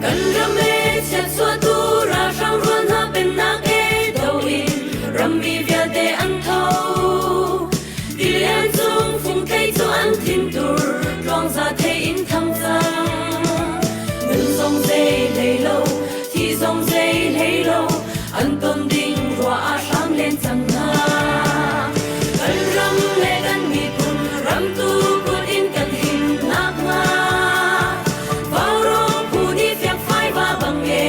Kan ram e chiatchuahtu ralhrang rual hna pennak e do in rammi vialte an tho. Tilian cung fungthei cu an thintur tluangza thei in thang cang. Nun zong zei hlei lo, thi zong zei hlei lo, an ton ding ruah ah hram len cang hna. Kan ram le kan miphun ramtu kut in kan him nakhnga Vaurawng phu nih fiakfai va bang e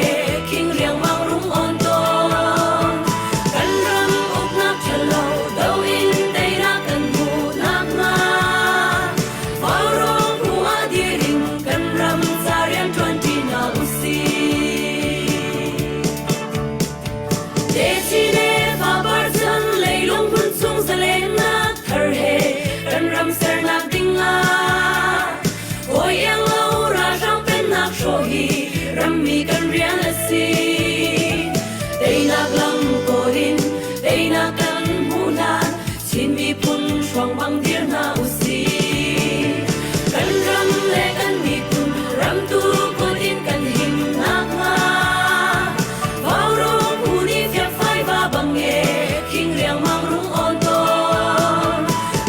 khing riangmang rung on tawn. Kan ram uknak ṭhalo do in teinak kan hmuh nakhnga Vaurawng phu ah dir in kan ram ca rian ṭuanṭi hna usih. Techin le fapar chan leilung hmun chung zalennak thar he kan ram sernak ding ah hawi iang lo ralhrang pennak hrawh hi rammi kan rian a si. Teinak lam kawl in teinak kan hmuh hlan Chin miphun hruang bang dir hna usih. Kan ram le kan miphun ramtu kut in kan him nakhnga Vaurawng phu nih fiakfai va bang e khing riangmang rung awn tawn.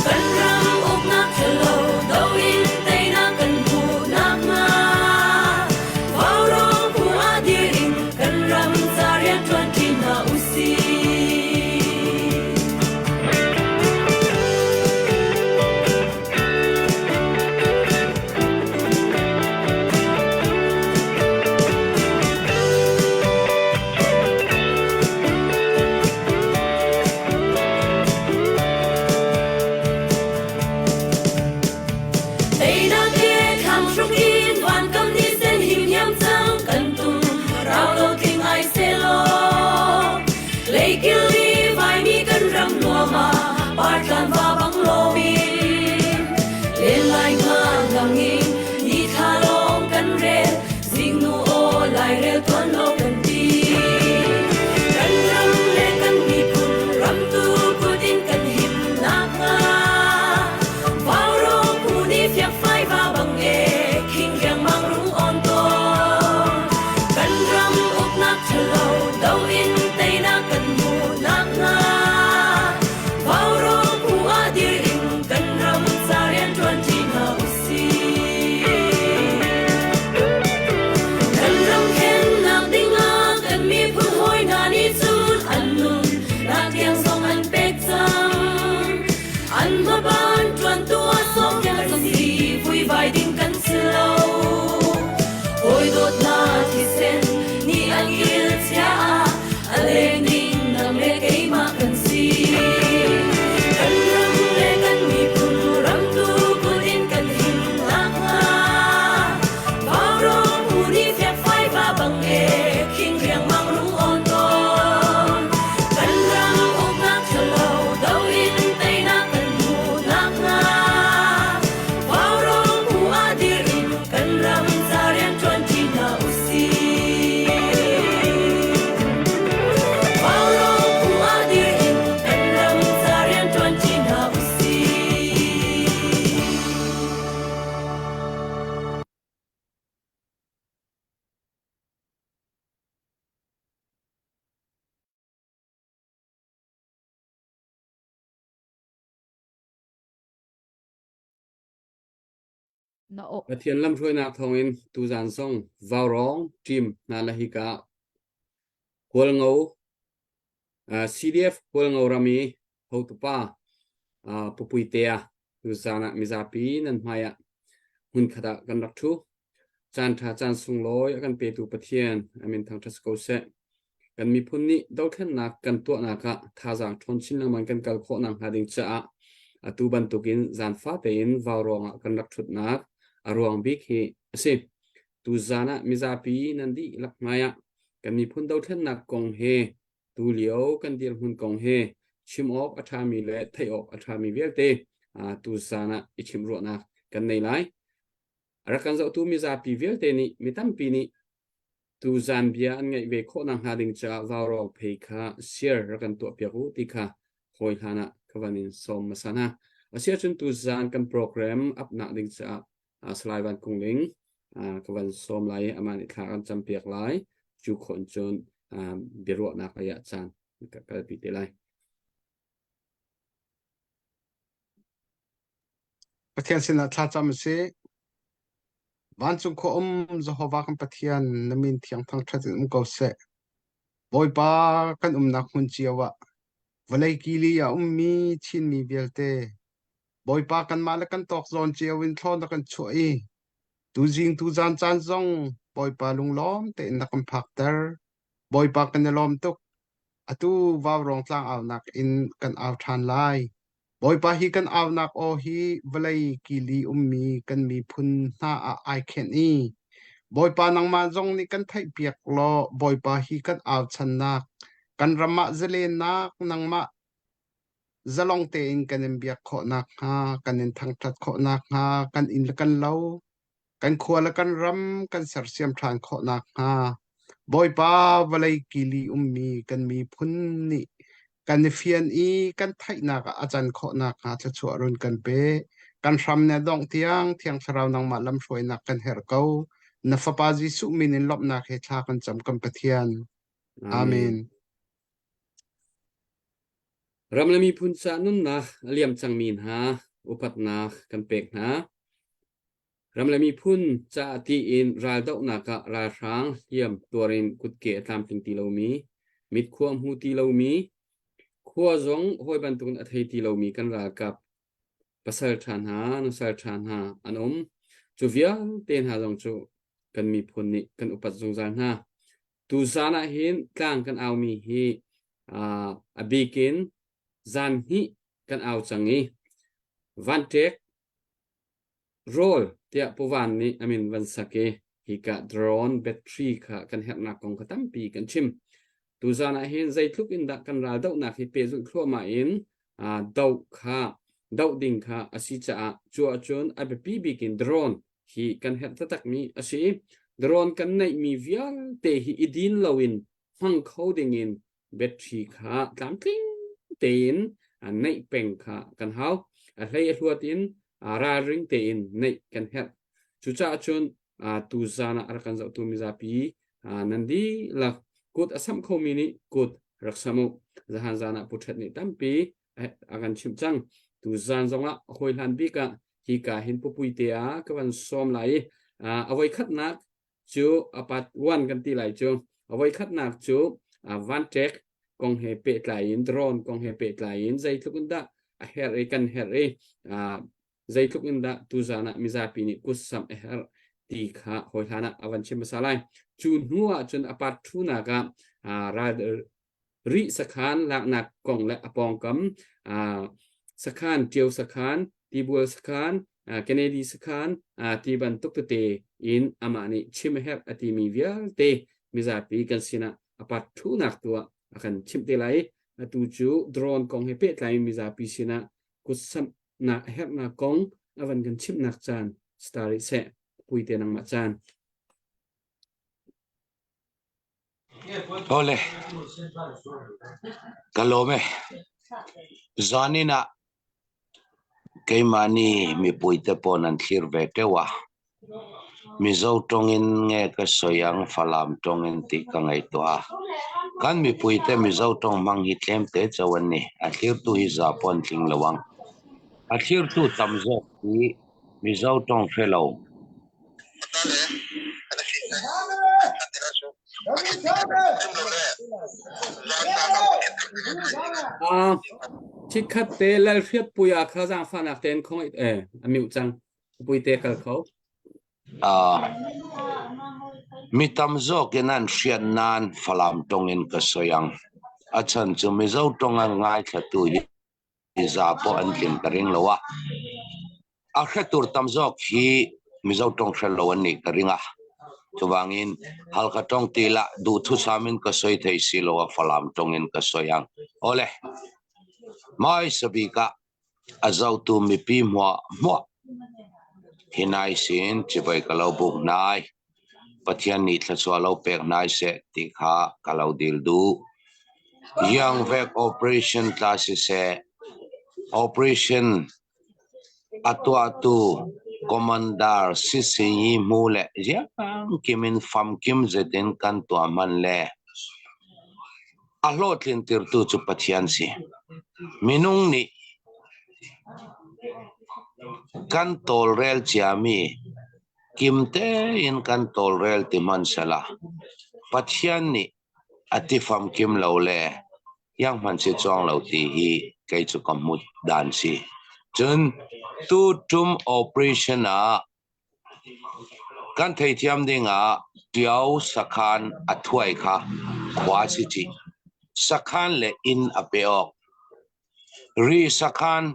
Kan ram uknak ṭhalo do in teinak kan hmuh nakhnga Vaurawng phu ah dir in kan ram ca rian ṭuanṭi hna usih. Teinak he thlang hruk in vankam ni sen him hiam cang kan tum rau lo tling ai selaw Leikil i vaimi kan ram nuam ah partlan va bang loin len lai nga lang in ni thla lawng kan rel zingnu aw lairel tuan lo kan ti kan ram le kan miphun ramtu kut in kan him nakhnga Vaurawng phu nih fiakfai va bang e khing riangmang rung on tawn kan ram uknak ṭhalo do in teinak kan hmuh nakhnga Vaurawng phu ah dir in kan ram ca rian ṭuan ṭi hna usih. Kan ram khennak dingah kan miphun hawi hna nih cun an nun nak tiang zong an pek cang. An hmaban ṭuantu ah sawmpiak kan si, vuivai ding kan si lo. Hawi dawtnak thisen nih an kil chia ah a leng ding nang le keimah kan si. Kan ram le kan miphun ramtu kut in kan him nakhnga Vaurawng phu nih fiakfai va bang e khing riangmang rung awn tawn. Kan ram uknak ṭhalo do in teinak kan hmuh nakhnga Vaurawng phu ah dir in kan ram ca rian ṭuanṭi hna usih. Vaurawng phu ah dir in kan ram ca rian ṭuanṭi hna usih. Na aw Pathian lamhruainak thawngin tuzaan zong Vaurawng team hna le hika Hualngo CDF Hualngo ram i hotupa Pu Puitea tuzaan ah mizapi nan hmai ah hmunkhat ah kan rak ṭhu. Caan ṭha caan sunglawi a kan petu Pathian a min thangṭhat si ko seh. Kan miphun nih dothlennak kan tuahnak ah thazaang ṭhawn chin lengmang kan kal khawh nakhnga ding caah atu bantukin zaanfa tein vaurawng ah kan rak ṭhutnak a ruang bik hi a si. Tuzaan ah mizapi nan dihlak hmai ah kan miphun dothlennak kong he tulio kan dirhmun kong he chim awk a ṭhami le theih awk a ṭhami vialte tuzaan ah i chimh ruahnak kan nei lai. A rak kan zohtu mizapi vialte nih mi tampi nih tuzaan bia an ngaih ve khawh nakhnga ding caah vaurawng phei kha share rak kan tuahpiak u ti kha hawi hlan ah ka van in sawm hmasa hna. Asiahcun tuzaan kan program upnak ding caah Salai Van Kung Ling ka van sawm lai i amah nih thla kan campiak lai. Cu khawh cun biaruahnak lei ah caan ka kalpi te lai. Pathian sinah thlacam a si. Vancung khua um Jehovah kan Pathian na min thiang thangṭhat in um ko seh. Bawipa kan umnak hmun cio ah vawlei kili a ummi Chinmi vialte Bawipa kanmah le kan tawk zawn cio in thlawn na kan chuah i tuzing tuzan caan zong Bawipa lunglawm tein na kan phakter. Bawipa kan i lawm tuk. Atu vaurawng tlangaunak in kan au ṭhan lai. Bawipa hi kan aunak aw hi vawlei kili ummi kan miphun hna ah ai khenh i Bawipa nangmah zong nih kan theihpiak law Bawipa hi kan auchannak kan ram ah zalennak nangmah zalong tein kan in biak khawh nakhnga, kan in thangṭhat khawh nakhnga, kan inn le kan lo, kan khua le kan ram kan sersiam ṭhan khawh nakhnga, Bawipa vawlei kili ummi kan miphun nih kan i fian i kan theihnak ah a can khawh nakhnga thluachuah run kan pe. Kan hram ne dongh tiang Thiang Thlarau nangmah lamhruainak kan herh ko. Na Fapa Jesuh min in lawmhnak he thla kan cam kan Pathian. Amen. Amen. Ram le miphun ca nunnak a liam cangmi hna upatnak kan pek hna. Ram le miphun caah tiin raldohnak ah ralhrang hliam tuar in kutke a tlamtling ti lomi, mitkhua hmu ti lomi, khua zong hawi bantukin a thei ti lomi kan ralkap pasal ṭha hna, nusal ṭha hna an um. Cu vialte hna zong cu kan miphun nih kan upat zungzal hna. Tuzaan ah hin tlang kan aumi hi a bik in zan hnih kan au cang i vanṭek rawl tiah Pu Van nih a min van sak i hika drone battery kha kan herhnak kong kha tampi kan chim. Tuzaan ah hin zeitluk in dah kan raldohnak hi pehzulh thluahmah in doh kha doh ding kha a si caah cu ahcun a biapi bik in drone hi kan herh taktakmi a si. Drone kan neihmi vialte hi i din loin hmang kho dingin battery kha tlamtling tein neih peng kha kan hau. A hlei a hluat in ralring tein neih kan herh. Cucaah cun tuzaan ah a rak kan zohtu mizapi nan dihlak kut a samh khomi nih kut rak sam u. Zahan zan ah Pu Ṭhet nih tampi a kan chimh cang. Tuzaan zongah hawi hlan bik ah hika hin pupui te ah ka van sawm lai i a voikhatnak cu a part 1 kan ti lai cu a voikhatnak cu vanṭek kong he pehtlai in drone kong he pehtlai in zeitluk in dah a herh i kan herh i zeitluk in dah tuzaan ah mizapi nih kutsamh a herh ti kha hawi hlan ah a van chim hmasa lai. Cu hnu ah cun a part 2 nak ah ral Rih sakhan laknak kong le a pawngkam sakhan, Ṭio sakhan, Tibual sakhan, Kennedy sakhan ti bantuk tete in amah nih chim a herh a timi vialte mizapi kan sinah a part thunak tu ah a kan chimh te lai. Atu cu drone kong he pehtlai in mizapi sinah kutsamhnak a herhnak kong a van kan chimhnak caan star rih seh. Puite nangmah caan. Awle, ka lawm e. Zanin ah keimahni mipuite pawn an thlir ve teuh a. Mizo tawngin nge ka sawi ang Falam tawngin tih ka ngaihtuah a. Kan mipuite Mizo tawng hmang hi tlem te chauh an ni. A thlirtu hi za pawh an tling lo ang. A thlirtu tam zawk hi Mizo tawng hre lo. Ah, chikkhat te lal hriat puia kha zaangfahnak tein khong eh a mute cang. Pui te kal kho. Ah, mi tam zawk in an hriat nan Falam tong in ka sawi ang. A chan chu Mizo tong a ngaithlatu hi za pawh an tling ka ring lo a. A hre tur tam zawk hi Mizo tawng hre lo an nih ka ring a. Chuvangin Halkha tawng tih lah duhthusamin ka sawi thei si lo a, Falam tawngin ka sawi ang. Awle, hmaisa bikah a zotu mipi hmuah hmuah hi nai sin chibai ka lo buk hnai. Pathian nih thluachuah lo pek hnai seh ti kha ka lo dil duh. Young Vek Operation tla siseh, Operation a tuahtu Commander Sisinyi hmu le ziangkim in famkim zet in kan tuah hman le a hlawhtlin tirtu cu Pathian si. Minung nih kan tawlrel ciami kim tein kan tawlrel ti hmanhsehla Pathian nih a ti famkim lo le iang hmanh si chuang lo ti hi kei cu ka hmuh dan si. Cun tu tum operation ah kan theithiam ding ah Ṭio sakhan a thuai kha khua si cih. Sakhan le inn a pe awk. Ri sakhan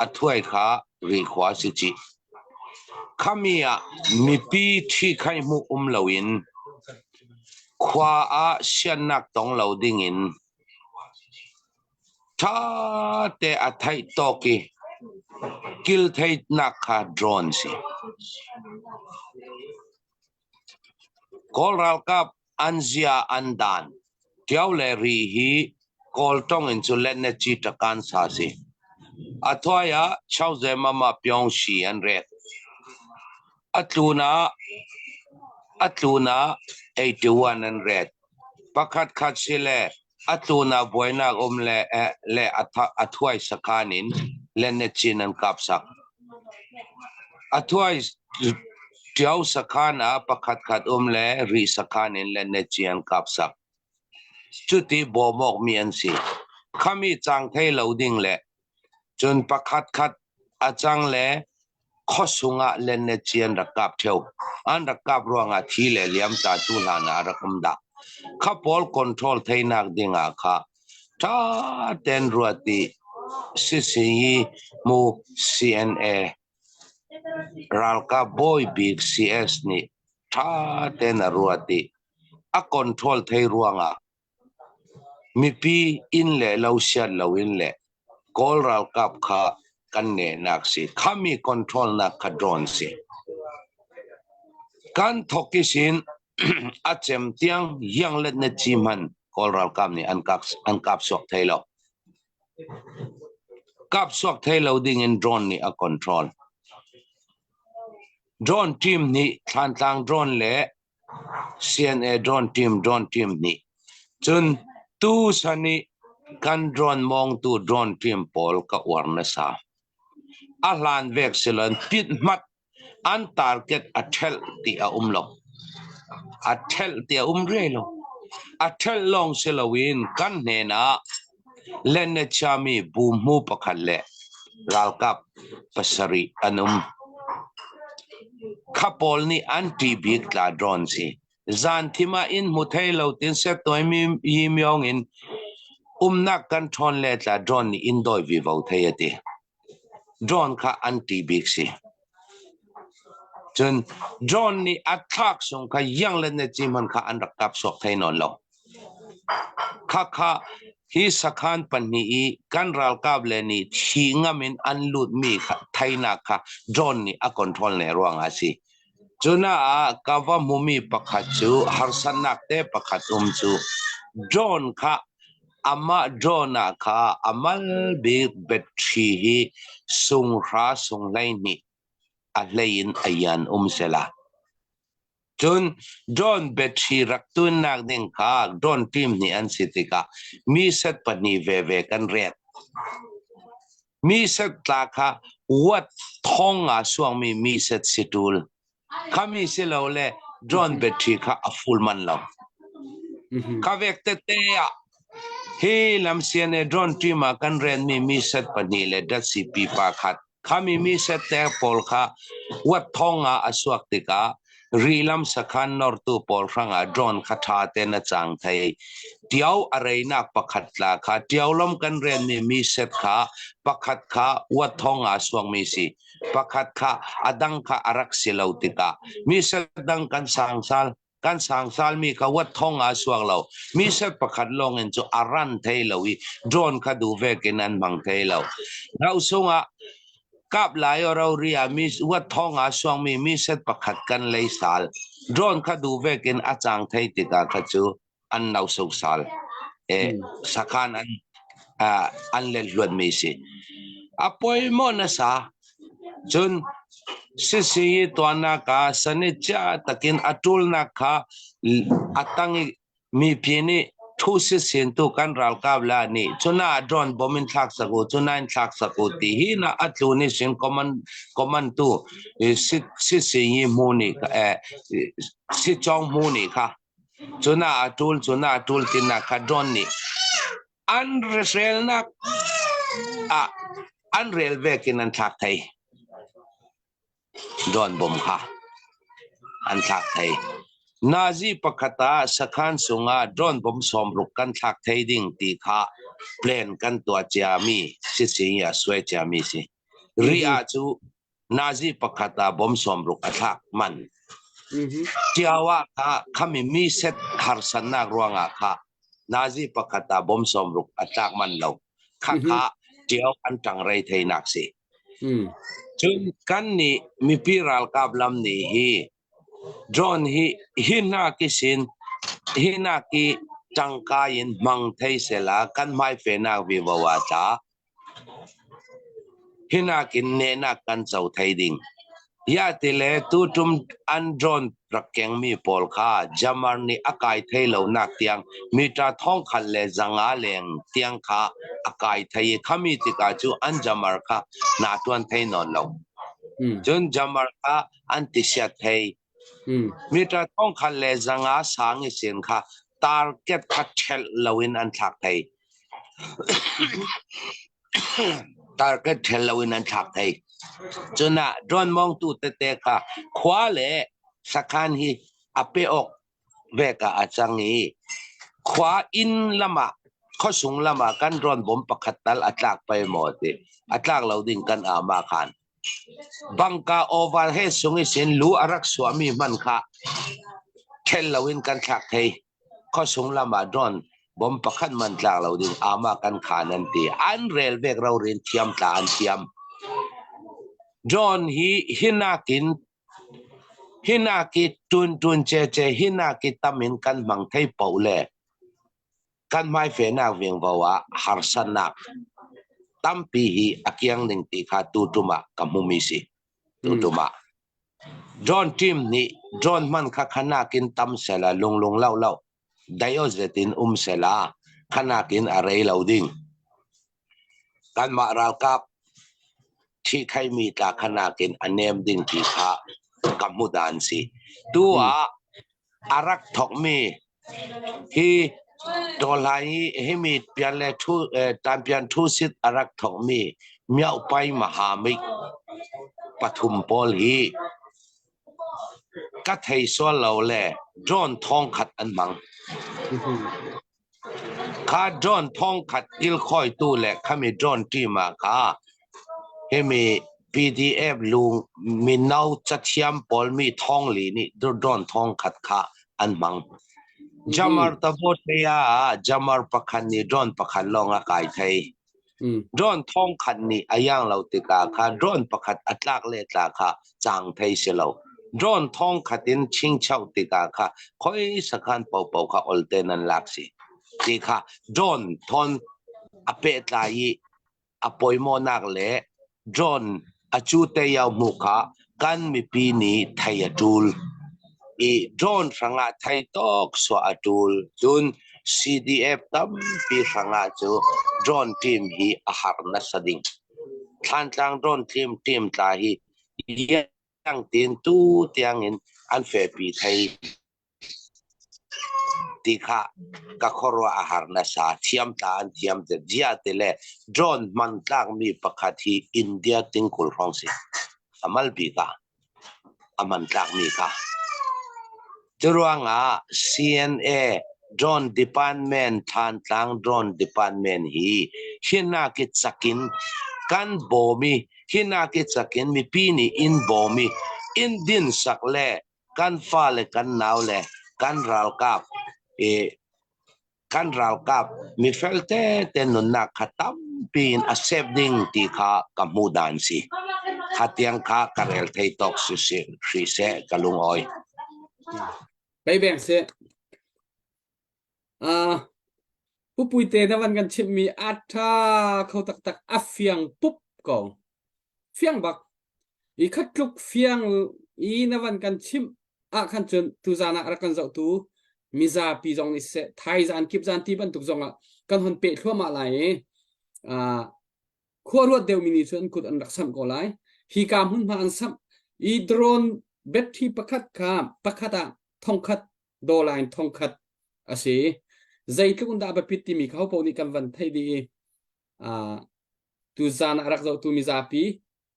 a thuai kha ri khua si cih. Khami ah mipi ṭhikhaih hmuh um loin khua ah siannak tong lo dingin ṭhate a theih tawk i kiltheihnak kha drone si. Kawl ralkap an zia an dan Ṭio le ri hi Kawl ṭong in cu letnetci ṭakan sa si. A thuai ah Chauze mama Pyongshi an ret. A tlun ah a tlun ah 81 an ret. Pakhat khat si le a tlun ah buainak um le le a thuai sakhan in letnetcin an kap sak. A thuai Ṭio sakhan ah pakhat khat um le Rih sakhan in letnetci an kap sak. Cuti bawmawkmi an si. Khami cang thei lo ding le cun pakhat khat a cang le khuasung ah letnetci an rak kap ṭheo. An rak kap ruangah thi le liam ta tu hlan ah a rak um dah. Kha pawl control theinak ding ah kha ṭha tein ruat i sisi mu CNA Ralkap bawi bik CS nih ṭha tein a ruat i a control thei ruangah mipi inn le lo siat loin le Kawl ralkap kha kan nehnak si. Khami control nak kha drone si. Kan thok i sin a cem tiang yang let na chi hman Kawl ralkap nih an kap an kap suak thei lo. Kap suak thei lo ding in drone nih a control. Drone team nih Thlantlang drone le CNA drone team drone team nih cun tu san i kan drone mawngtu drone team pawl ka uar nasa. A hlan vek siloin pit hmat an target a ṭhelh ti a um lo. A ṭhelh ti a um riai lo. A ṭhelh lawng si loin kan hnen ah Lennechiami buhmu pakhat le ralkap pasarih an um. Kha pawl nih an ṭih bik tla drone si. Zan thim ah inn hmu thei lo tin settuai mi yi myong in umnak kan ṭhawn le tla drone nih inn dawi vivo thei a ti. Drone kha an ṭih bik si. Cun drone nih a thlak sung kha yang le ne ci hman kha an rak kap suak thei nawn lo. Khakha hi sakhan pahnih i kan ralkap le nih thi ngam in an lutmi kha theinak kha drone nih a control ne ruangah a si. Cuna ah ka va hmumi pakhat cu harsatnak te pakhat um cu drone kha amah drone ah kha amal bik battery hi sunghra sung 12 a hlei in a yan um sela. Cun drone battery rak tunnak ding kha drone team nih an si tikah mi set pahnih veve kan ret. Mi set tla kha watt thong nga suangmi mi set si tul. Khami si lo le drone battery kha a full man lo. Kha vek te te ah hi lam CNA drone team ah kan ren mi mi set pahnih le datsi pipa khat khami mi set te pawl kha wat thong ah a suak tikah ri lam sakhan nortu pawl hrangah drone kha tha ten a chang thei. Tiau a reinak pakhat tla kha tiau lam kan ren mi mi set kha pakhat kha wat thong ah suak mi si. Pakhat kha adang kha arak si lo tikah mi set dang kan sang sal kan sangsal mi kha wat thong ah suak lo mi set pakhat lawng in cu a ran thei lo i drone kha du vek in an hmang thei lo rau sungah kap lai o ro ri ah mi wat thong ah suang mi mi set pakhat kan lei sal drone kha du vek in a chang thei tikah kha cu an nau so sal e sakhan an an le hluan mi si a poi mo na sa cun sisi tuanak ah sani chia takin a ṭulnak kha a tang i mipi nih thu sisin tu kan ralkap la nih cuna drone bom in thlak sak u cuna in thlak sak u ti hi na a tlu ni sin command command tu sisi yi mu ni si chong mu ni kha cuna a ṭul cuna a ṭul tin kha drone nih an relnak ah an rel vekin an thlak thei Drone bom kha an thlak thei. Nazi pakhat ah sakhan sungah drone bom sawmruk kan thlak thei ding ti kha plan kan tuah ciami sising i a suai ciami si. Ri ah cu Nazi pakhat ah bom sawmruk a thlak man. Tiao ah kha khami mi set harsannak ruangah kha Nazi pakhat ah bom sawmruk a tlak man lo. Kha kha tiao an ṭang rei theinak si. Cun kan nih mipi ralkap lam nih hi drone hi hi hna ki sin hi hna ki tangka in hmang thei sela kan hmaifenak vivo ah tla hi nakin nehnak kan co thei ding. Ya tile tutum an drone rak kengmi pawl kha jammer nih a kai thei lo nak tiang mita thong khat le zanga leng tiang kha a kai thei i khami tikah cu an jammer kha na tuan thei nawn lo. Cun jammer kha an tisiat thei. Mita thong khat le zanga sang i sin kha target kha ṭhelh loin an thlak thei. Target ṭhelh loin an thlak thei. Cun ah drone mawngtu tete kha khua le sakhan hi a pe awk vek ah a cang i khua inn lam ah khuasung lam ah kan drone bom pakhat tal a tlak pei maw ti a tlak lo ding kan ama khan. Bangka oval he sung i sin lu a rak suahmi hman kha ṭhelh loin kan thlak thei. Khuasung lam ah drone bom pakhat man tlak lo ding ama kan khan an ti. An rel vek rorin thiam tla an thiam. Drone hi hinakin hinaki tun tun che che hinaki tamin kan hmang thei po le kan hmaifehnak vingvo ah harsatnak tampi hi a kiang ning ti kha tutum ah ka hmumi si. Tutum ah drone team nih drone hman kha khanakin tam sela lunglung lo lo daio zetin um sela khanakin a rei lo ding. Kanmah ralkap thi khaimi tla khanakin a nem ding ti kha ka hmu dan si. Tu ah a rak thokmi Hi tawhlai hi himi pian le thu tanpian thu sit a rak thawkmi Myaopai Mahamik pathum pawl hi ka thei sual lo le drone thong khat an hmang. Kha drone thong khat kilkhawitu le khami drone team ah kha himi PDF lung mino cathiam pawl mi thong li nih drone thong khat kha an hmang. Jamar Tavotea ah jamar pakhat nih drone pakhat lawng a kai thei. Drone thong khat nih a yang lo tikah kha drone pakhat a tlak le tla kha cang thei si lo. Drone thong khat in chingchau tikah kha khoi sakhan popo kha olte nan lak si. Ti kha drone thon a pehtlai i a pawimawhnak le drone a cu te yau hmu kha kan mipi nih thei a ṭul. I drone hrangah thei tawk suah a ṭul. Cun CDF tampi hrangah cu drone team hi a har nasa ding. Thlantlang drone team team tla hi yang tin tu tiangin an fepi thei. Tih kha ka khuaruah a har nasa. Thiam tla an thiam te zia te le drone hman tlak mi pakhat hi India tingkul hrawng si. A mal bik ah a hman tlak mi kha. Curuangah CNA Drone Department Thantlang Drone Department hi hinak i chakin kan bawm i hinak i chakin mipi nih in bawm i in din sak le kan fale kan nau le kan ralkap i kan ralkap mifel tete nunnak kha tampi in a save ding ti kha ka hmuh dan si. Kha tiang kha ka rel thei tawk si si hri seh ka lungawi. Bei beng seh. Uh, Pu Puite na van kan chimhmi a ṭha kho taktak a fiang pup ko. Fiang bak. I khat tluk fiang i na van kan chimh ah khan cun tuzan ah rak kan zohtu mizapi zong nih siseh thaizan kipzan ti bantuk zong ah kan hon peh thluahmah lai i uh, khua ruat deuhmi nih cun an kut an rak samh ko lai. Hika hmunhma an samh i drone battery pakhat kha pakhat ah thongkhat dollar in thongkhat a si. Zeitluk in dah a biapit timi kha hopaoh nih kan van theih dih i tuzan ah a rak zohtu mizapi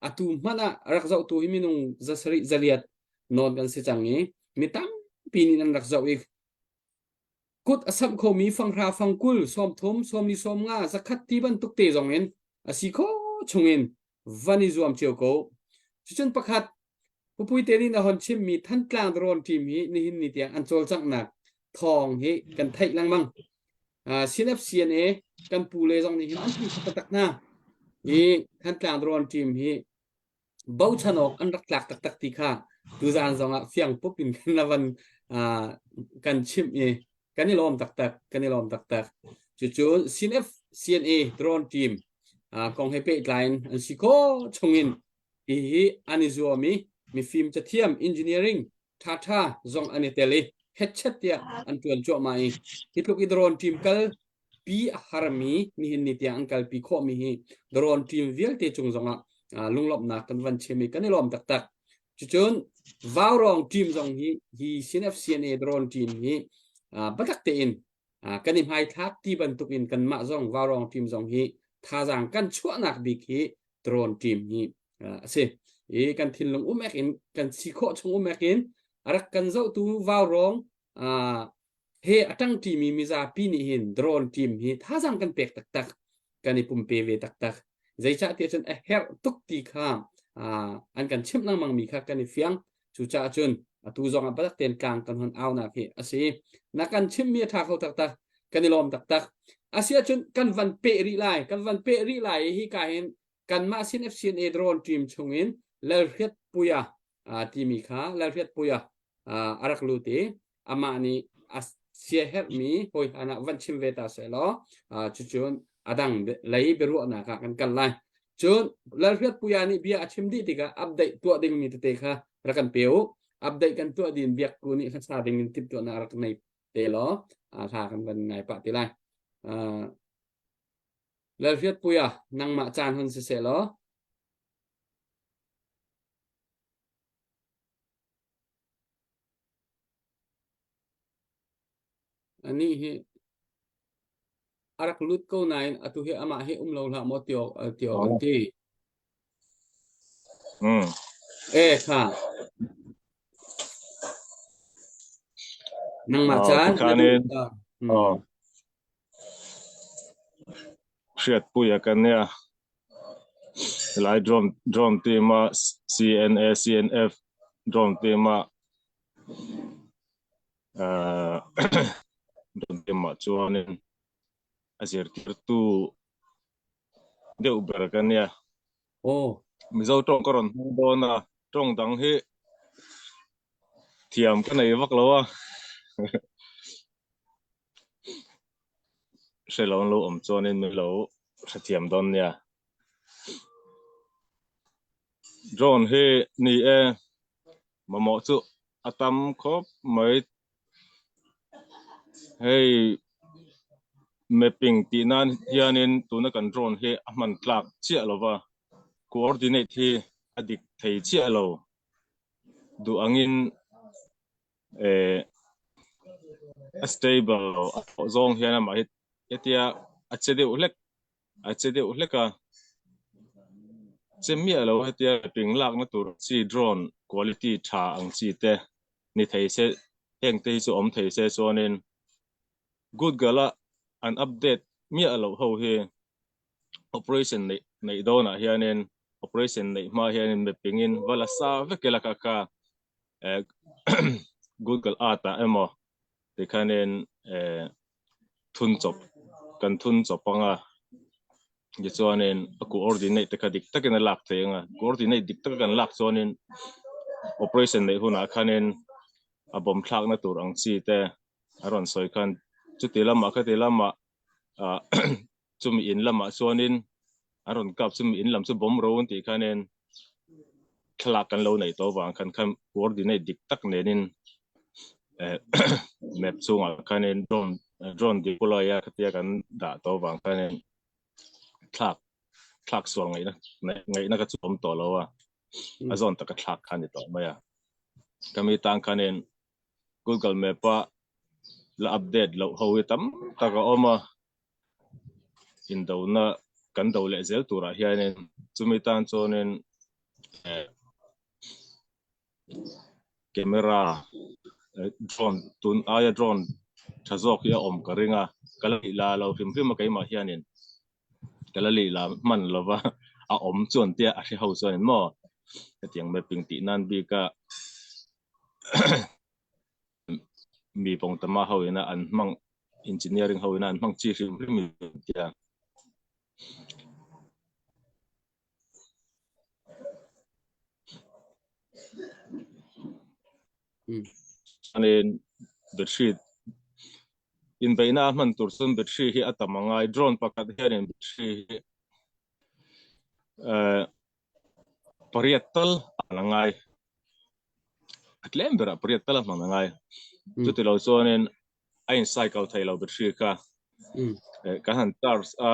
atu hmanh ah a rak zohtu hi minung zasarih zariat nawn kan si cang i mi tampi nih an rak zoh i kut a samh khomi fanghra fangkul sawmthum sawmli sawmnga zakhat ti bantuk te zong in a si kho chungin van i zuam cio ko. Cucun pakhat Pupuite nih na hon chimmi Thantlang Drone team hi nihin ni tiang an cawlcanghnak thawng hi kan theih lengmang. CNF CNA kan pu le zong nih hin an thangṭhat taktak hna. Hi Thantlang Drone team hi bochan awk an rak tlak taktak ti kha tuzaan zong ah fiang pup in kan van kan chimh i kan i lawm taktak kan i lawm taktak. Cucu CNF CNA drone team kong he pehtlai in an si khawh chungin Hihi an i zuam i mifim cathiam engineering ṭhaṭha zong an i tel i hetchet tiah an ṭuan cuahmah i hi tluk i drone team kal pi a harmi nihin ni tiang an kalpi khawhmi hi drone team vialte cung zongah lunglawmhnak kan van chim i kan i lawm taktak. Cucun Vaurawng team zong hi hi CNFCNA drone team hi biatak tein kan i hmaithlak ti bantuk in kanmah zong Vaurawng team zong hi thazaang kan chuahnak bik hi drone team hi a si. I kan thinlung umek in kan si khawh chung umek in a rak kan zohtu Vaurawng he a ṭangṭimi mizapi nih hin drone team hi thazaang kan pek taktak kan i pumpe ve taktak. Zeicahtiah cun a herh tuk ti kha an kan chimh lengmang mi kha kan i fiang. Cucaah cun atu zong ah biatak tein tlang kan hon aunak hi a si. Na kan chimhmi a ṭha kho taktak. Kan i lawm taktak. Asiahcun kan van peh rih lai. Kan van peh rih lai i hika hin kanmah sin FCNA drone team chungin Lalhriat Puia timi kha Lalhriat Puia a rak lut i amah nih a siaherhmi hawi hlan ah van chim ve ta seh law cucun a dang lei biaruahnak ah kan kal lai. Cun Lalhriat Puia nih bia a chim dih tikah update tuah dingmi tete kha rak kan pe u. Update kan tuah din biak ku nih hlasa ding in timhtuahnak rak nei te law hla kan van ngai pah ti lai. Lalhriat Puia nangmah caan hun siseh law Anih hi a rak lut ko nain atu hi amah hi um lo hlah maw ti awk ti awk an ti. E kha. Nangmah caan na duh. Oh. Hriatpui a kan nia. Helai drone drone team a CNA CNF drone team a uh, drone team ah chuanin a zirtirtu deuh ber kan nia. Oh. Mizo tawng ka rawn hmang dawn a, tawng dang hi thiam ka nei vak lo a. Hre lo an lo awm chuanin min lo hrethiam dawn nia. Drone hi ni e, mamawh chu a tam khawp mai. Hei mapping tih nan hianin tuna kan drone hi a hman tlak chiah lova, coordinate hi a dik thei chiah lo. Duh angin. A stable lo a thawh zawng hian amah hi hetia a che deuh hlek a che deuh hlek a che miah lo hetia ping lakna tur chi drone quality tha ang chi te ni thei se heng te hi chu awm thei se chuanin Google a an update miah loh ho hi operation neih neih dawnah hianin operation neih hma hianin mapping in va la sa vek ila kha kha eh Google Earth ah emaw tikhanin eh thun chawp kan thun chawp anga tichuanin a coordinate te kha dik takin a lak thei anga coordinate dik taka kan lak chuanin operation neih hunah khanin a bawm thlakna tur ang chi te a rawn sawi khan chuti lamah khati lamah ah chumi in lamah chuanin an rawn kap chumi in lam chu bawm ro an tih khanin thlalak kan lo neih tawh avang khan khan coordinate dik tak nenin eh map chungah khanin drone drone deploy a khatia kan dah tawh avang khanin thlak thlak sual ngaihna ngaihna ka chu awm tawh lo a a zawn taka thlak kha a ni tawh mai a kami tan khanin Google Map a la update loh ho hi tam tak a awm a, indona kan do leh zel turah hianin chumi tan chuanin eh camera drone tun aia drone tha zawk hi a awm ka ring a, ka la lih la lo hrim hrim a keimah hianin ka la lih la hman lova a awm chuan tia a hre ho chuanin maw hetiang mapping tih nan bika mi pawng tama ho ina an hmang engineering ho ina an hmang chi hrim hrim tia anin battery inbeihna a hman tur chuan battery hi a tam angai drone pakhat hianin battery hi eh pariat tal a la ngai a tlem berah pariat tal a hman a ngai chuti lo chuanin a in cycle thei lo battery kha kan han charge a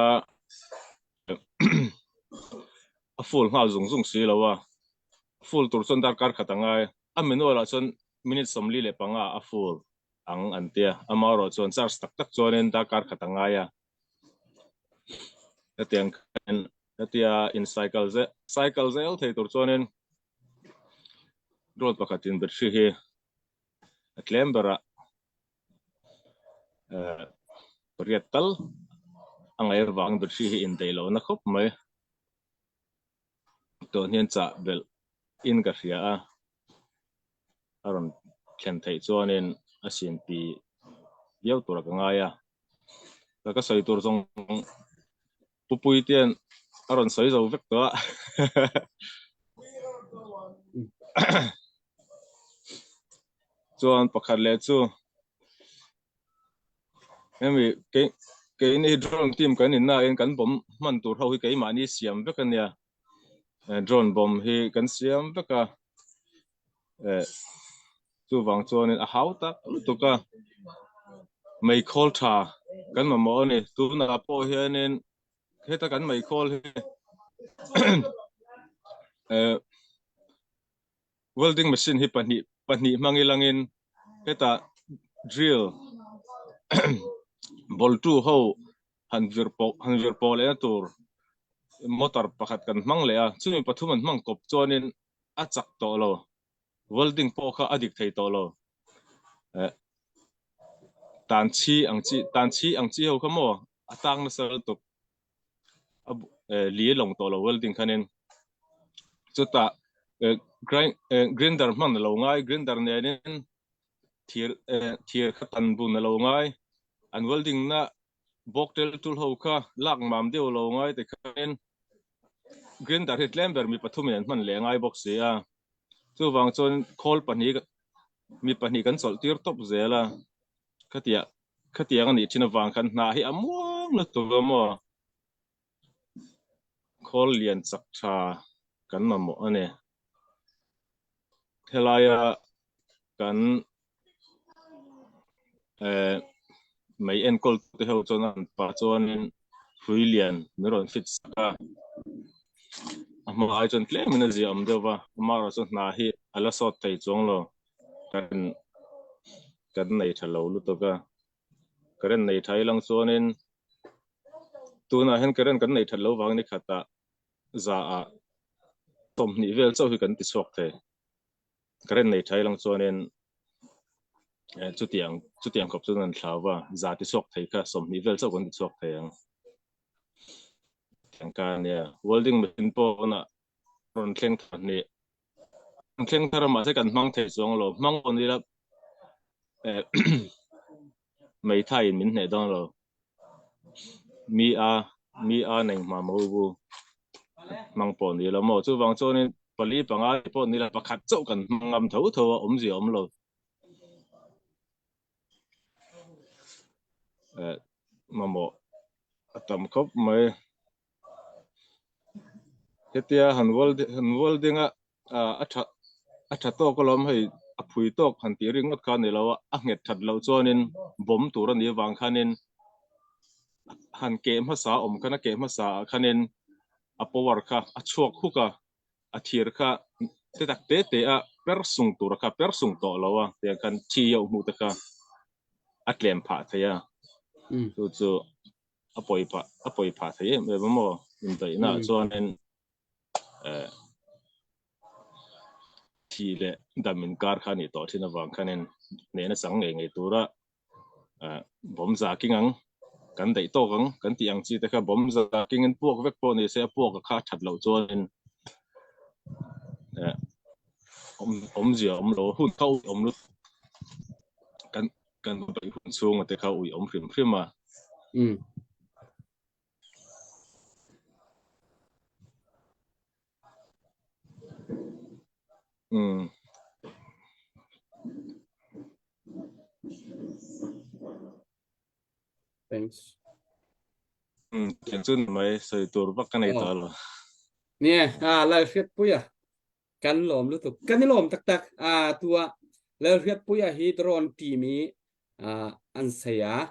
a full nghal zung zung si lo a full tur chuan darkar khat a ngai a manual ah chuan minute 45 a full ang an tia amaherawh chuan charge tak tak chuanin darkar khat a ngai a hetiang khan hetia in cycle zel cycle zel thei tur chuanin drone pakhatin battery hi a tlem berah eh pariat tal a ngaih avangin battery hi indaih lohna khawp mai tun hian chah belh in ka hria a a rawn thlen theih chuanin a sinpi viau tura ka ngai a ka ka sawi tur zawng Pu Puitean a rawn sawi zo vek tawh a chuan pakhat leh chu hemi kei keini hi drone team kan inna in kan bomb hman tur ho hi keimahni siam vek a nia drone bomb hi kan siam vek a eh chuvang chuanin a hau tak lutuk a meikhawl tha kan mamawh a ni tunah pawh hianin heta kan meikhawl hi eh welding machine hi pahnih pahnih hmang ilangin hetah drill bawltu ho han vir pawh han vir pawh lehna tur motor pakhat kan hmang leh a chumi pathum an hmang kawp chuanin a chak tawh lo welding pawh kha a dik thei tawh lo eh tan chhi ang chi tan chhi ang chi ho kha maw a tang nasa lutuk a eh li a lawng tawh lo welding khanin chutah eh grind eh grinder hman a lo ngai grinder nenin thir eh thir kha tan bun a lo ngai an welding na bawk tel tul ho kha lak mam deuh a lo ngai tikhanin grinder hi tlem ber mi pathumin an hman leh a ngai bawk si a chuvang chuan khawl pahnih mi pahnih kan chawlh tir tawp zel a khatiah khatiang a nih thin avang khan hna hi a muang lutuk a maw khawl lian chak tha kan mamawh a ni helaia kan eh mei enkawl te ho chuan an pa chuanin hrui lian min rawn fit sak a a hma ai chuan tlemin a zia awm deuh va amaherawhchu chu hna hi a la sawt thei chuang lo kan kan nei tha lo lutuk a. Current nei tha ilang chuanin tunah hian current kan nei that lo vang ni khatah za ah 20 vel chauh hi kan ti chhuak thei. Current nei tha ilang chuanin chutiang chutiang khawp chuan an thlau va, za ti chhuak thei kha 20 vel chauh kan ti chhuak thei ang. Tiang ka ania welding machine pawh hunah rawn thleng thar hnih rawn thleng thar a mahse kan hmang thei chuang lo hmang pawh ni ila eh meithai in min hneh dawn lo mi a mi a nei hma mo bu hmang pawh ni lo maw chuvang chuanin pali panga pawh ni ila pakhat chauh kan hmang ngam tho tho a awmzia awm lo eh mamawh a tam khawp mai. Hetia han weld han welding a ah a tha a tha tawk alawm hei a phui tawk han tih ringawt kha a ni lo a a nghet that loh chuanin bawm tur a nih avang khanin han keh hmasa a awm khan a keh hmasa ah khanin a power kha a chhuak huk a a thir kha te tak te te a per sung tur kha per sung tawh lo a tiang khan thi a hmuh te kha a tlem phah thei a chu chu a pawi phah a pawi phah thei em em a maw indaihna ah chuanin eh thi leh dam inkar kha a nih tawh thin avang khanin hnehna chang ngei ngei tura eh bawm za king ang kan daih tawk ang kan tih ang chi te kha bawm za king in puak vek pawh ni se a puak a kha a that loh chuanin eh awm awmzia awm lo hun kha awm lutuk kan Kan beih hun chhunga te kha ui awm hrim hrim a. Mm. Mm. Thanks. Mm, tiang chu ni mai sawi tur vak ka nei ta lo. Nge, a lal hriat pui a. Kan lawm lutuk. Kan i lawm taktak. A tua Lalhriatpuia hi drone team i an saya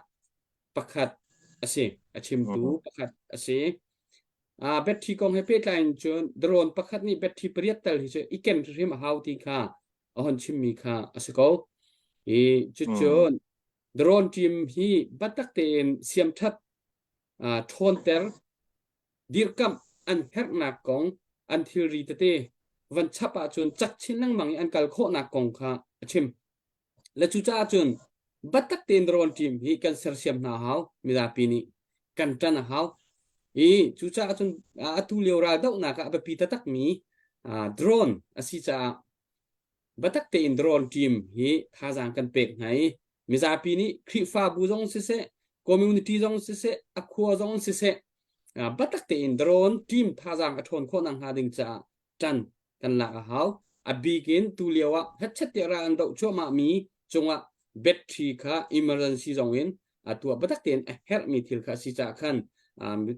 pakhat a si. A chimtu pakhat a si. Uh, battery kong he pehtlai in cun drone pakhat nih battery pariat tal hi cu i ken hrim a hau ti kha a hon chimmi kha a si ko. I cucun drone team hi biatak tein siamthat uh, ṭhawnter dirkamh an herhnak kong an thilri tete van chap ahcun cak chin lengmang i an kal khawhnak kong kha a chim. Le cucaah cun biatak tein rawn team hi kan sersiam hna hau mizapi nih kan ṭan a hau. I cucaah cun atu lio raldohnak ah a biapi taktakmi drone a si caah Biatak tein drone team hi thazaang kan pek hna i mizapi nih Khrihfabu zong siseh, community zong siseh, a khua zong siseh, biatak tein drone team thazaang a ṭhawn khawh nakhnga ding caah ṭan kan lak a hau. A bik in tu lio ah hetchet tiah ral an doh cuahmah mi cungah battery kha emergency zong in atu ah biatak tein a herhmi thil kha a si caah khan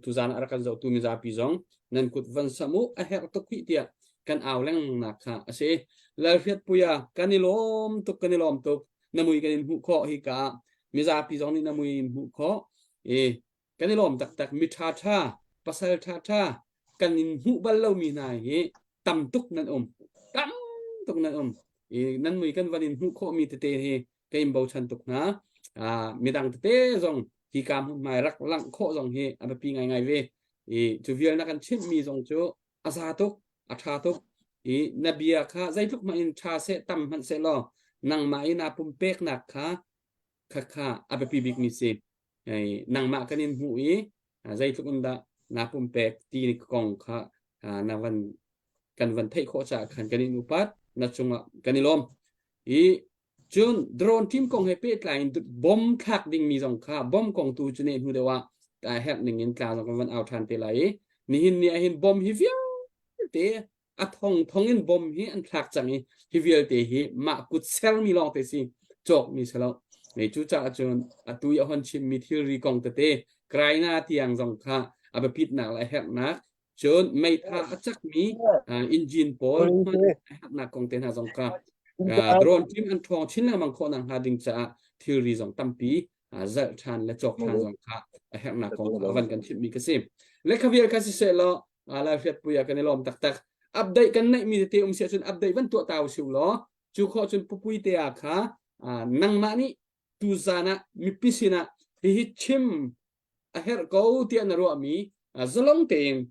tuzaan ah a rak kan zohtu mizapi zong nan kut van sam u a herh tuk hih tiah kan au lengmang kha a si. Lalhriatpuia kan i lawm tuk kan i lawm tuk na mui kan in hmuh khawh hi ka mizapi zong nih na mui in hmuh khawh i kan i lawm taktak mi ṭha ṭha pasal ṭha ṭha kan in hmuh bal lomi hna hi tam tuk nan um tam tuk nan um i nan mui kan van in hmuh khawhmi tete hi ka in bochan tuk hna midang tete zong hi ka hmunhmai rak langh khawh zong hi a biapi ngaingai ve i cu vial na kan chimhmi zong cu a za tuk a ṭha tuk i na bia kha zeitluk hmanh in ṭha seh tam hmanh seh law nangmah i naa pumpeknak kha kha kha a biapi bikmi si nangmah kan in hmuh i zeitluk in dah naa pumpek ti kong kha na van kan van theih khawh caah khan kan in upat na cungah kan i lawm i cun drone team kong he pehtlai in bom thlak dingmi zong kha bom kong tu cu ne hnu deuh ah ta herh ning in tla zong kan van au ṭhan te lai i nihin ni ah hin bom hi vialte a thong thong in bom hi an thlak cang i hi vialte hi mah kut sermi lawng te si cawkmi si lo mei cu caah cun atu i a hon chimmi thilri kong tete kraina tiang zong kha a biapitnak le a herhnak cun meitha a cakmi engine pawl hman a herhnak kong te hna zong kha drone team an ṭhawng chin lengmang khawh nakhnga ding caah thilri zong tampi zalh ṭhan le cawk ṭhan zong kha a herhnak kong kha a van kan chimhmi ka si. Le kha vial kha siseh law Lalhriatpui ah kan i lawm taktak. Update kan neihmi tete um si ahcun update van tuah ta usih law cu khawh cun pupui te ah kha nangmah nih tuzan ah mipi sinah. Hihi chim a herh ko tiah na ruahmi zalong tein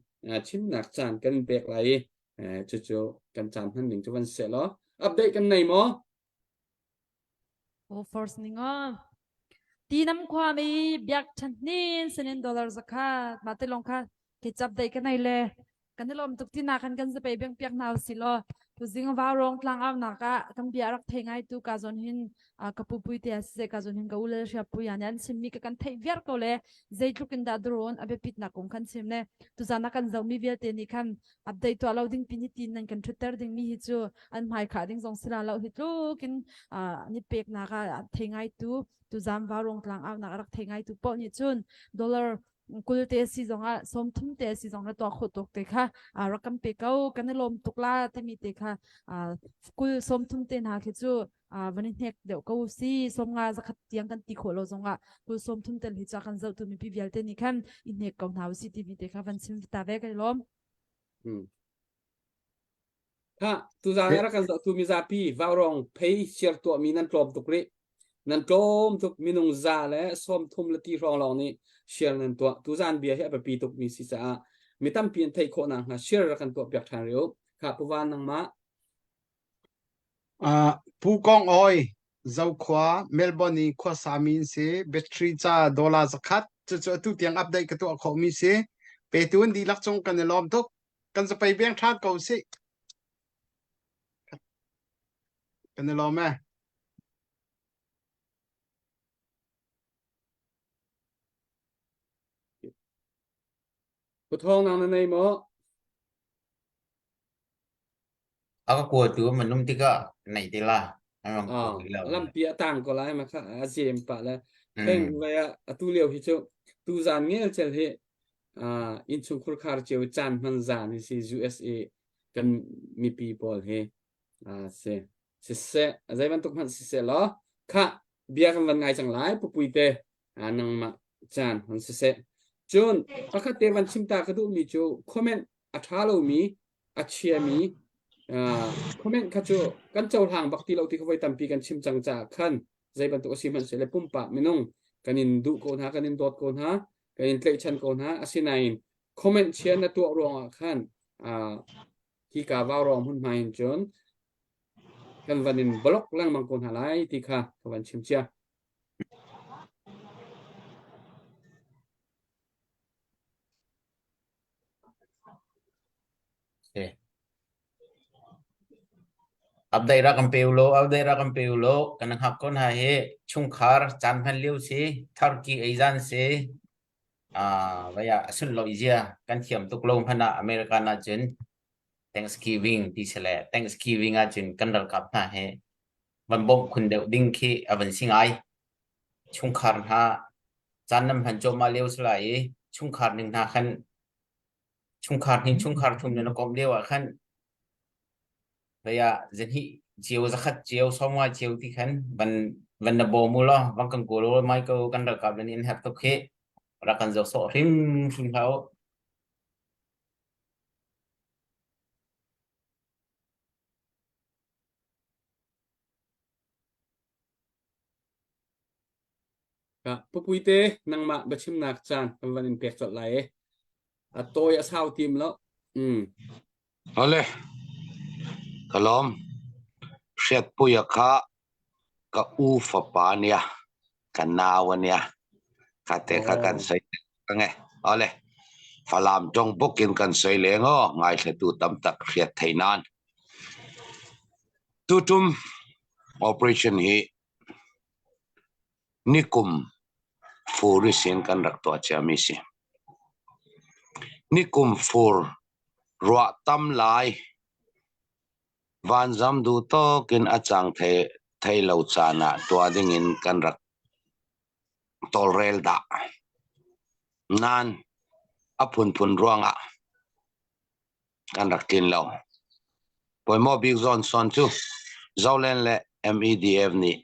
chimnak caan kan in pek lai i cucu kan caan hman ning cu van seh law update kan nei maw? Oh, first ning o. Tinam khua mi biak than hnin sinin dollar zakhat ma te long kha ke chap dei ka nei le kan i lawm tuk ti na kan kan zapei beng piak hna si law tuzing va rong tlang au nak ah kan bia rak thei ngai tu ka zon hin ka pu pui te se ka zon hin ka ule hria pui an an chim mi ka kan theih viar ko le zeitluk in dah drone a biapit nak kong kan chim le tuzan ah kan zoh mi vialte nih khan update tuah lo ding pin hi tin nan kan thutter ding mi hi cu an hmai khah ding zong sila lo hi tluk in ni pek nak ah thei ngai tu tuzan va rong tlang au nak rak thei ngai tu poh nih cun dollar 20 te si zongah 30 te si zong na tuah khawh tuk te kha rak kan pe ko kan i lawm tuk la timi te kha 20 30 te hna khi cu van i hnek deuh ko si 50 zakhat tiang kan ti khawh lo zongah 20 30 tel hi cha kan zoh tu mipi vialte nih khan i hnek ko hna usi timi te kha van chim ta ve kan i lawm. Kha tuzaan a rak kan zohtu mizapi vaurawng phei share tuahmi nan tlawm tuk rih. Nan tlawm tuk minung 130 le ti hrawng lawng nih share nan tuah. Tuzaan bia hi a biapi tukmi si caah mi tampi an theih khawh nakhnga share rak kan tuah piak ṭhan rih u. Kha Pu Van nangmah. Pu Kong Awi, Zokhua, Melbourne i khuasa mi an si. Battery ca dollar 100. Cucu atu tiang update ka tuah khawhmi si. Petu an dihlak cung kan i lawm tuk. Kan zapei veng ṭhan ko sih. Kan i lawm e. Pu Thawng nang na nei maw? A ka kuatu man um tikah nei te la. An Ah, ku lo. lampi a tang ko lai ma kha a jem pa le heng vai ah atu lio hi cu tu zan ngel chel hi ah innchung khurkhar cio caan hman zan hi si USA kan mipi pawl hi ah si siseh zei bantuk hmanh siseh law kha bia kan van ngai cang lai pupui te ah nangmah caan hon siseh cun pakhat te van chim ta ka duhmi cu comment a ṭha lomi a chiami comment kha cu kan cohlang bak ti lo ti kha voi tampi kan chim cang caah khan zei bantuk a si hmanh sile pumpak minung kan in duh ko hna kan in dawt ko hna kan in tlaihchan ko hna asinain comment chia na tuah ruangah khan hi ka vaurawng hmunhma in cun kan van in block lengmang ko hna lai ti kha ka van chim cia. Update rak kan pe u law, update rak kan pe u law, kan hngak ko hna hi chungkhar caan hman lio si, Turkey ei zan si, ah vaya a sun lo zia kan thiam tuk lo hmanh ah American ahcun Thanksgiving ti si le Thanksgiving ahcun kan ralkap hna he van bawmh khun deuh ding khi a van si ngai. Chungkhar hna caan nan hman cuahmah lio si lai i chungkhar ning hna khan chungkhar hnih chungkhar thum nan i komh lio ah khan vei ah zahnih cio zakhat cio 50 cio ti khan van van na bawm u law van kan kawl u mai ko kan ralkap nan in herh tuk hi rak kan zoh sawh hrimhrim hlah u. Pupuite nangmah biachimnak caan kan van in pek colh lai i a tawi a sau tim lo. Mm. Ole, ka lawm. Hriatpuia kha ka u fapa nia, ka nau ania. Kha te kha kan Oh. soi ka nge. Ole, Falam tong bawkin kan soi leng aw, ngaithlatu tam tak hriat thei nan. Tutum operation hi Nikum fur in kan rak tuah ciami si. Nikum fur ruah tam lai vanzam duh tawk in a cang thei, thei lo caan ah tuah ding in kan rak tawlrel dah. Nain a phunphun ruangah kan rak tlin lo. Pawimawh bik zawn sawn cu Zoland le MEDF nih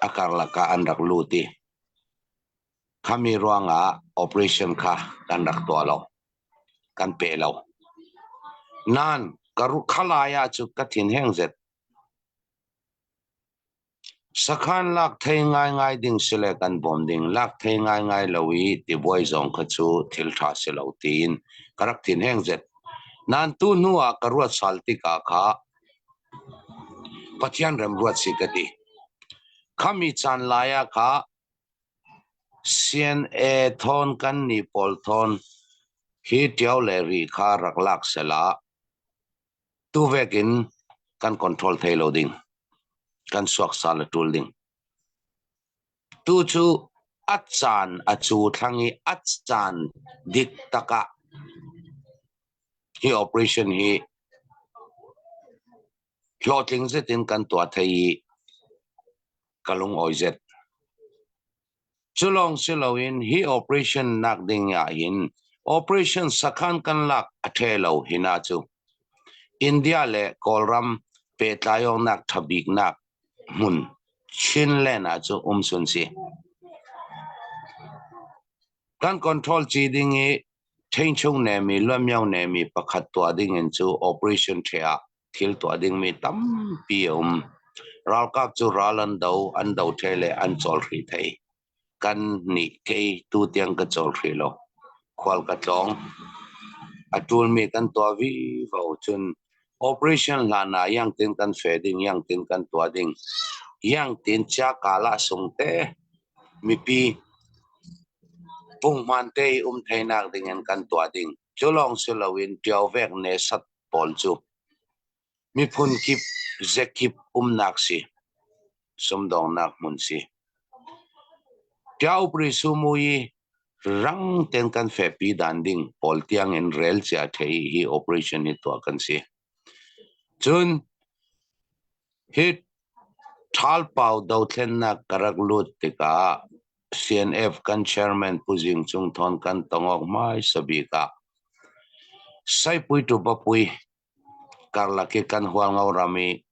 a karlak ah an rak lut i khami ruangah operation kha kan rak tuah lo, kan pe lo. Nain ka khalai ah cu ka thin heng zet. Sakhan lak thei ngaingai ding si le kan bawm ding, lak thei ngaingai lo i tibuai zong kha cu thil ṭha si lo tiin ka rak thinheng zet. Nain tu hnu ah ka ruat sal tikah kha Pathian remruat si ka ti. Khami caan lai ah kha CNA thawn kan ni pawl thawn hi ṭio le ri kha rak lak sehla tuvek in kan control thei lo ding. Kan suaksal a ṭul ding. Tu cu a caan a cu thlang i a caan dik tak ah hi operation hi hlawhtling zet in kan tuah thei i ka lungawi zet. Cu lawng si loin hi operation nak ding ah hin operation sakhan kan lak a ṭhe lo hina cu India le Kawlram pehtlai awknak ṭha biknak hmun Chinland ah cu um sun si. Kan control ci ding i ṭhingchung nemi luamio nemi pakhat tuah ding in cu operation ṭhe ah thil tuah dingmi tampi a um. Ralkap cu ral an do, an do ṭhe le an cawl hrih thei. Kan nih kei tu tiang ka cawl hrih lo. Khual ka tlawng. A ṭulmi kan tuah vivo cun operation hlan ah yangtin kan fe ding, yangtin kan tuah ding, yangtin chia kala sung te mipi punghman te i um theinak ding in kan tuah ding. Cu lawng si loin ṭio vek ne sat pawl cu miphun kip zekip umnak si sumdawngnak hmun si. Ṭiaupri sumui rang ten kan fehpi dan ding pawl tiang in rel cia thei hi operation hi tuah kan si. Cun hi ṭhalpau dothlennak ka rak lut tikah CNF kan chairman Pu Zing Cung Thawn kan tongok hmaisa bik ah Saipui to Bapui karlak i kan Hualngo ram i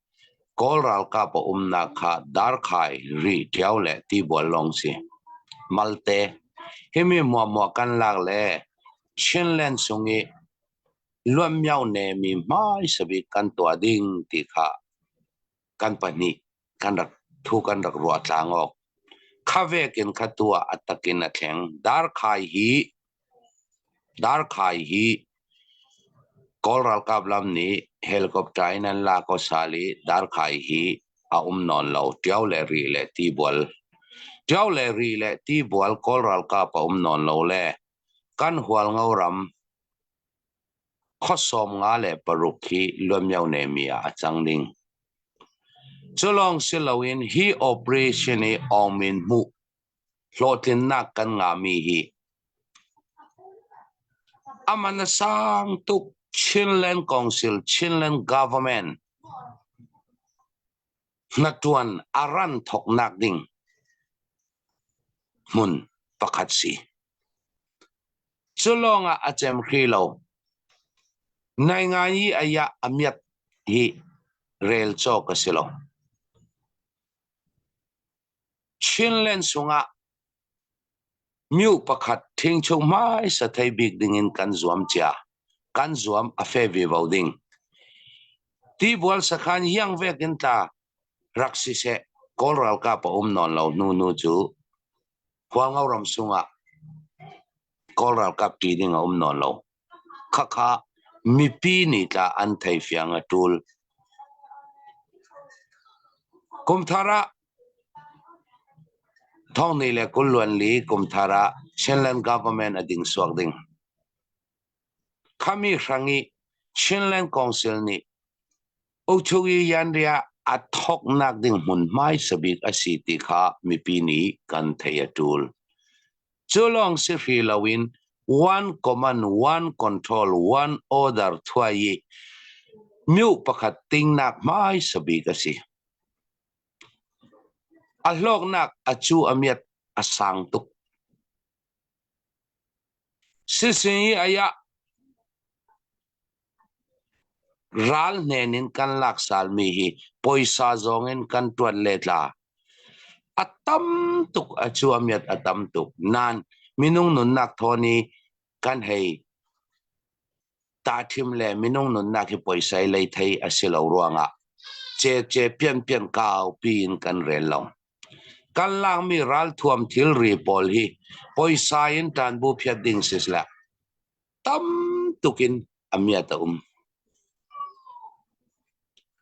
Kawl ralkap a umnak kha Darkhai, Ri, Ṭiao le Tibual lawng si. Malte, himi muahmuah kan lak le Chinland chung i luanmio nemi hmaisa bik kan tuah ding ti kha kan pahnih kan rak thu kan rak ruah tlang awk. Kha vekin kha tu ah a takin a thleng. Darkhai hi Darkhai hi Kawl ralkap lam nih helicopter in an lak aw sal i Darkhai hi a um nawn lo. Ṭio le Ri le Tibual. Ṭio le Ri le Tibual Kawl ralkap a um nawn lo le kan Hualngo ram Khuasawm 56 hi luamio nemi ah a cang ding. Cu lawng si loin hi operation i awngmin hmuh hlawhtlinnak kan ngahmi hi a man a sang tuk Chinland Council, Chinland Government hnatuan a ran thoknak ding hmun pakhat si. Cu lawngah a cem hri lo. Ngaingai i a yah a miat hi rel cawk a si lo. Chinland sungah myu pakhat ṭhingchung hmaisa thei bik dingin kan zuam cia. Kan zuam a fe vivo ding. Tibual sakhan hiang vek in tla rak siseh Kawl ralkap a um nawn lo hnu hnu cu Hualngo ram sungah Kawl ralkap ṭi ding a um nawn lo. Khakha mipi nih tla an thei fiang a ṭul. Kumthar ah thongni le kulluan li kumthar ah Chinland government a ding suak ding. Khami hrang i Chinland Council nih Ukchugi yanria a thoknak ding hmun hmaisa bik a si ti kha mipi nih kan thei a ṭul. Cu lawng si hri loin one command, one control, one order thuai i myu pakhat tingnak hmaisa bik a si. A hlawknak a cu a miat a sang tuk. Sisin i ayah ral hnen in kan lak salmi hi poisa zong in kan tuan le tla. A tam tuk a cu a miat a tam tuk. Nan minung nunnak thawn i kan hei tahthim le minung nunnak hi poisa i lei thei a si lo ruangah. Ce ce pian pian kau piin kan rel lo. Kan lakmi ralthuam thilri pawl hi poisa in ṭanbu phiat ding siseh tam tuk in a miat a um.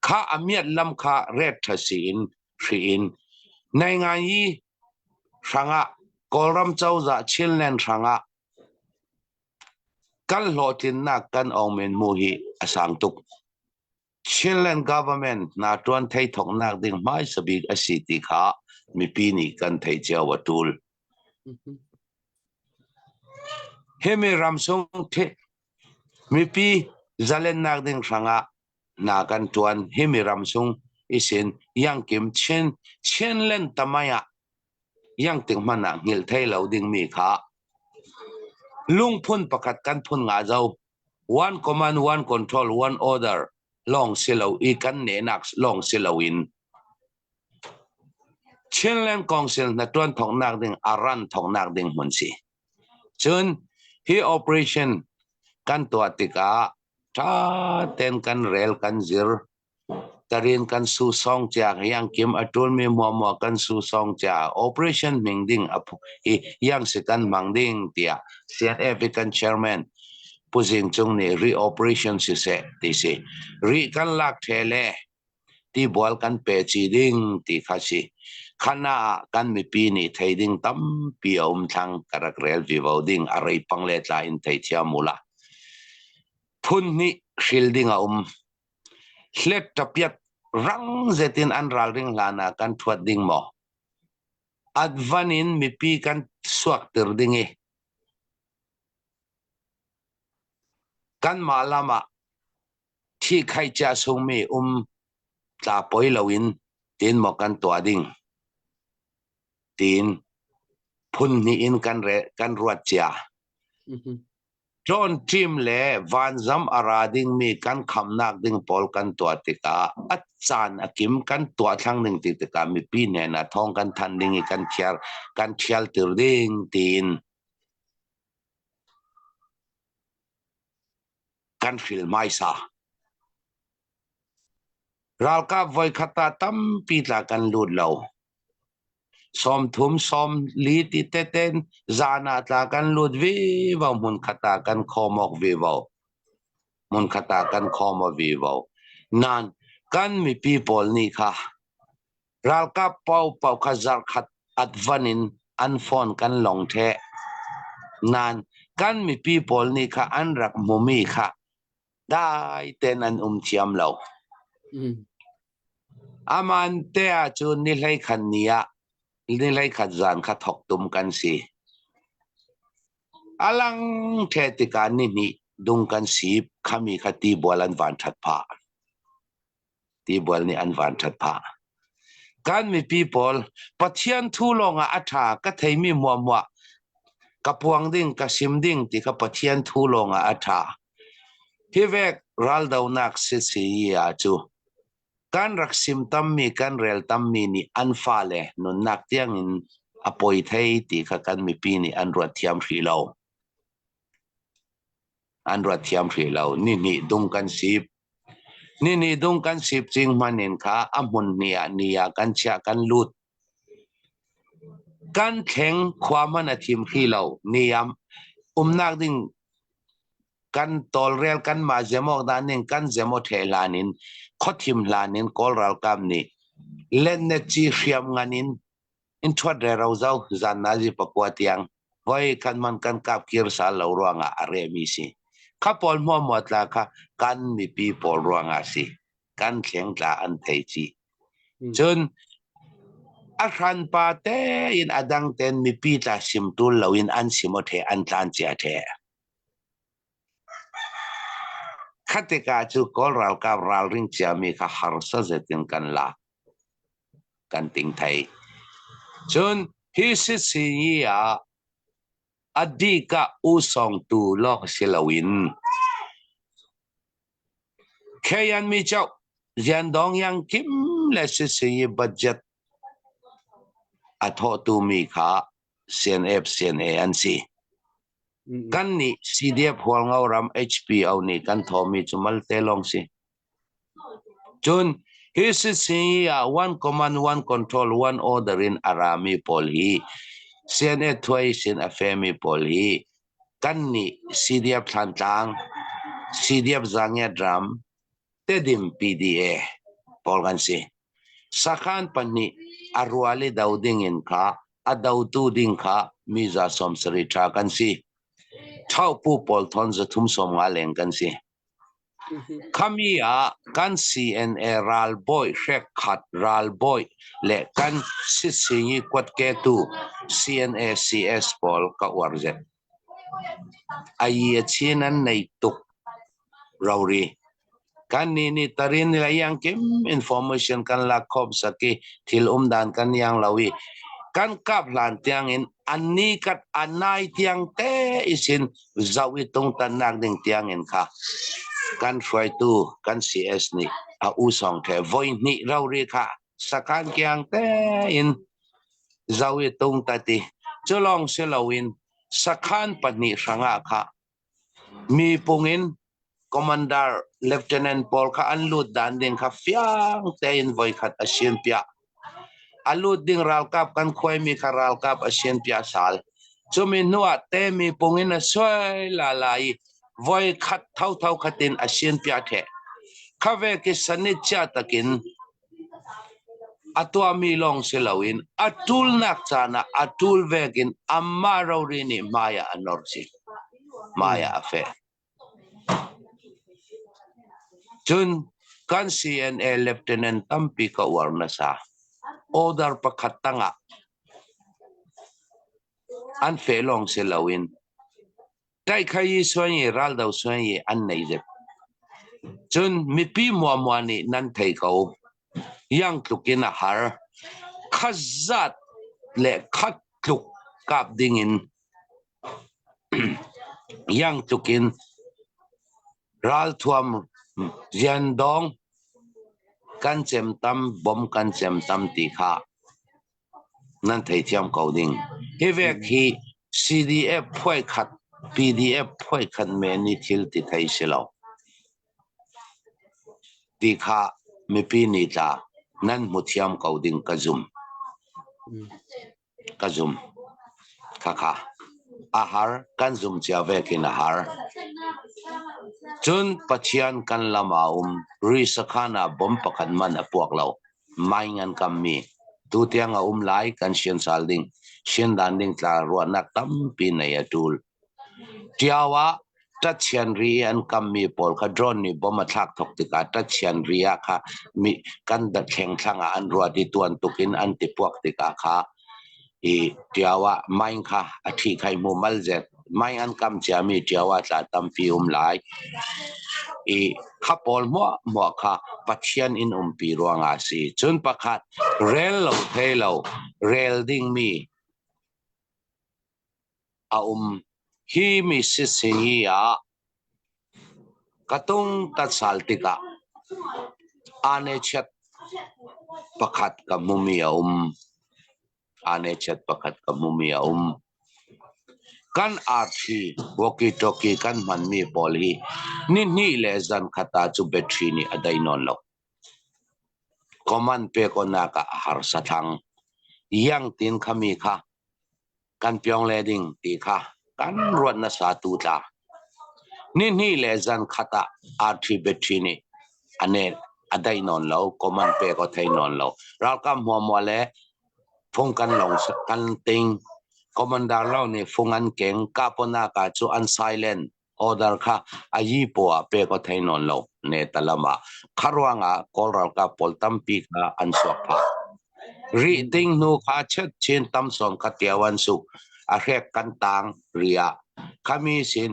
Kha a miat lam kha ret ṭha si in hri in nainganyi hrangah Kawlram cozah Chinland hrangah kan hlawhtlinnak kan awngmen mu hi a sang tuk. Chinland government hna ṭuan thei thawknak ding hmaisa bik a si ti kha mipi nih kan theih cio a ṭul. Himi ramsung mipi zalennak ding hrangah hna kan ṭuan. Himi ramsung isin Yangkim Chin Chinland tamai ah yang tik hmanh ah hngilh thei lo dingmi kha lungphun pakhat kan phun nga zo. One command, one control, one order lawng si lo i kan nehnak lawng si loin Chinland Council hna tuan thawknak ding a ran thawknak ding hmun si. Cun hi operation kan tuah tikah ṭha ten kan rel kan zir Tarin kan su song cia yang kim a ṭulmi muamua kan su song cia operation hming ding a hi yang si kan hmang ding tiah CNF i kan chairman Pu Zing Cung nih ri operation siseh ti si. Ri kan lak ṭhe le tibual kan pe ci ding ti kha si. Khana ah kan mipi nih thei ding tampi a um thlang ka rak rel vivo ding a rei pang le tla in thei thiam ula. Phun hnih hril ding a um. Hlet ṭapiat rang zet in an ralring hlan ah kan ṭhuat ding maw? Advan in mipi kan suakter ding i kanmah lam ah ṭhihkhaih cia sungmi um tla poi loin tiin maw kan tuah ding tiin phun hnih in kan re kan ruat cia. Drone team le vanzam a ra dingmi kan khamnak ding pawl kan tuah tikah a caan a kim kan tuah thlang ding ti tikah mipi hnen ah thawng kan thanh ding i kan thiar kan thialtir ding tiin kan hril hmaisa. Ralkap voikhat ah tampi tla kan lut lo. 30 40 ti teten zan ah tla kan lut vivo hmun khat ah kan khawm awk vivo. Hmun khat ah kan khawm aw vivo. Nan kan mipi pawl nih kha ralkap paopaoh kha zarhkhat atvan in an phone kan long ṭheh. Nan kan mipi pawl nih kha an rak hmumi kha dai ten an um thiam lo. Aman te ahcun ni hlei khat ni ah ni hlei khat zan kha thok tum kan si. Alang the tikah ni hnih dung kan sip khami kha tibual an van that phah. Tibual nih an van ṭhat phah. Kan mipi pawl Pathian thu lawngah a ṭha ka theimi muahmuah ka puang ding ka sim ding ti kha Pathian thu lawngah a ṭha. Hi vek raldonak sisi ah cu kan rak sim tammi kan rel tammi nih an fale nunnak tiangin a poi thei ti kha kan mipi nih an ruat thiam hrih lo. An ruat thiam hrih lo. Ni hnih dung kan sip. Ni nih dung kan sip cing hman in kha a hmun ni ah ni ah kan chiah kan lut. Kan thleng khua hman a thim hri lo. Ni am umnak ding kan tawlrel kan mah zemawk dan ning kan zemaw the hlan in khuathim hlan in Kawl ralkap nih lennet ci hriam ngan in in ṭhuat rero zo zan nazi pakua tiang voi kan man kan kap kir sal lo ruangah a remi si. Kha pawl hmuamua tla kha kan mipi pawl ruangah si. Kan thleng tla an thei chi. Cun a hranpa tein a dang ten mipi tla sim tul loin an sim o the an tlan cia the. Kha tikah cu Kawl ralkap ralring ciami kha harsa zetin kan lak. Kan ting thei. Cun hi sitsinyi ah a dikah usawngtu lawng si loin Khayan mi chau Liandong yang kim le sitsinyi budget a thawhtu mi kha CNF CNA an si. Kan nih CDF Hualngo ram HPO nih kan thawhmi cu malte lawng si. Cun. Hi sitsingi ah one command, one control, one order in a rami pawl hi CNA thuai sin a femi pawl hi kan nih CDF Thlantlang, CDF Zangiat ram, Tedim PDA pawl kan si. Sakhan pahnih a rual i do ding in kha a dotu ding kha mi za 70 ṭha kan si. Ṭhaupu pawl thon 350 leng kan si. Khami ah kan CNA ralbawi hrekkhat ralbawi le kan sitsingi kuatketu CNA CS pawl ka uar zet. Ayi a chin an nei tuk rori. Kan nih nih tarin le yang kim information kan lak khop saki thil um dan kan yang lo i kan kap hlan tiang in an ni kat anai tiang te isin zau i tung tannak ding tiang in kha kan hruaitu kan CS nih a u song the voi hnih rori kha sakhan kiang te in zau i tung tati culong si loin sakhan pahnih hrangah kha Mi pung in commander lieutenant pawl kha an lut dan ding kha fiang tein voikhat a sianpiah. A lut ding ralkap kan khuaimi kha ralkap a sianpiah sal. Cumi hnu ah te mi pung in a suai lala i voikhat thotho khatin a sianpiah theh. Kha ve ki sanit chia takin A tuahmi lawng si loin a ṭulnak caan ah a ṭul vekin amah rori nih hmai ah a nor chih. Hmai ah a feh. Cun kan CNA lieutenant tampi ka uar nasa. Order pakhat tangah an feh lawng si loin Tlaihkhai suan i raldo suan i an nei zet. Cun mipi muamua nih nan thei ko. Yang tluk in a har. Khat zat le khat tluk kap ding in yang tluk in ralthuam riandong kan cem tam bom kan cem tam ti kha Nan theithiam ko ding. Hi vek hi CDF phuai khat, PDF phuai khat men i thil ti thei si lo. Ti kha mipi nih tla nan hmu thiam ko ding ka zum. Ka zum. Khakha. A har kan zum cia vekin a har. Cun Pathian kan lam ah um ri sakhan ah bom pakhat man a puak lo. Mai ngan kammi tutiang a um lai kan siansal ding siandan ding tla ruahnak tampi nei a tul. Tiau ah ṭatchian ri an kammi pawl kha drone nih bom a thlak thok tikah ṭatchian ri ah kha mi kan thleng thlang ah an ruat i tuan tukin an ti puak tikah kha i ṭiau ah mine kha a ṭhi khai hmu mal zet mine an kam ciami ṭiau ah tla tampi um lai i kha pawl hmuah hmuah kha Pathian in umpi ruangah a si. Cun pakhat rel lo thei lo rel dingmi a um. Hi mi sising ah ka tung ka sal tikah ane chiat pakhat ka hmumi a um. Ane chiat pakhat ka hmumi a um. Kan arthi walkie-talkie kan hmanmi pawl hi ni hnih le zan khat ah cu battery nih a dai nawn lo. Command pek awnak ah a harsa thlang. Yang tin khami kha kan piong le ding ti kha kan ruat nasa tu tla. Ni hnih le zan khat ah arthi battery nih ane a dai nawn lo, command pek aw thei nawn lo. Ralkap hmuamua le fung kan long kan ting commander lo nih fung an keng kaponaka cu an silent order kha a yi poah ah pek aw thei nawn lo ne talam ah kha ruangah Kawl ralkap pawl tampi kha an suak phah. Rih ting hnu kha chet chin tam sawm kha tiau an suk a hrek kan tang ri ah khami sin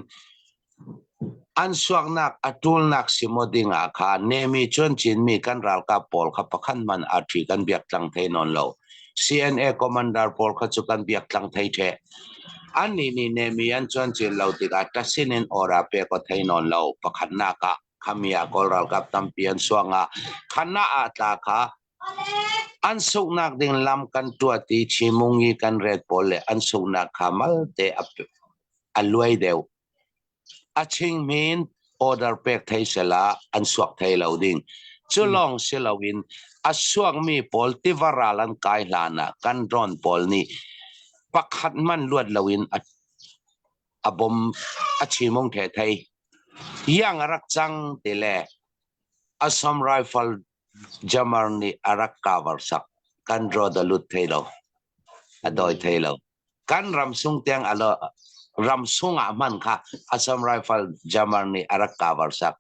an suaknak a ṭulnak si maw ding ah kha nemi cun Chinmi kan ralkap pawl kha pakhat man a ṭhi kan biak tlang thei nawn lo. CNA commander pawl kha cu kan biak tlang thei ṭheh. Annih nih nemi an cuan cin lo tikah ṭasin in ora pek aw thei nawn lo. Pakhatnak ah khami ah Kawl ralkap tampi an suang ah khana ah tla kha an sunghnak ding lam kan tuah ti Chimung i kan ret pawl le an sunghnak kha malte a luai deuh. A chingmin order pek thei sela an suak thei lo ding. Cu lawng si loin a suakmi pawl tiva ral an kai hlan ah kan drone pawl nih pakhat hmanh luat loin a a bom a chimung the thei. Yang a rak cang ti le Assam Rifle jammer nih a rak cover sak. Kan drone a lut thei lo. A dawi thei lo. Kan ram sung tiang a lo ram sung ah hman kha Assam Rifle jammer nih a rak cover sak.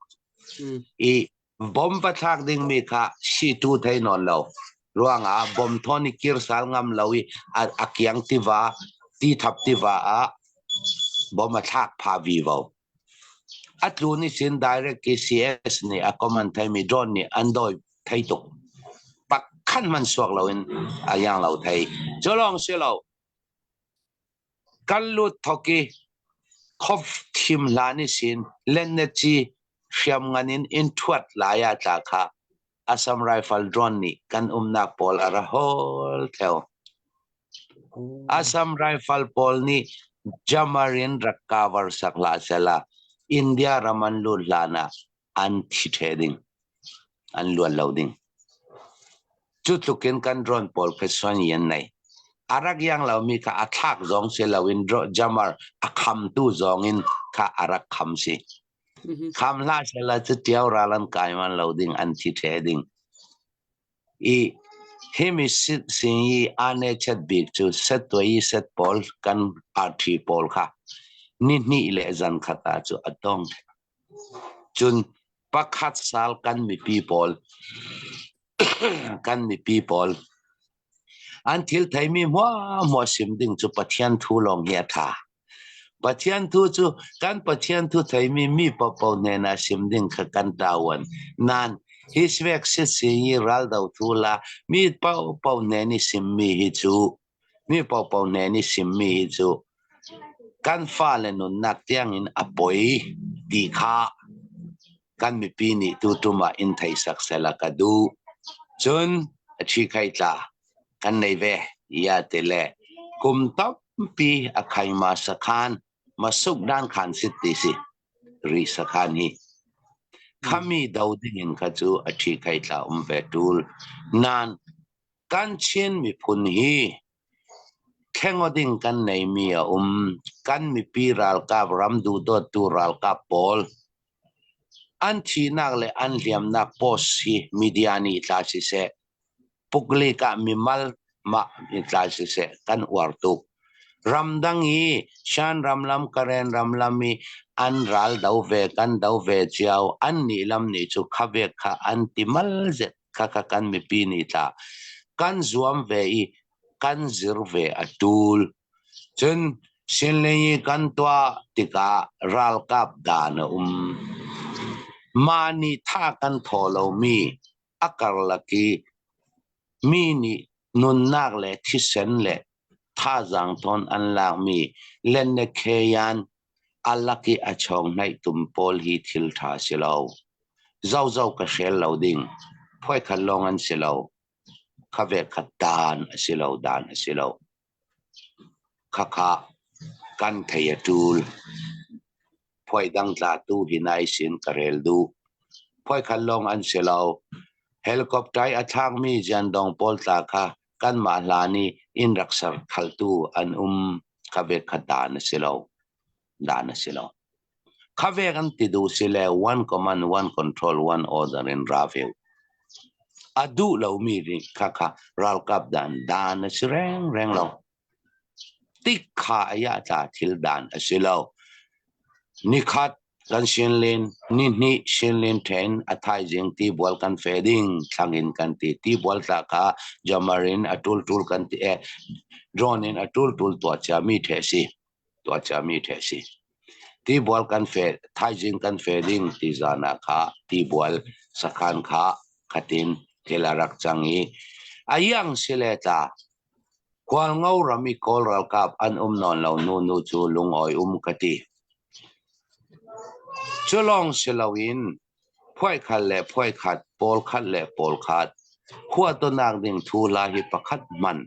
I bom va thlak ding mi kha si tu thei nawn lo ruangah bom thawn i kir sal ngam lo i a kiang tiva ti thap tiva ah bom a thlak pha vi vo. A tlu ni sin direct ki CS nih a command thei mi drone nih an dawi thei tuk. Pakhan man suak lo in a yang lo thei. Cu lawng si lo. Kan lut thok i khof thim hlan i sin lenneci hriam ngan in in thuat lai ah tla kha Assam Rifle drone nih kan umnak pawl a ra hawl theo. Assam Rifle pawl nih jammer in rak cover sak hlah sela India ram an lut hlan ah an thi ṭhe ding, an luan lo ding. Cu tluk in kan drone pawl kha suan i an nei. A rak iang lomi kha a thlak zong si loin jammer a khamtu zong in kha a rak kham si. Kham hlah sela cu ṭiao ral an kai man lo ding, an thi ṭhe ding. I himi sin i aa chet bik cu settuai i set pawl kan arṭhi pawl kha ni hnih le zan khat ah cu a dong. Cun pakhat sal kan mipi pawl kan mipi pawl an thil theimi hmuahhmuah sim ding cu Pathian thu lawng hi a ṭha. Pathian thu cu kan Pathian thu theimi mi paohpaoh hnenah sim ding kha kan ṭauan. Nain hi svek sitsi hi raldo thu la mi paohpaoh hnen i simmi hi cu Mi paohpaoh hnen i simmi hi cu kan fale nunnak tiangin a poi ti kha kan mipi nih tutum ah in thei sak sela ka duh. Cun a ṭhi khai tla kan nei ve ya ti le kum tampi a khaima sakhan masuk dan khan sit ti si ri sakhan hi khami do dingin kha cu a ṭhi khai tla um ve tul nan Kan Chin miphun hi thleng ding kan neimi a um. Kan mipi ralkap ram duhdawttu ralkap pawl an thihnak le an hliamnak post hi media nih tla siseh, puklik ah mimal mah nih tla siseh kan uar tuk. Ramdang i Shan ramlam Karen ramlam i an ral do ve kan do ve cio an nih lam nih cu khavek kha an ti mal zet Khakha kan mipi nih tla kan zuam ve i kan zir ve a tul. Cun Sinling i kan tuah tikah ralkap dan a um. Mah nih tha kan thaw lomi a karlak i mi nih nunnak le thisen le thazaang thawn an lakmi Lennekheyan A lak i a chawng hnaih tum pawl hi thil ṭha si lo. Zozo ka hrel lo ding. Phuaikhat lawng an si lo. Kha ve kha dan a si lo, dan a si lo. Khakha kan thei a ṭul. Phuai dang tla tu hi nai sin ka rel duh. Phuaikhat lawng an si lo. Helicopter a thlakmi Jiandong pawl tla kha kanmah hlan i inn rak ser khaltu an um kha ve kha dan a si lo dan a si lo kha ve kan ti duh si le one command one control one order in ra ve a duh lomi nih kha kha ralkap dan dan a si reng reng lo Tik kha a yah thil dan a si lo. Nikhat kan sinlin, nihnih sinlin ṭhen a thaizing tibual kan fe ding thlang in kan ti. Tibual tla kha jammer in a ṭulṭul kan ti e drone in a ṭulṭul tuah ciami ṭhe si. Tuah ciami ṭhe si. Tibual kan fe, thaizing kan fe ding ti zan ah kha tibual sakhan kha khatin thil a rak cang i a iang si le tla Khualngo ram i Kawl ralkap an um nawn lo nunu cu lungawi um ka ti. Cu lawng si loin phuaikhat le phuaikhat, pawl khat le pawl khat, huahtonak ding thu hla hi pakhat hmanh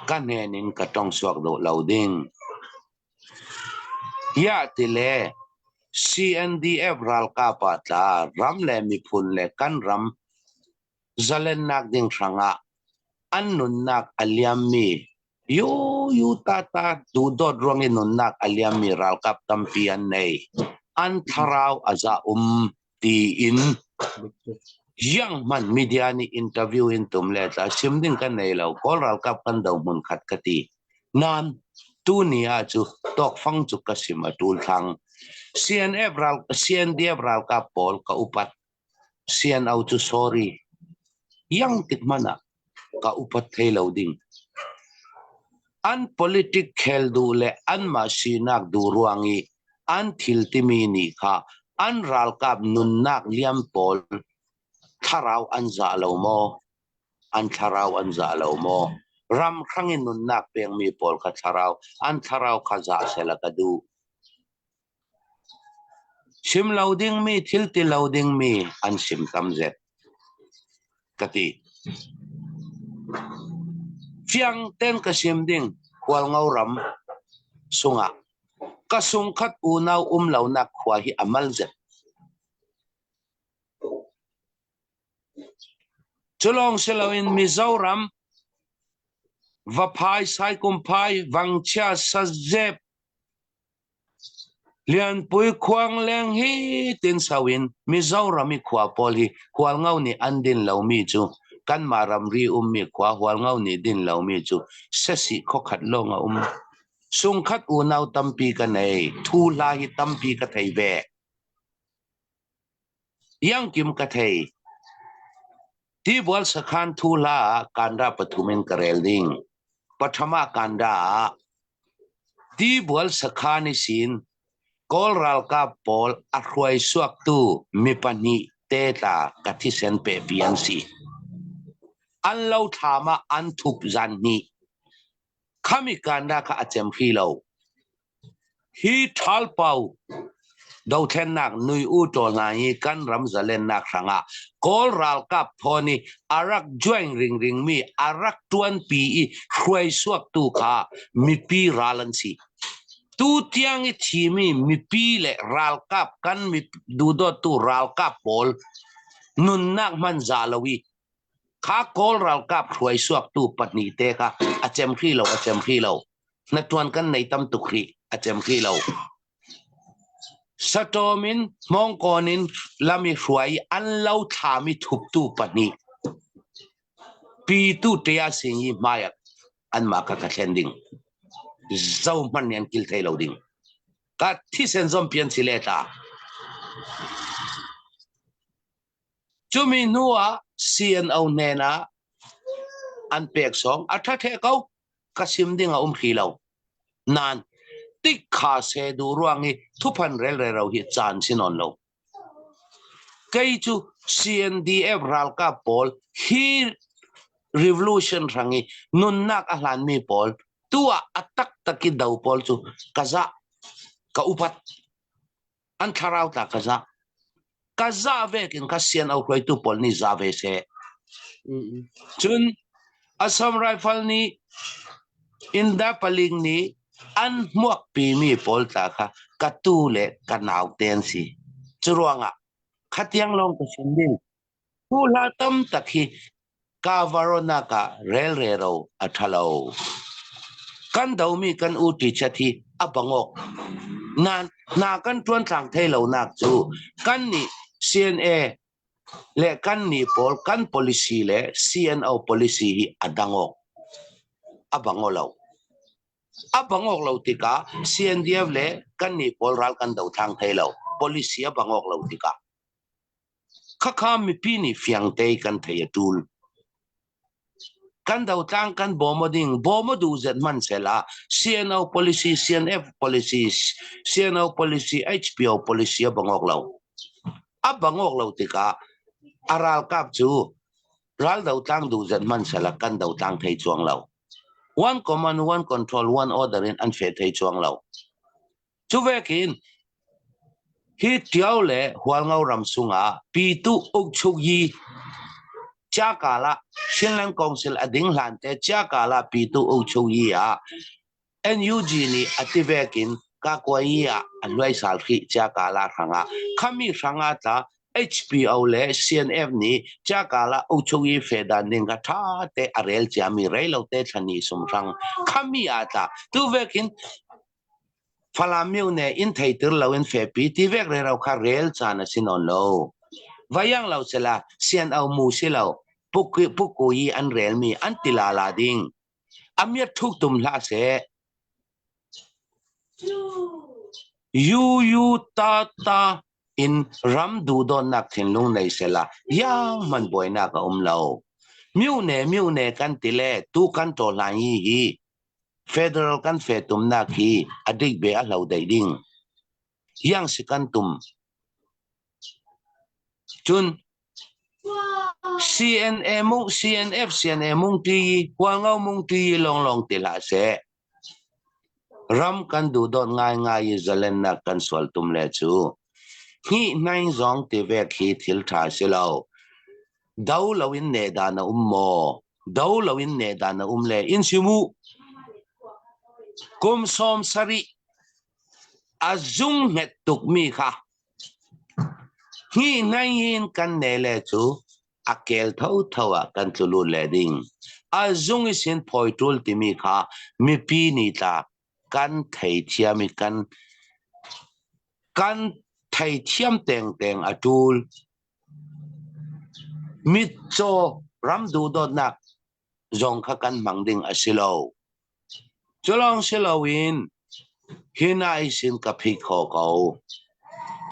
ka hnen in ka tong suak duh lo ding. Hiah ti le. CNDF ralkap ah tla ram le miphun le kan ram zalennak ding hrangah an nunnak a liammi yu yu ta ta duhdawt ruang i nunnak a liammi ralkap tampi an nei. An thlarau a za um tiin yang hman media nih interview in tum le tla chim ding kan nei lo kawl ralkap kan do hmun khat ka ti nan tu ni ah cu tawkfang cu ka sim a tul thlang CNF ral CNDF ralkap pawl ka upat CNO cu sorry yang tik hmanh ah ka upat thei lo ding. An politic khel duh le anmah sinak duh ruang i an thil timi nih kha an ralkap nunnak liam pawl thlarau an zah lo maw? An thlarau an zah lo maw? Ram hrang in nunnak pengmi pawl kha thlarau an thlarau kha zah sela ka duh. Chim lo dingmi thil ti lo dingmi an sim tam zet ka ti. Fiang ten ka sim ding Hualngo ram sungah ka sungkhat unau um lonak khua hi a mal zet. Culawng si loin Mizoram Vaphai, Saikumphai, Vangchia, Sazep, Lianpui khuangleng hi tin sau in Mizoram i khua pawl hi Hualngo nih an din lomi cu kanmah ramri ummi khua Hualngo nih din lomi cu sasih khuakhat lawng a um. Sungkhat unau tampi ka nei. Thu hla hi tampi ka thei ve. Iangkim ka thei. Tibual sakhan thu hla ah kanda pathum in ka rel ding. Pathama kanda ah Tibual sakhan i sin Kawl ralkap pawl a hruai suaktu mi pahnih te tla ka thisen pehpi an si. An lo thlam ah an thup zan hnih. Khami kanda kha a cem hri lo. Hi ṭhalpau dothlennak nui u ṭawl hna hi kan ram zalennak hrangah Kawl ralkap thawn i a rak join ringringmi a rak ṭuanpi i hruaisuaktu kha mipi ral an si. Tu tiang i thimi mipi le ralkap kan duhdawttu ralkap pawl nunnak hman za lo i Kha Kawl ralkap hruaisuaktu pahnih te kha a cem hrih lo, a cem hrih lo. Hnatuan kan nei tam tuk hrih, a cem hrih lo. Satawm in hmawngkawn in lam i hruai i an lo thlam i thuptu pahnih pitu ṭia sing i hmai ah anmah kha ka thlen ding. Zo hmanh nih an kil thei lo ding. Ka thisen zompi an si le tla. Cumi hnu ah CNO hnen ah an pek sawng a ṭha ṭheh ko ka sim ding a um hri lo. Nain tikha se duh ruang i thuphan relrero hi caan si nawn lo. Kei cu CNDF ralkap pawl hi revolution hrang i nunnak a hlanmi pawl tu ah a taktak i do pawl cu ka zah ka upat. An thlarau tla ka zah. Ka zah vekin ka sian au hruaitu pawl nih za ve seh. Cun Assam Rifle nih Inda paling nih an hmuakpimi pawl tla kha ka tu le ka nau te an si. Curuangah khatiang lawng ka sim ding. Tu hla tam tak hi Kavaronak ah relrero a ṭha lo. Kan domi kan u ṭichat hi a bangawk. Nain hna kan ṭuan tlang thei lonak cu kannih CNA le kannih pawl kan policy le CNO policy hi a dang awk. A bang aw lo. A bang awk lo tikah CNDF le kannih pawl ral kan do thlang thei lo. Policy a bang awk lo tikah. Khakha mipi nih fiangte kan thei a ṭul. Kan dotlang kan bawm ding bawm duh zet hmanh sehla CNO policy, CNF policy, CNO policy, HPO policy a bang awk lo. A bang awk lo tikah a ralkap cu ral dotlang duh zet hmanh sehla kan dotlang thei chuang lo. One command, one control, one order in an fe thei chuang lo. Cu vekin hi Ṭio le Hualngo ram sungah Pitu Ukchukyi Ciakala Chinland Council a ding hlan te Ciakala Pitu Ukchukyi ah NUG nih a ti vekin. Kakuayi ah a hluai sal hrih Chiakala hrangah. Khami hrangah tla HPO le CNF nih Chiakala Uchugi fe dan ding kha tha te a rel ciami reilo te thlani sum hrang khami ah tla tu vekin Falam myone in theitir lo in fepi ti vek rero kha rel caan a si nawn lo. Vayang lo sela sian au mu si lo pukuyi an relmi an tilala ding. Amiat thuk tum hlah seh. Yu ta ta in ram duhdawtnak thinlung nei sela yang man buainak a um lo. Myone myone kan ti le tu kan to hlan hi hi Federal kan fe tumnak hi a dik be a hlo deih ding. Yang si kan tum. Cun CNA mung CNF CNA mung ti Hualngo mung ti longlong ti hlah seh. Ram kan duhdawt ngaingai i zalennak kan sual tum le cu hi hnaing zong ti vek hi thil ṭha si lo. Do loin ne dan a um maw? Do loin ne dan a um le in si mu. Kum 70 a zung hnget tukmi kha hi hnaing kan ne le cu a kel thotho ah kan tlu lut le ding. A zung i sin phawi ṭul timi kha mipi nih tla kan theithiam i kan kan theithiam tengteng a ṭul. Mitcaw ram duhdawtnak zong kha kan hmang ding a si lo. Cu lawng si loin hina i sin ka phih kho ko.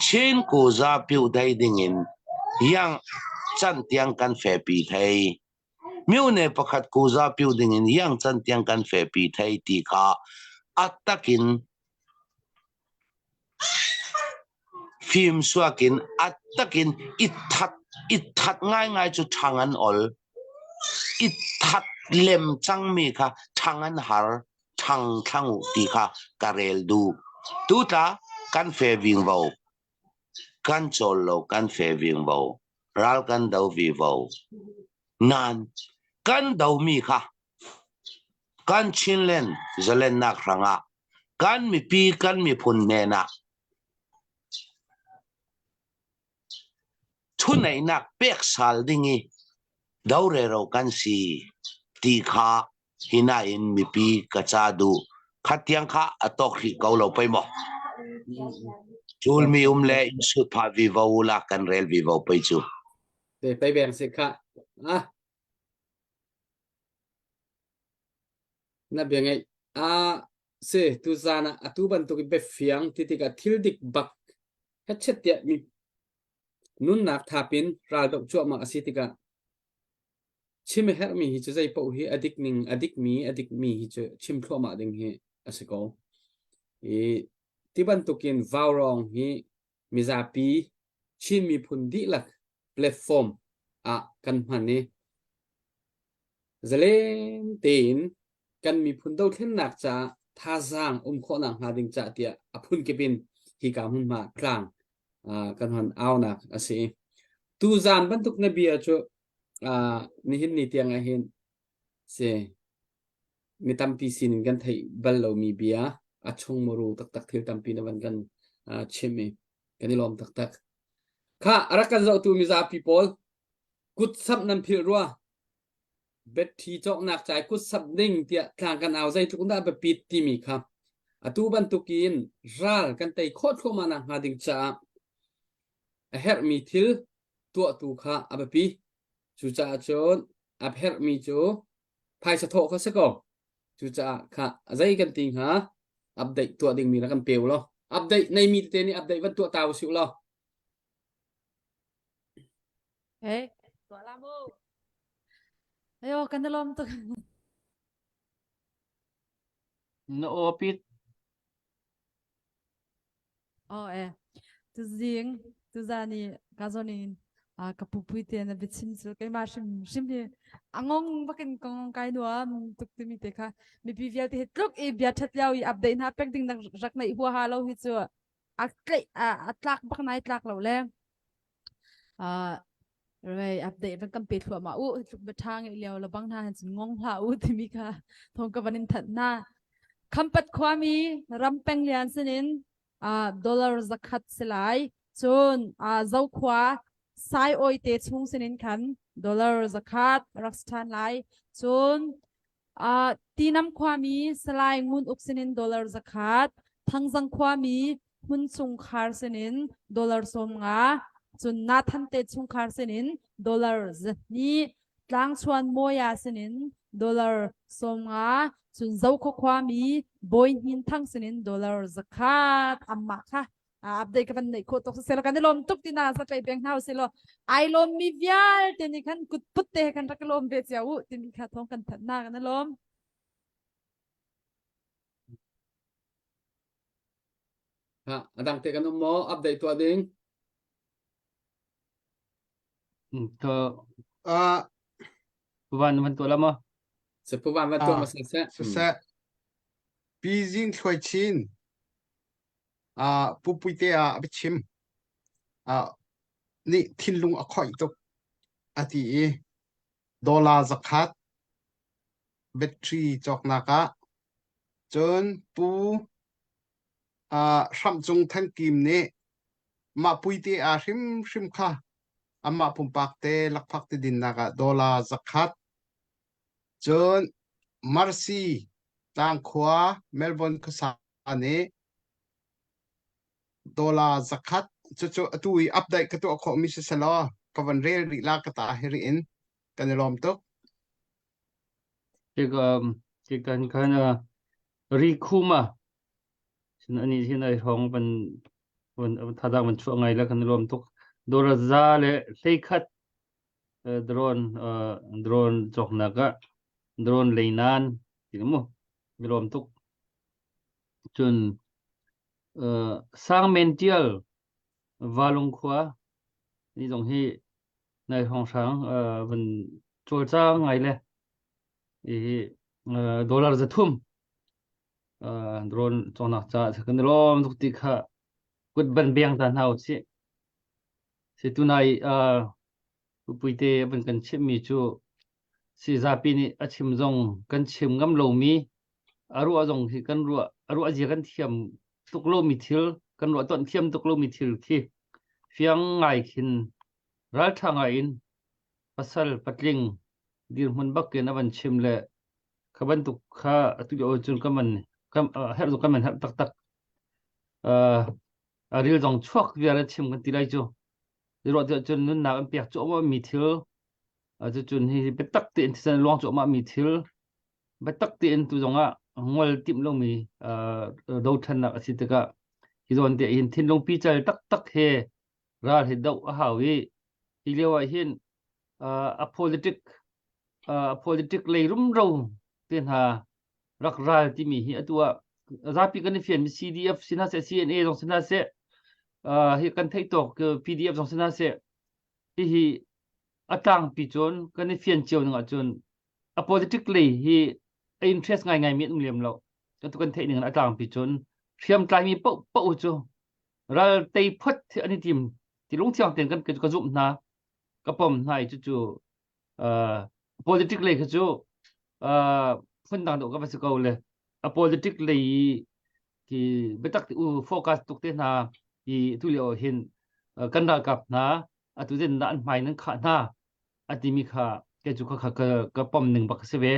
Chin kuza piu dei dingin yang can tiang kan fepi thei. Myone pakhat kuza piu dingin yang can tiang kan fepi thei ti kha a takin Fimsuak in a takin i that i that ngaingai cu ṭhang an ol. I that lem cangmi kha ṭhang an har, ṭhang thlang u ti kha ka rel duh. Tutla kan fe vingvo, kan cawl lo kan fe vingvo, ral kan do vivo. Nain kan domi kha kan Chinland zalennak hrangah kan mipi kan miphun hnenah thuneihnak pek sal ding i dorero kan si ti kha hina in mipi ka ca duh khatiang kha a tawk hrih ko lo pei maw Culmi um le in sut pha vivo la kan rel vivo pei cu Te pei beng si kha ah Na bia ngeih. Ah, si tuzaan ah atu bantuk in biafiang ti tikah thil dik bak hetchet tiah mi nunnak thap in raldoh cuahmah a si tikah chim a herhmi hi cu zei paoh hi a dik ning a dikmi a dikmi hi cu chim thluahmah ding hi a si ko. I ti bantukin vaurawng hi mizapi Chin miphun dihlak platform ah kan hman i zalen tein kan miphun dothlennak caah thazaang um khawhnak hnga ding cah tiah a phunkip in hika hmunhma tlang kan hon aunak a si. Tuzaan bantuk na bia cu nihin ni tiang ah hin si mi tampi sinin kan theih bal lomi bia a chung muru taktak thil tampi na van kan chim i kan i lawm taktak. Kha a rak kan zohtu mizapi pawl kut samh nan philh rua. Betthi cawknak cai kut samh ding tiah tlang kan au zeitluk dah biapit timi kha atu bantukin ral kan tei khawh thluahmah nak hnga ding caah a herhmi thil tuahtu kha a biapi. Cucaah cun a herhmi cu phaisa thawh kha si ko. Cucaah kha zei kan ti hnga update tuah dingmi rak kan pe u law update neimi tete nih update van tuah ta usih law. Hey, tuah la mu. Ayo, kan lawm tuk. Na aw pit. Oh eh. Tuzing, tuzan i ka zawn in ka pupui te na biachim cu keimah hrim hrim hi angong bakin kong kai nuam tuk timi te kha mipi vialte hi tluk i bia that lio i update hna pek ding nak rak neih huaha lo hi cu a tlaih a tlak bak nai tlak lo le rei update van kan pe thluahmah u tluk ba tha ngeih lio lo bang hna han cun ngong hlah u timi kha thong ka van in thanh hna. Khampat khuami ram penglian sinin dollar 100 si lai. Cun Zokhua Sai Oi te chung sinin khan dollar 100 rak si ṭhan lai. Cun Tinam khuami Salai Ngun Uk sinin dollar 100, Thangzang khuami Hmun chungkhar sinin dollar 50, cun Nathan te chungkhar sinin dollar 200, Tlangchuan Mawia sinin dollar 50, cun Zokhua khuami Bawi Hnin Thang sinin dollar 100 amah kha update ka van neih khawh tuk siselaw kan i lawm tuk tina sa tlai peng hna usilaw ai lawm mi vialte nih khan kut put te kan rak i lawm ve cio u timi kha thawng kan thanh na kan i lawm. Ha, adang te kan um maw update tuah ding? Ka van van tuah la maw? Se pu van van tuah ma se. Se. Pi Zing Thluai Chin Pu Puite ah a biachim nih thinlung a khoih tuk a ti i dollar 100 battery cawknak ah cun Pu Hramh Cung Thankim nih mah Puite ah hrimhrim kha amah pumpak te lakphak ti dinnak ah dollar 100 cun Mercy tlangkhua Melbourne khuasa nih dollar 100 cucu atu i update ka tuah khawhmi si selaw ka van rel rih la ka ta hi rih in kan i lawm tuk. Kan kan ri khuma sin ani hin ai hong van van thadang van chuah ngai la kan lawm tuk dollar za le hlei khat drone drone cawknak ah drone leinan ti mu mi lawm tuk Cun Sangmen Ṭial Valung khua ni zong hi nai hrawnghrang van cawlcang ngai le hihi dollar 300 drone cawknak caah kan i lawm tuk ti kha kut ban beng ta hna usih. Si tunai Pupuite van kan chimhmi cu si zapi nih a chim zong kan chim ngam lomi a ruah zong hi kan ruah a ruah zia kan thiam tuk lomi thil kan ruah ton thiam tuk lomi thil khi fiang ngai khin ralṭha ngai in pasal patling dirhmun bakin a van chim le kha bantuk kha atu lio cun kan man kan herh zong kan man herh taktak a ril zong chuak vial a chim kan ti lai cu ruah tiah cun nunnak an pek cuahmah mi thil cucun hi biatak tein thisen luang cuahmah mi thil biatak tein tu zongah ngol timh lomi doṭhennak a si tikah hi zawn te hin thinlung pical taktak he ral hi doh a hau i hi lio ah hin a politic a politic lei rumro te hna rak ral timi hi atu ah zapi kan i fian mi CDF si hna seh CNA zong si hna seh hi kan theih tawk PDF zong si hna seh hihi a tlangpi cun kan i fian cio ning ahcun a politic lei hi a interest ngaingai mi an um lem lo. Atu kan theih ning in a tlangpi cun hriamtlai mi paoh paoh cu ral tei phot hi an i tim ti lungthiang tein kan ka zumh hna ka pom hna i cucu uh, politic lei kha cu uh, phundang deuh ka va si ko le a politic lei ki biatak u focus tuk te hna i tu lio hin kan ralkap hna atu zin an hmai nan khah hna a timi kha kei cu kha ka ka pom ning bak si ve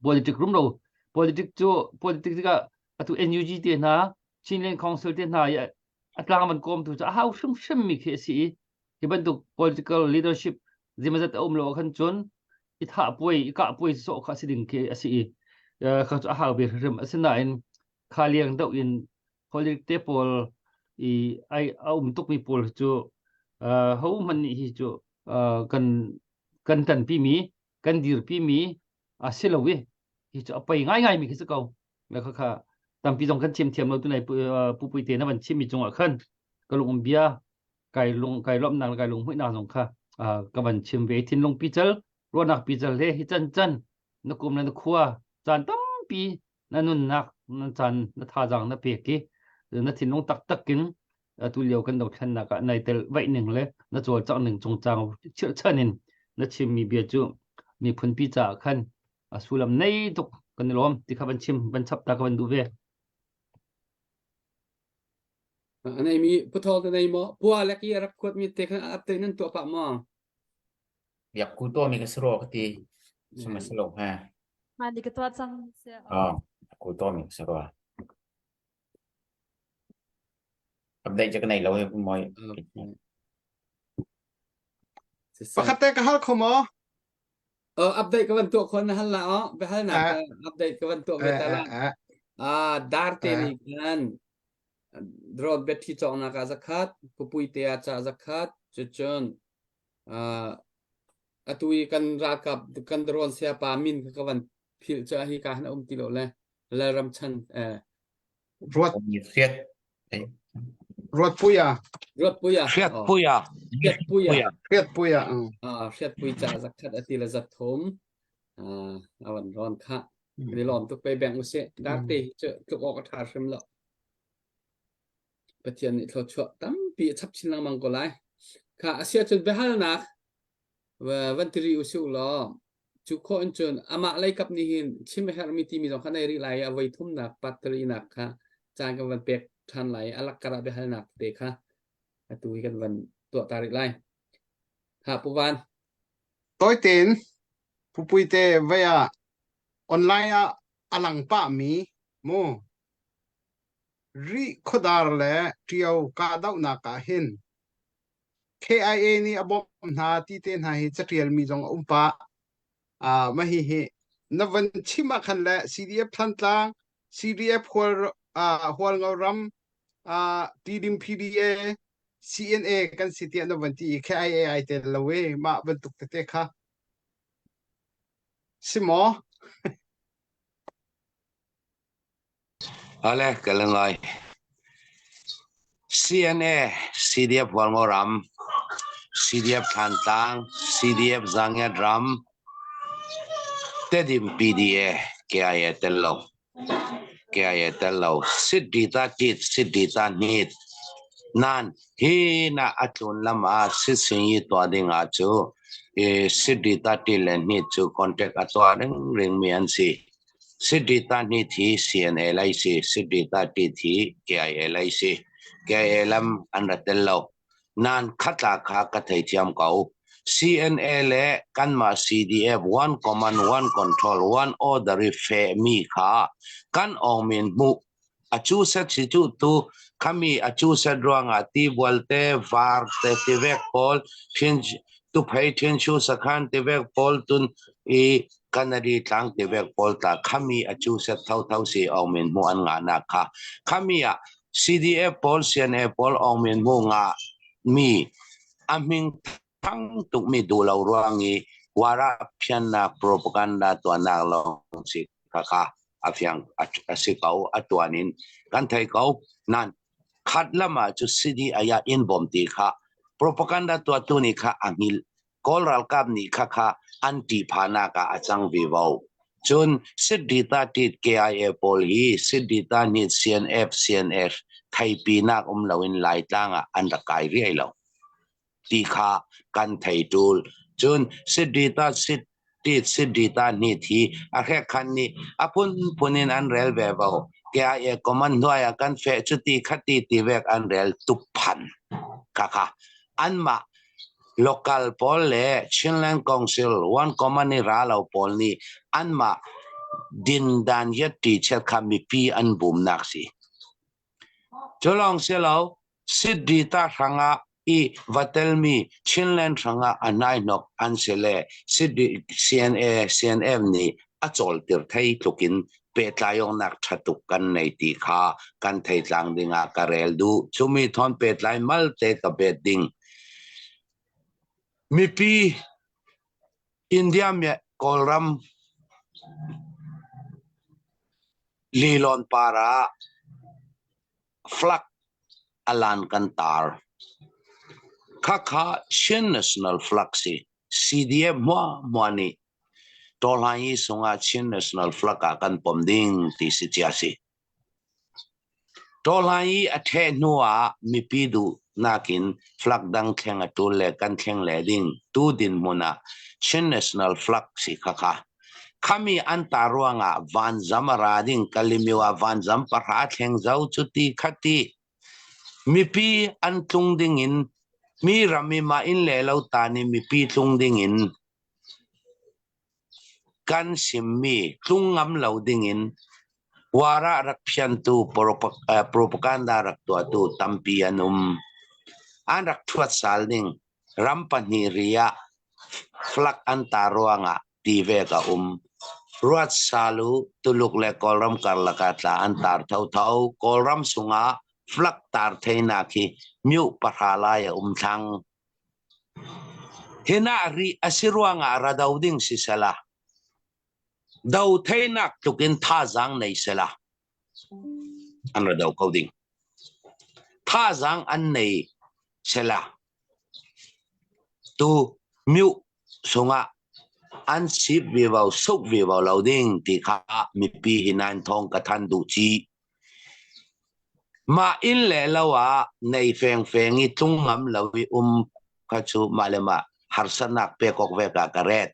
politic rumro politic cu politic tikah atu NUG te hna Chinland Council te hna i a tlang van kawm tu cu a hau hrimhrim mi khi a si i hi bantuk political leadership zimazat a um lo khan cun i thah puai i kah puai sawh kha si ding khi a si i kha cu a hau ve hrim asinain kha liang deuh in politic te pawl i ai a um tukmi pawl cu ho hmanh nih hi cu kan kan tanpi mi kan dirpi mi a si lo i hi cu a pei ngaingai mi khi si ko le kha kha tampi zong kan chim thiam lo tunai pupui te na van chim mi cungah khan ka lung bia kai lung kai lawmnak le kai lung hmuihnak zong kha ka van chim ve thinlung pical ruahnak pical he hi chan chan na kum le na khua caan tampi na nunnak na caan na thazaang na pek i na thinlung taktak in atu lio kan dothlennak ah nai tel vaih ning le na cawlcangh ning cungcang chirhchan in na chimmi bia cu miphunpi caah khan a sullam nei tuk. Kan i lawm ti kha van chim van chap ta ka van duh ve. A nei mi puthol te nei maw? Pua lek i a rak kuat mi te khan update nan tuah pah maw? Biak ku to mi ka siro ka ti. Suma silo ha. Ma ni ka tuah cang se. Oh, ku to mi ka siro. Update cha ka nei lo he moi. Pakhat te ka hal kho maw? Uh, update ka van tuah khon na hal la o behal na ka update ka van tuah ve ta la. Ah dar te ni khan drone battery cawk nak ah zakhat pupui te ah ca zakhat cucun uh, atu i kan ralkap kan drone sia pa min kha ka van philh cu hi ka han um ti lo le lalram chan eh Ruat Hriat Ruat Puia Ruat Puia Hriat Puia Hriat Puia Hriat Puia ah Hriat Pui ca zakhat ati le zat thum ah awan ron kha ni lom tuk pe beng usih dar te hi cu tluk awk a ṭha hrim lo Pathian nih thluachuah tampi a chap chin lengmang ko lai. Kha a si ahcun biahalnak van ti rih usih law cu khawh in cun amah lei kap nih hin chim a herhmi timi zong kha nei rih lai i a voi thumnak part nak kha caan kan van pek ṭhan lai i a lakkar ah biahalnak te kha atu hi kan van tuah ta rih lai. Ha Pu Van. Tawi tein Pu Puite vei ah online ah a lang pahmi mu Rih khuadar le Ṭio kahdohnak ah hin KIA nih a bawmh hna ti te hna hi caṭialmi zong a um pah. Uh, mah hihi na van chim ah khan le CDF Thantlang, CDF Hual, uh, Hualngo ram, uh, Tidim PDA, CNA kan si tiah na van ti i KIA ai tel lo i mah bantuk tete kha si maw? Ale ka la ngai. CNA, CDF Hualngo ram, CDF Thantlang, CDF Zangiat ram, Tedim PDA KIA tel lo. KIA tel lo. Siddi ta tit, siddi ta hnit. Nan hi na atlun lam ah sising i tuah ding ah cu siddi ta tit le hnit cu contact a tuah ring ring mi an si. Sidita hni thi CNA lei si, Sidita ti thi KIA lei si. KIA lam an ra tel lo. Nan khatla kha ka theithiam ko. CNA le kanmah CDF one command one control one order i fehmi kha kan awngmin hmuh A cu set si cu tu khami a cu set ruangah tibual te var te tivek pawl thin tuphei thinshu sakhan tivek pawl tun i Canary tlang tivek pawl tla khami a cu set thotho si Aung Min Hmu an ngah nak kha khami ah CDF pawl CNA pawl Aung Min Hmu ngah mi a hming thang tukmi duh lo ruang i wara phiannak propaganda tuahnak lawng si kha a fiang a si ko a tuan in kan thei ko nan khat lam ah cu sidi aya in bom ti kha propaganda tuahtu nih kha a hngil kawl ralkap nih kha kha an ṭih phanak ah a cang vivo cun Siddhita tit KIA pawl hi Siddhita nih CNF CNF theipinak um loin Laitlang ah an rak kai riai lo ti kha kan thei ṭul. Cun Siddhita tit Siddhita hnit hi a hrek khan nih a phunphun in an rel ve vo. KIA command hnuai ah kan feh cuti khati ti vek an rel tuphan. Khakha anmah local pawl le Chinland Council one command i ra lo pawl nih anmah dindan yat ti chet kha mipi an bumnak si. Cu lawng si lo, Siddhita hrangah i va telmi Chinland hrangah a hnainok an si le CNA, CNF nih a cawltir thei tlukin pehtlaiawknak ṭha tuk kan nei ti kha kan theitlang dingah ka rel duh. Cumi thawn pehtlai malte ka bet ding. Mipi India Kawlram Lilawn par ah flag a lan kan tar. Khakha Chin National Flag si. CDF hmuahhmuah nih Tawhlan hi sungah Chin National Flag ah kan pom ding ti si cia si. Tawhlan hi a ṭheh hnu ah mipi duh nakin flag dang thleng a ṭul le kan thleng le ding tu dinhmun ah Chin National Flag si khakha. Khami an tar ruangah vanzam a ra ding Kalemyo ah vanzam pahra a thleng zau cuti khati. Mipi an tlung dingin mi ram i mah inn le lo tan i mipi tlung dingin kan simmi tlung ngam lo dingin war ah rak phiantu propaganda rak tuahtu tampi an um. An rak thuat sal ning ram pahnih ri ah flag an tar ruangah ti ve ka um. Ruat sal u Tuluk le Kawlram karlak ah tla an tar thotho. Kawlram sungah flag tar theinak hi myu pahra lai a um thlang. Hinah ri a si ruangah ra do ding si sela. Do theinak tluk in thazaang nei sela. An ra do ko ding. Thazaang an nei sela. Tu myu sungah an sip vivo suk vivo lo ding ti kha mipi hi nan thong ka than duh chi. Mah inn le lo ah nei fengfeng i tlung ngam lo i um kha cu mah le mah harsatnak pek awk vek ah ka ret.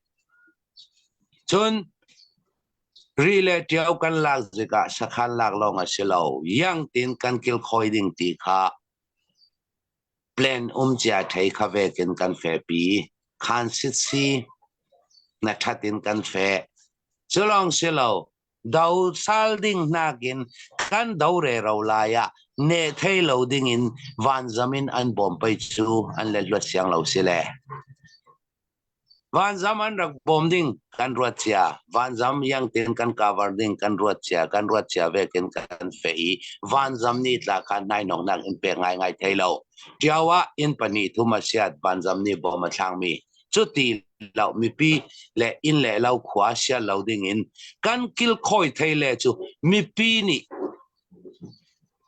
Cun ri le ṭio kan lak zikah sakhan lak lawng a si lo. Yang tin kan kilkhawi ding ti kha plan um cia thei kha vekin kan fepi. Khan sit si na ṭhat in kan feh. Cu lawng si lo, do sal ding nakin kan do rero lai ah ne thei lo ding in vanzam in an bawm pei cu an le hluat siang lo si le. Vanzam an rak bawm ding kan ruat cia, vanzam yang tin kan cover ding kan ruat cia, kan ruat cia vekin kan fe i vanzam ni tla kha nai nok nak in pek ngai ngai thei lo. Tiao ah in pani thum a siat vanzam ni bawm a thlang mi cuti lo mipi le inn le lo khua sial lo ding in kan kilkhawi thei le cu mipi nih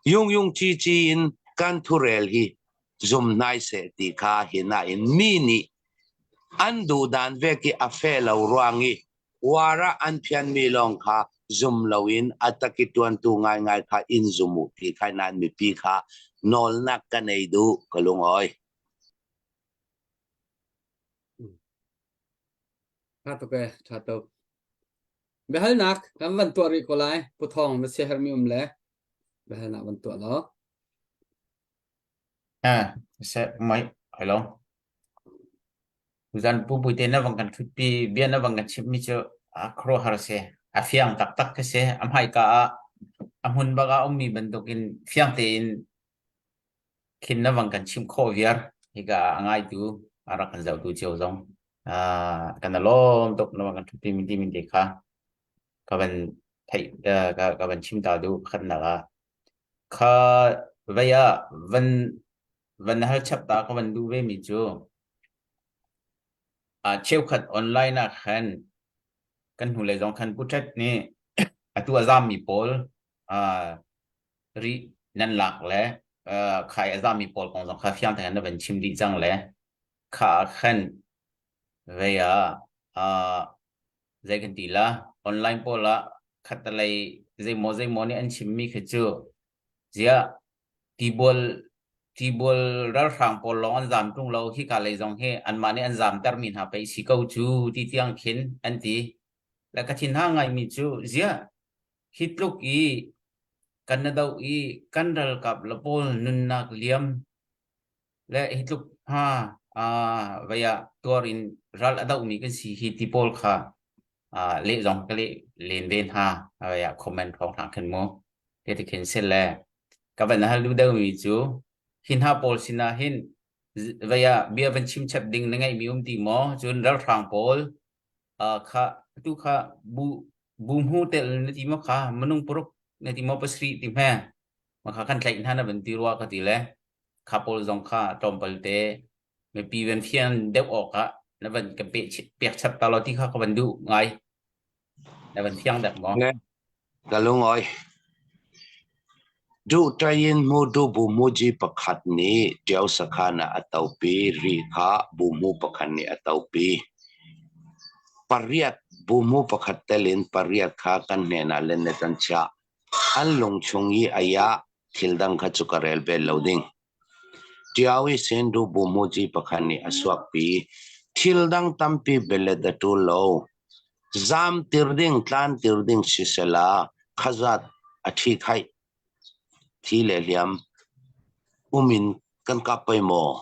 yung yung chi chi in kan thurel hi zum nai se ti kha hi na in mi nih an duh dan vek i a fe lo ruang i wara an phian mi lawng kha zum lo in ataki tuantu ngai ngai kha in zum u ti khai nan mipi kha nawlnak ka nei du ka lungoi. Tha tuk e, tha tuk. Biahalnak kan van tuah rih ko lai. Pu Thawng na siaherhmi um le biahalnak van tuah law. Ah, se mai hello. Tuzan pu puite na vang kan thutpi bia na vang kan chimmi cu a khuaruahhar si. A fiang taktak khi si. A hmaika ah a hmun bak ah ummi bantukin fiang tein khin na vang kan chimh khawh viar hika ah a ngaitu a rak kan zohtu cio zong kan lawm tuk na vang kan ṭhutpi mi timi te kha ka van theih ka van chim ta duh pakhatnak ah kha vei ah van van hal chap ta ka van duh ve mi cu cheukhat online ah khan kan hnulei zong khan Pu Ṭhet nih atu a zaammi pawl ri nan lak le khai a zami pawl kong zong kha fiang tein na van chim dih cang le kha ah khan vei ah zei kan ti la online pawl ah khatalei zeimaw zeimaw nih an chimmi khi cu ziah tibual tibual ralhrang pawl lawng an zam ṭung lo hika lei zong hi anmah nih an zamtermi hna pei si ko cu ti tiang khin an ti le ka thin ha ngaimi cu ziah Hi tluk i kan na doh i kan ralkap le pawl nunnak liam le hi tluk hma vei ah tuar in ral a dohmi kan si hi ti pawl kha leh zong ka leh len ve hna vei ah comment hrawng hna khin mu te ti khin si le ka van hal duh deuhmi cu hi hna pawl sinah hin vei ah bia van chim chap ding na ngeihmi um ti maw cun ralhrang pawl kha atu kha bu bu hmu tel na ti maw kha minung paruk na ti maw pasarih ti hme ma kha kan tlaih hna na van ti rua ka ti le kha pawl zong kha tlawmpal te mipi van fian deuh awk ah na van kan pe pek chap ta lo ti kha ka van duh ngai na van fiang dek maw? Ka lungawi. Duhṭai in hmutu buhmuji pakhat nih ṭio sakhan ah a topi, ri kha buhmu pakhat nih a topi. Pariat buhmu pakhat tel in pariat kha kan hnenah lennet an chiah. An lung chung i a iah thil dang kha cu ka rel bel lo ding. Ṭio i sendu buhmuji pakhat nih a suakpi. Thil dang tampi belet a ṭul lo. Zaam tir ding, tlaan tir ding sisela khazat a ṭhi khaih thi le hliam um in kan kap pei maw?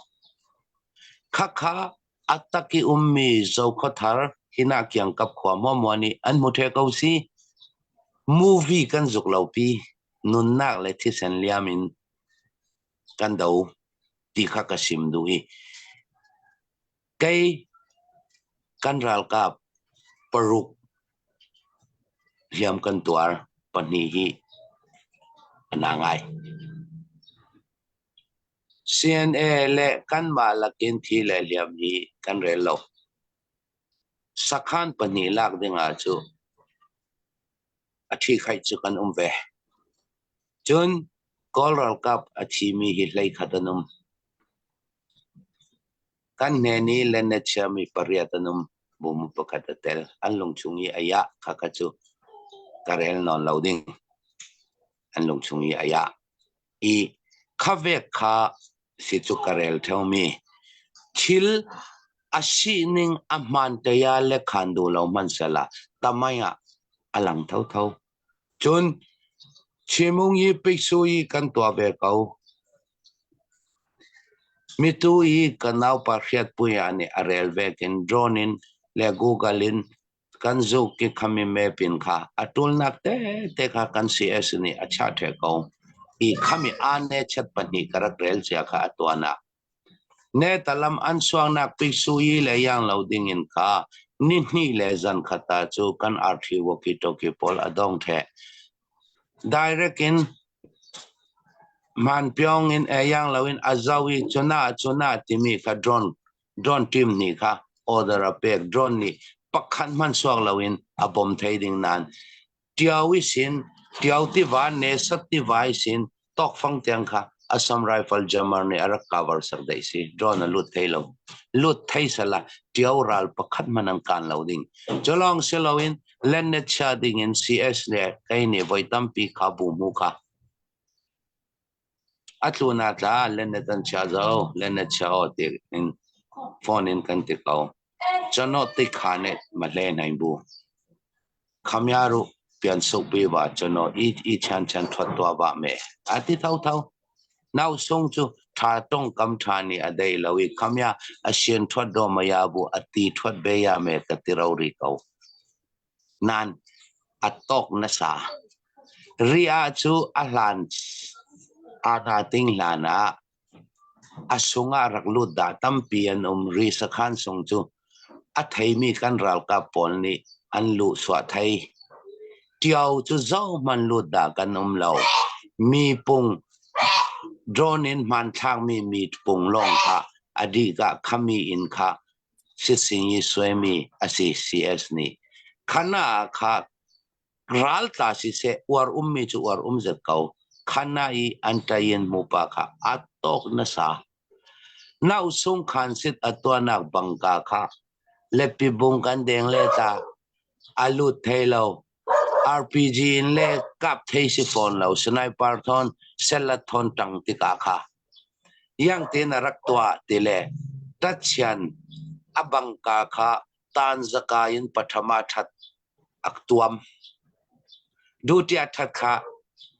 Khakha a tak i ummi Zokhawthar hinah kiangkap khua muamua nih an hmu ṭhe ko si. Movie kan zuk lo pi, nunnak le thisen liam in kan do ti kha ka sim duh i kei kan ralkap paruk hliam kan tuar pahnih hi a na ngai. CNA le kanmah lakin thi le hliam hi kan rel lo. Sakhan pahnih lak dingah cu a ṭhikhaih cu kan um ve. Cun Kawl ralkap a thimi hi 11 an um. Kan hnen i lennecia mi pariat an um. Bumu pakhat a tel. An lungchung i a iah khakha cu ka rel nawn lo ding. An lungchung i a iah. I khavek kha si cu ka rel ṭheumi. Thil a sining a hmaan te ah le khaan duh lo hmanhsehla tamai ah a lang thotho. Cun Chimung i piksu i kan tuah ve ko. Mitu i ka naupa Hriatpuia nih a rel vek in drone in le Google in kan zuk i khami map in kha a ṭulnak tete kha kan CS nih a chiah ṭheh ko. I khami aa chat pahnih ka rak rel cia kha a tuan ah ne talam an suangnak piksu i le yang lo ding in kha ni hnih le zan khat ah cu kan arthi walkie talkie pawl a dong ṭheh. Direct in Manpyong in e yang lo in a zau i cuna cuna timi kha drone drone team nih kha order a pek drone nih pakhat hmanh suak loin a bom thei ding nain Tiao i sin Tiao tiva ne sat tiva i sin tokfang tiang kha Assam Rifle jammer nih a rak cover sak dei si drone a lut thei lo lut thei sala Tiao ral pakhat hmanh an kan lo ding cholong si loin lennet chia ding in CS le kei nih voi tampi kha bu mu kha A tlun ah tla lennet an chia zo, lennet chia aw ti in phone in kan ti ko. Chano ti kha ne ma hle nai bu. Khamya ru pian suk bi wa chano i i chan chan thot tua wa me. A ti thau thau. Nau sung chu tha tong kam tha ni a dei lo i khamya a sian thot do ma ya bu a ti thot be ya me ka ti ro ri ko. Nain a tawk nasa. Ri ah cu a hlan aa hna ting hlan ah a sung ah rak lut dah tampi an um. Ri sakhan sung cu a theimi kan ralkap pawl nih an luh chuah thei. Ṭio cu zohhmanh lut dah kan um lo. Mi pung drone in hmanthlakmi mi pung lawng kha a dih ka khami inn kha Sising i suaimi a si CS nih. Khana ah kha raltla siseh uar ummi cu uar um zet ko. Khana i an ṭayin mupa kha a tawk nasa. Nau sung khan sit a tuahnak bangka kha lepi bung kan deng le ta a lut thei lo. RPG in le kap thei si fawn lo sniper thon selat thon tang tikah kha yang tein a rak tuah ti le tachian a bangka kha tan zaka in pathama that ak tuam duty a that kha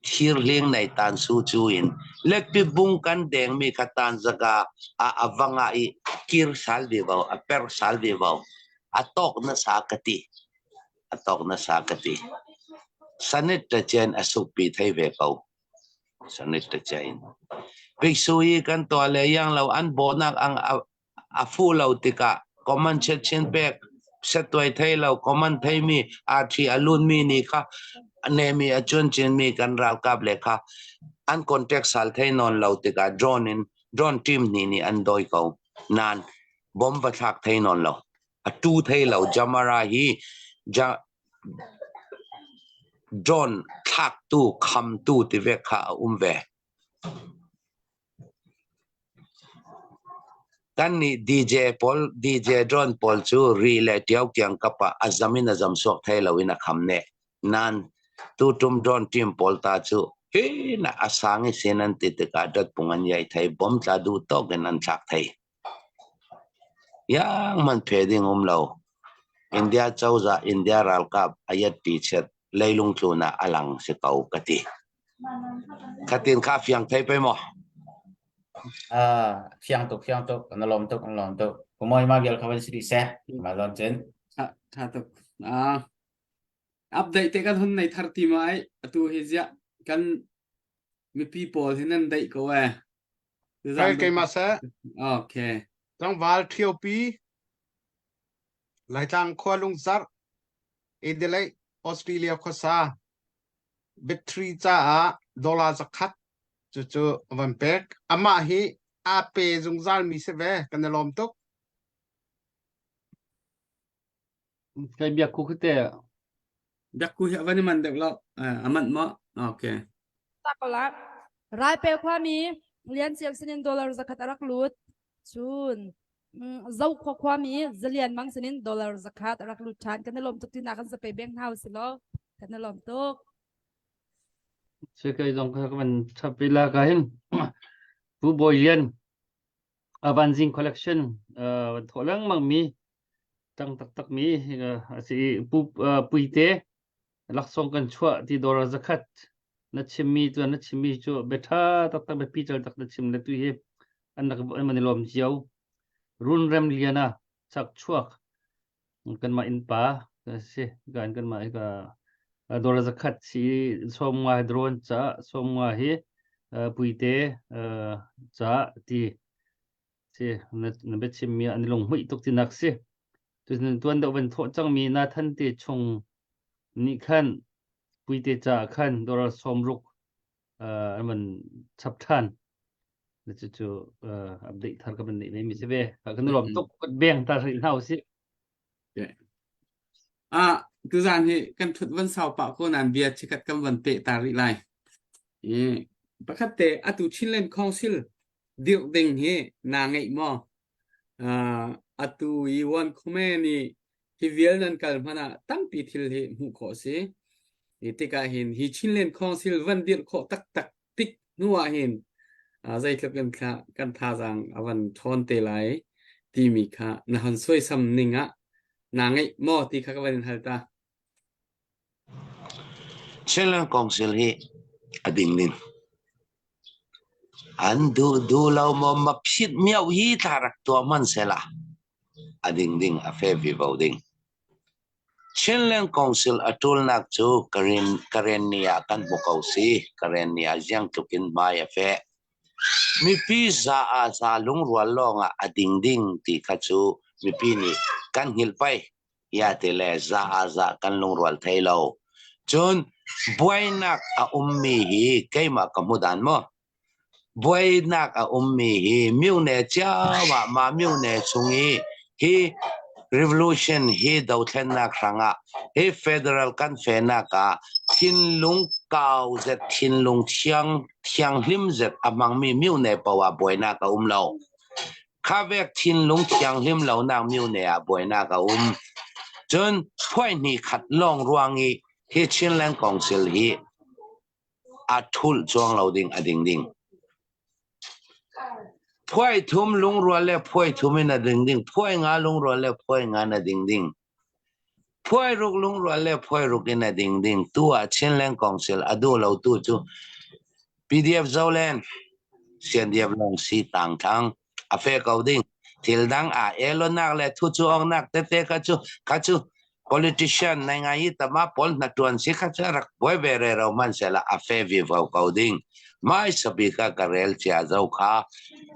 thir hling nei tan su chu in lepi bung kan deng mi kha tan zaka a awanga i kir sal vi vo a per sal vi vo a tok na sa kati a tawk nasa ka ti. Sanit ta chen a sukpi thei ve ko. Sanit ta chen. Biksu hi kan tuah le yang lo an bawhnak ang a fu lo tikah common chet chin pek set tuai thei lo common thei mi a thi a lun mi ni kha nemi a chun chin mi kan ralkap le kha an contact sal thei non lo tikah drone in drone team ni ni an doi ko nan bom va thlak thei non lo A tu thei lo Jamara hi ja drone thlaktu khamtu ti ve kha a um ve. Kan nih DJ pawl DJ drone pawl cu ri le tiau kiang kap ah a zam in a zam suak thei lo in a kham ne. Nan tutum drone team pawl ta cu hi na a sang i sin an ti tikah dot pung an yai thei bom tla duh tawk in an thlak thei. Yang man phe ding um lo. India cozah India ralkap a yatpi chiat leilung tlun ah a lang si ko ka ti. Khatin kha fiang thei pe maw? Ah, fiang tuk, fiang tuk. Kan lawm tuk, kan lawm tuk. Kumoi ma vial kha van si seh. Ma lon cun. Tha tha tuk. Ah, update te kan hun nei thar ti ma ai atu hi zia kan mipi pawl hi nan daih ko eh. Kai keimah seh. Okay. Tlangval ṭhiopi Laitlang khua lungzarh Adelaide, Australia khuasa battery caah dollar zakhat cucu a van pek. Amah hi aa pe zungzal mi si ve. Kan i lawm tuk. Kai biak ku te. Biak ku hi a van i man deuh lo. A manh maw? Okay. Takola. Raipel khuami Lian Ciam sinin dollar zakhat a rak lut. Cun Zokhua khuami Zalian Mang sinin dollar zakhat a rak lut ṭhan. Kan i lawm tuk tina kan zape beng hna usih law. Kan i lawm tuk. Se kai zong ka kan chap ila ka hin Pu Bawi Lian Vanzing collection van thawh lengmang mi tang taktak mi a si i Pu Puite laksawng kan chuah ti dollar zakhat na chimmi cu na chimmi cu bia ṭha taktak biapi cal tak na chim le tu hi an rak an van i lawm cio. Runrem Liana chak chuak kanmah innpa si kan kanmah hi ka dollar zakhat si sawm nga hi drone ca sawm nga hi puite ca ti si na na biachimmi an i lunghmuih tuk tinak si tuan tuan deuh van thawh cangmi Nathan te chung nih khan puite ca khan dollar 60 an van chap ṭhan cucu update thar ka van neih ve mi si ve kan lawm tuk beng ta rih hna usih Ah, tuzan hi kan thut van sau pah ko nan bia chikat kan van pe ta rih lai. I pakhat te atu Chinland Council dirh ding hi na ngeih maw? Uh, atu i wan khume ni hi vial nan kal hmanh ah tampi thil hi hmuh khawh si. Hi tikah hin hi Chinland Council van dirh khawh taktak tik hnu ah hin zeitluk in thla kan thazaang a van ṭhawn te lai timi kha na hon suaisam ning ah naa ngeih maw ti kha ka van in hal ta. Chinland Council hi a ding ding. An duh duh lo maw ma phit miau hi thla rak tuah hman sela a ding ding a fe vivo ding. Chinland Council a ṭulnak cu Karenni ah kan hmu ko si. Karenni ah ziang tluk in hmai a feh. Mipi za ah za lungrual lawngah a ding ding ti kha cu mipi nih kan hngilh pei. Ya ti le za ah za kan lungrual thei lo. Cun buainak a ummi hi keimah ka hmu dan maw? Buainak a ummi hi myone cio ah mah myone chung i hi revolution hi dothlennak hrangah hi federal kan fenak ah thinlung kau zet thinlung thiang thianghlim zet a hmangmi myone poah buainak a um lo. Kha vek thinlung thianghlim lonak myone ah buainak a um. Cun phuai hnih khat lawng ruang i hi Chinland Council hi a ṭhulh cuang lo ding a ding ding. Phuai thum lungrual le phuai thum in a ding ding. Phuai nga lungrual le phuai nga in a ding ding. Phuai ruk lungrual le phuai ruk in a ding ding. Tu ah Chinland Council a duh lo tu cu PDF Zoland CNDF lawng si tang thang a fe ko ding. Thil dang a elonak le thu cu ongnak tete kha cu kha cu politician nai ngai i tama pawl hna tuan si kha cu rak buai ve re ro man sela a fe vi vo ko ding. Mai sabi ka ka rel chia zo kha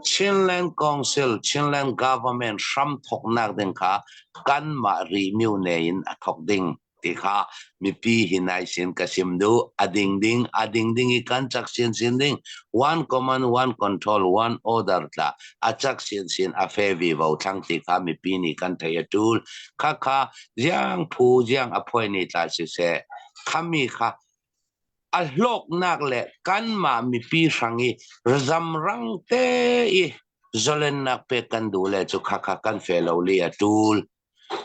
Chinland Council Chinland Government hram thoknak ding kha kan mah ri miu ne in a thok ding. Ti kha mipi hi nai sin ka sim duh. A ding ding, a ding ding i kan chak sinsin ding. One command, one control, one order tla. A chak sinsin a fe vi vo thlang ti kha mipi nih kan thei a tul. Kha kha ziang phu ziang a phuai ni tla siseh. Khami kha a hlawknak le kanmah mipi hrang i zamrang te i zolennak pek kan duh le cu kha kha kan fe lo li a tul.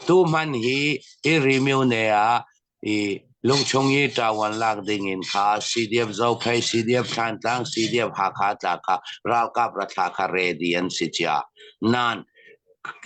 Tuhman hi hi Rimyone ah i lungchung i ṭawan lak ding in kha CDF Zophei, CDF Thlantlang, CDF Hakha tla kha ralkap ra thla kha ready an si cia. Nain.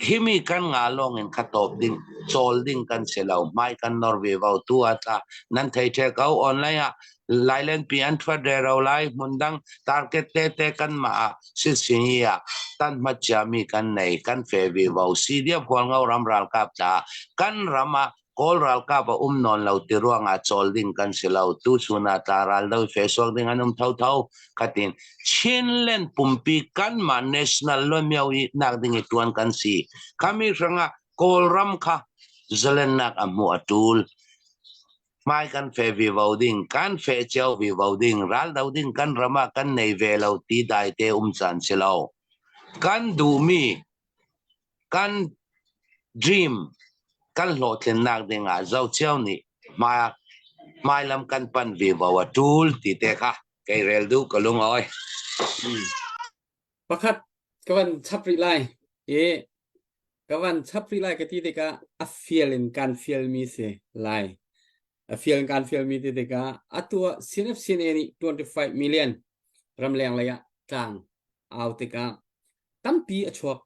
Himi kan nga lawng in kha tawp ding chawl ding kan si lo. Hmai kan nor ve vo tu a tla. Nan thei the ko online ah Lailen pi an thuat re ro lai hmun dang target te te kan ma ah si sin hi ah tan hma cia mi kan nei kan fe vi vo CDF Hualngo ram ralkap tla kan ram ah Kawl ralkap a um nawn lo ti ruangah cawl ding kan si lo. Tu chun ah tla ral do fe suak ding an um thotho. Khatin Chinland pumpi kanmah national luanmio i nak ding i tuan kan si. Khami hrangah Kawlram kha zalennak a hmuh a tul. Hmai kan fe vivo ding, kan fe cio vivo ding, ral do ding kan ram ah kan nei ve lo ti dai te um caan si lo. Kan duhmi Kan dream kan hlawhtlinnak dingah zocio nih hmailam kan pan vivo a ṭul ti te kha kei rel duh ka lungawi. Pakhat ka van chap rih lai i ka van chap rih lai ka ti tikah a fial in kan fialmi si lai. A fial in kan fialmi ti tikah atu ah CNF CNA nih 25 million ramleng lei ah tlang au tikah tampi a chuak.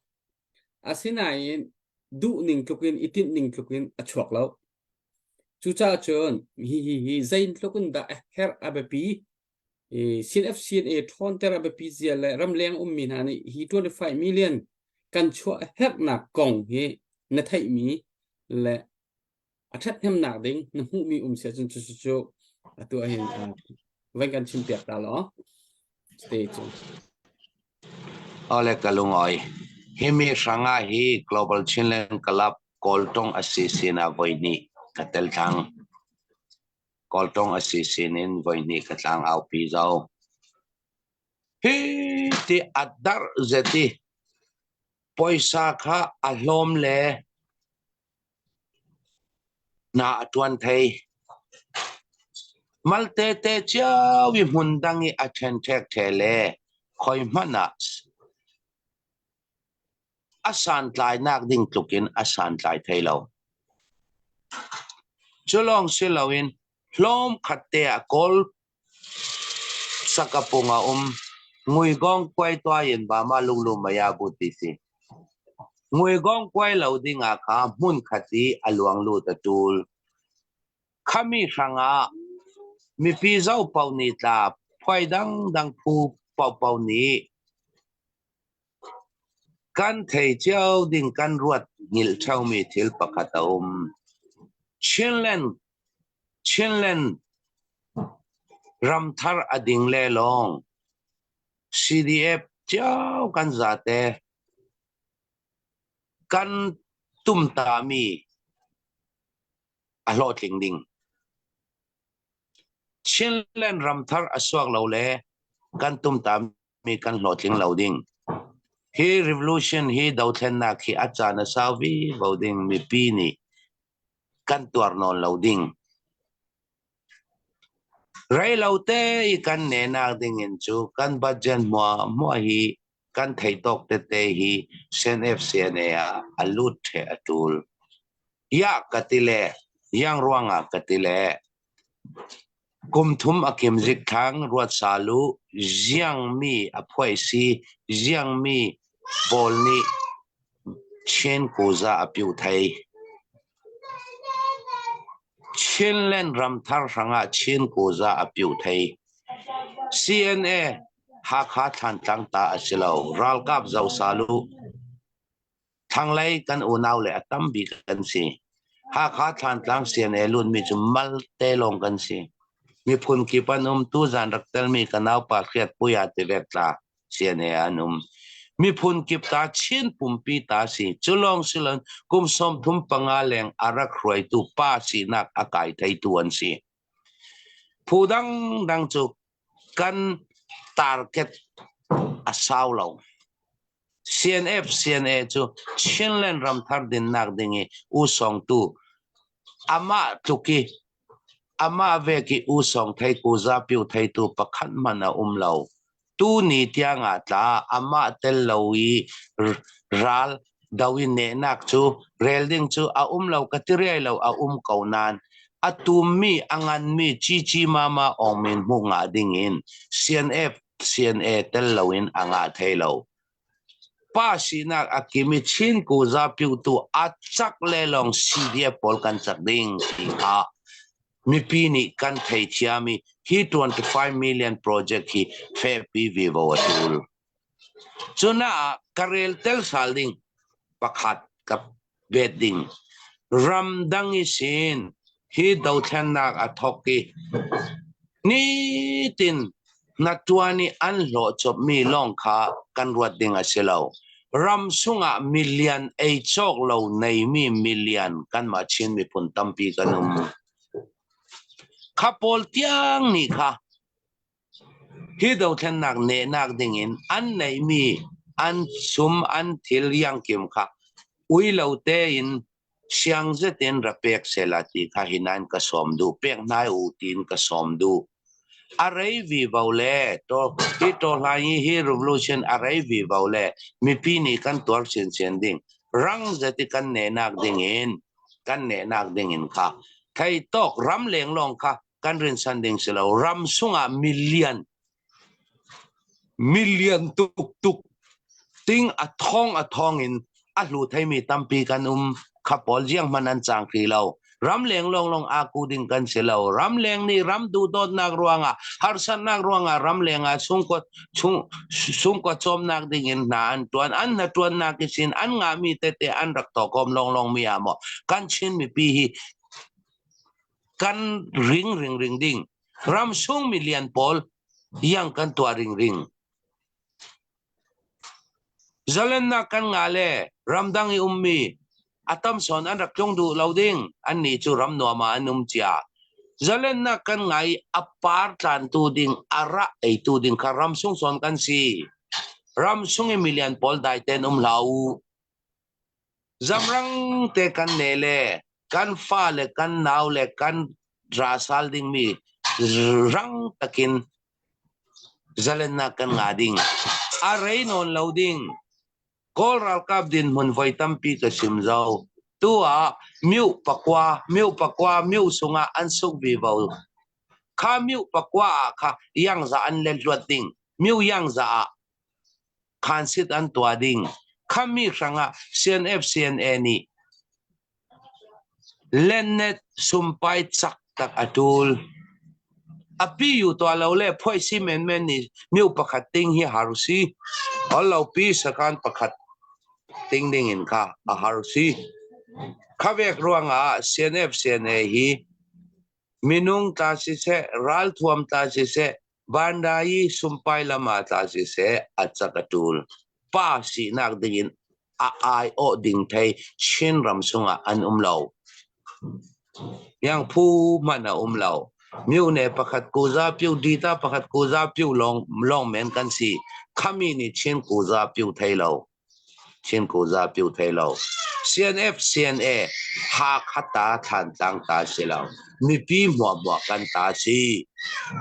Asinain duhning tluk in i tinhning tluk in a chuak lo. Cucaah cun hi hi zeitluk in dah a herh a biapi i CNF CNA ṭhawnter a biapi zia le ramleng ummi hna nih hi 25 million kan chuah a herhnak kong hi na theihmi le a ṭhathnemnak ding na hmuhmi um si ahcun cucu cu atu ahhin van kan chimpiak ta law stay cu. Ole ka lungawi. Himi hranga hi Global Chinland Club Kawltong a si sinah voi hnih ka tel thang. Kawltong a si sinin voi hnih ka tlang aupi zo. Hi ti a darh zeti poisa kha a hlawm le Hna a ṭuan thei. Malte te cio i hmun dang i a ṭhenṭhek ṭhe le khoi hmanh ah a santlainak ding tluk in a santlai thei lo. Cu lawng si loin hlawm khat te ah Kawl Sakapung a um. Nguigawng kuai tuai in Bama lunglu maya bu ti si. Nguigawng kuai lo ding ah kha hmun khat i a luang lut a ṭul. Khami hrangah mipi zo paoh nih tla phuai dangdang phu paohpaoh nih kan thei cio ding kan ruat ngilh ṭheomi thil pakhat a um. Chinland Chinland ramthar a ding le lawng CDF cio kan zate kan tumtami a hlawhtling ding. Chinland ramthar a suak lo le kan tumtami kan hlawhtling lo ding. Hi revolution hi dothlennak hi a caan a sau vi vo ding mipi nih kan tuar nawn lo ding. Rei lo te i kan nenak ding in cu kan budget hmua hmua hi kan thei tawk tete hi CNF CNA ah a lut the a tul. Ya ka ti le yang ruangah ka ti le kum thum a kim zik thang ruat salu ziang mi a phuai si ziang mi pawl nih Chin kuza a piu thei. Chinland ramthar hrangah Chin kuza a piu thei. CNA Hakha Thlantlang ta a si lo. Ralkap zo salu. Thlanglei kan unau le a tam bik kan si. Hakha Thlantlang CNA lutmi cu malte lawng kan si. Miphun kip an um tu zan rak telmi ka naupa Hriat Puia ti vek tla. CNA an um. Miphun kip ta Chin pumpi ta si. Cu lawng si loin kum 35 leng a rak hruaitu pa sinak a kai theitu an si. Phu dangdang cu kan target a sau lo. CNF CNA cu Chinland ramthar dinnak ding i usawngtu amah tluk i amah vek i usawng theiku zapiu theitu pakhat hmanh a um lo. Tuni tiangah tla amah tel lo i ral do i nehnak cu rel ding cu a um lo ka ti riai lo a um ko nain a tummi a nganmi cici mama awngmin hmuh ngah ding in CNF CNA tel loin a ngah thei lo. Pa sinak a kim i Chin kuza piutu a cak le lawng CDF pawl kan cak ding ti kha mipi nih kan theithiam i hi 25 million project hi fehpi vivo a tul. Cunaah ka rel tel sal ding pakhat ka bet ding. Ramdang i sin hi dothlennak a thawk i nitin hnatuan i an hlawh copmi lawng kha kan ruat ding a si lo. Ram sungah milian ei cawk lo neimi milian kanmah Chin miphun tampi kan um. Kha pawl tiang nih kha Hi dothlennak nehnak dingin an neihmi an sum an thil iangkim kha ui lo tein siangzet in ra pek sehla ti kha hi nain ka sawm duh, pek hna u tiin ka sawm duh. A rei vivo le to hi tawhlan hi hi revolution a rei vivo le mipi nih kan tuar chinchin ding rang zet i kan nehnak dingin kan nehnak dingin kha thei tawk ram leng lawng kha kan rinsan ding si lo ram sungah million million tuk tuk ting a thong a thong in a hlu theimi tampi kan um kha pawl jiang hman an cang ri lo ram leng long long a ku ding kan si lo ram leng nih ram duhdawtnak ruangah harsatnak ruangah ram leng ah sungkot chung sungkot cawmnak ding in hna an tuan an hna tuannak isin an ngahmi tete an rak tokom long long mi ah maw kan Chin mipi hi kan ring ring ring ding ramsung milian pawl yang kan tuah ring ring zalennak kan nga le ramdang i ummi atam son an rak tlung duh lo ding an nih cu ram nuam ah an um cia zalennak kan ngai a par tlantu ding a ra eitu ding kha ramsung son kan si ramsung i milian pawl dai ten um hlah u Zamrang te kan ne le kan fa le kan nau le kan rasal dingmi rang takin zalennak kan nga ding. A rei nawn lo ding. Kawl ralkap dinhmun voi tampi ka sim zo. Tu ah miu pakua, miu pakua, miu sungah an suk vivo. Kha miu pakua ah kha yangza an let luat ding. Miu yangza ah khansit an tuah ding khami hrangah CNF CNA nih lennet sumpai cak tak a tul api yu to lo le phoi si men men ni miu pakhat ting hi haru si hol lo pi sakan pakhat ting ding in kha a haru si khavek ruangah CNF CNA hi minung ta si se ralthuam ta si se Vandai sumpai lam ah tla siseh a cak a ṭul. Pa sinak dingin a aiawh ding thei Chinram chungah an um lo. Yang phu hmanh a um lo. Myone pakhat kuza pyu dita pakhat kuza pyu long long men kan si. Khami nih Chin kuza pyu thei lo. Chin kuza pyu thei lo. CNF CNA Hakha ta Thlantlang ta si lo. Mipi hmuahhmuah kan ta si.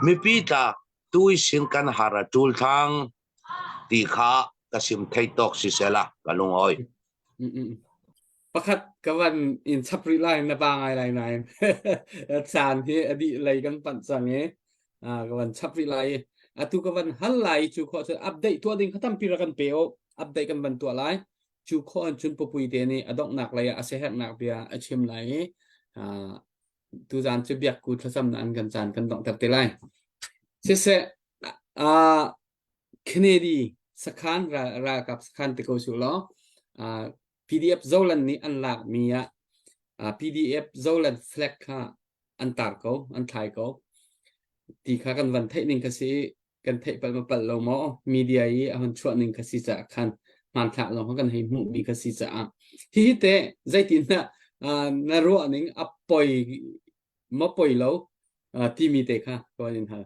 Mipi ta tui sin kan har a ṭul thang ti kha ka sim thei tawk si sela ka lungawi. Pakhat ka van in chap rih lai na pa ngai lai nain caan hi a dih lei kan panh cang i ka van chap rih lai i atu ka van hal lai cu khawh cun update tuah ding kha tampi ra kan pe o update kan van tuah lai cu khawh an cun pupui te nih a donghnak lei ah a siaherhnak bia a chim lai i tuzaan cu biakku thlacamnak an kan caan kan donghter te lai siseh Kennedy sakhan ralkap sakhan te ko su law PDF Zolan nih an lakmi ah PDF Zolan flag kha an tar ko an thlai ko ti kha kan van theih ning kha si kan theih pal ma pal lo maw media i a hun chuah ning kha si caah khan hmanthlak lawng kha kan hei hmuh mi kha si caah hihi te zeitin dah na ruah ning a poi ma poi lo timi te kha ka in hal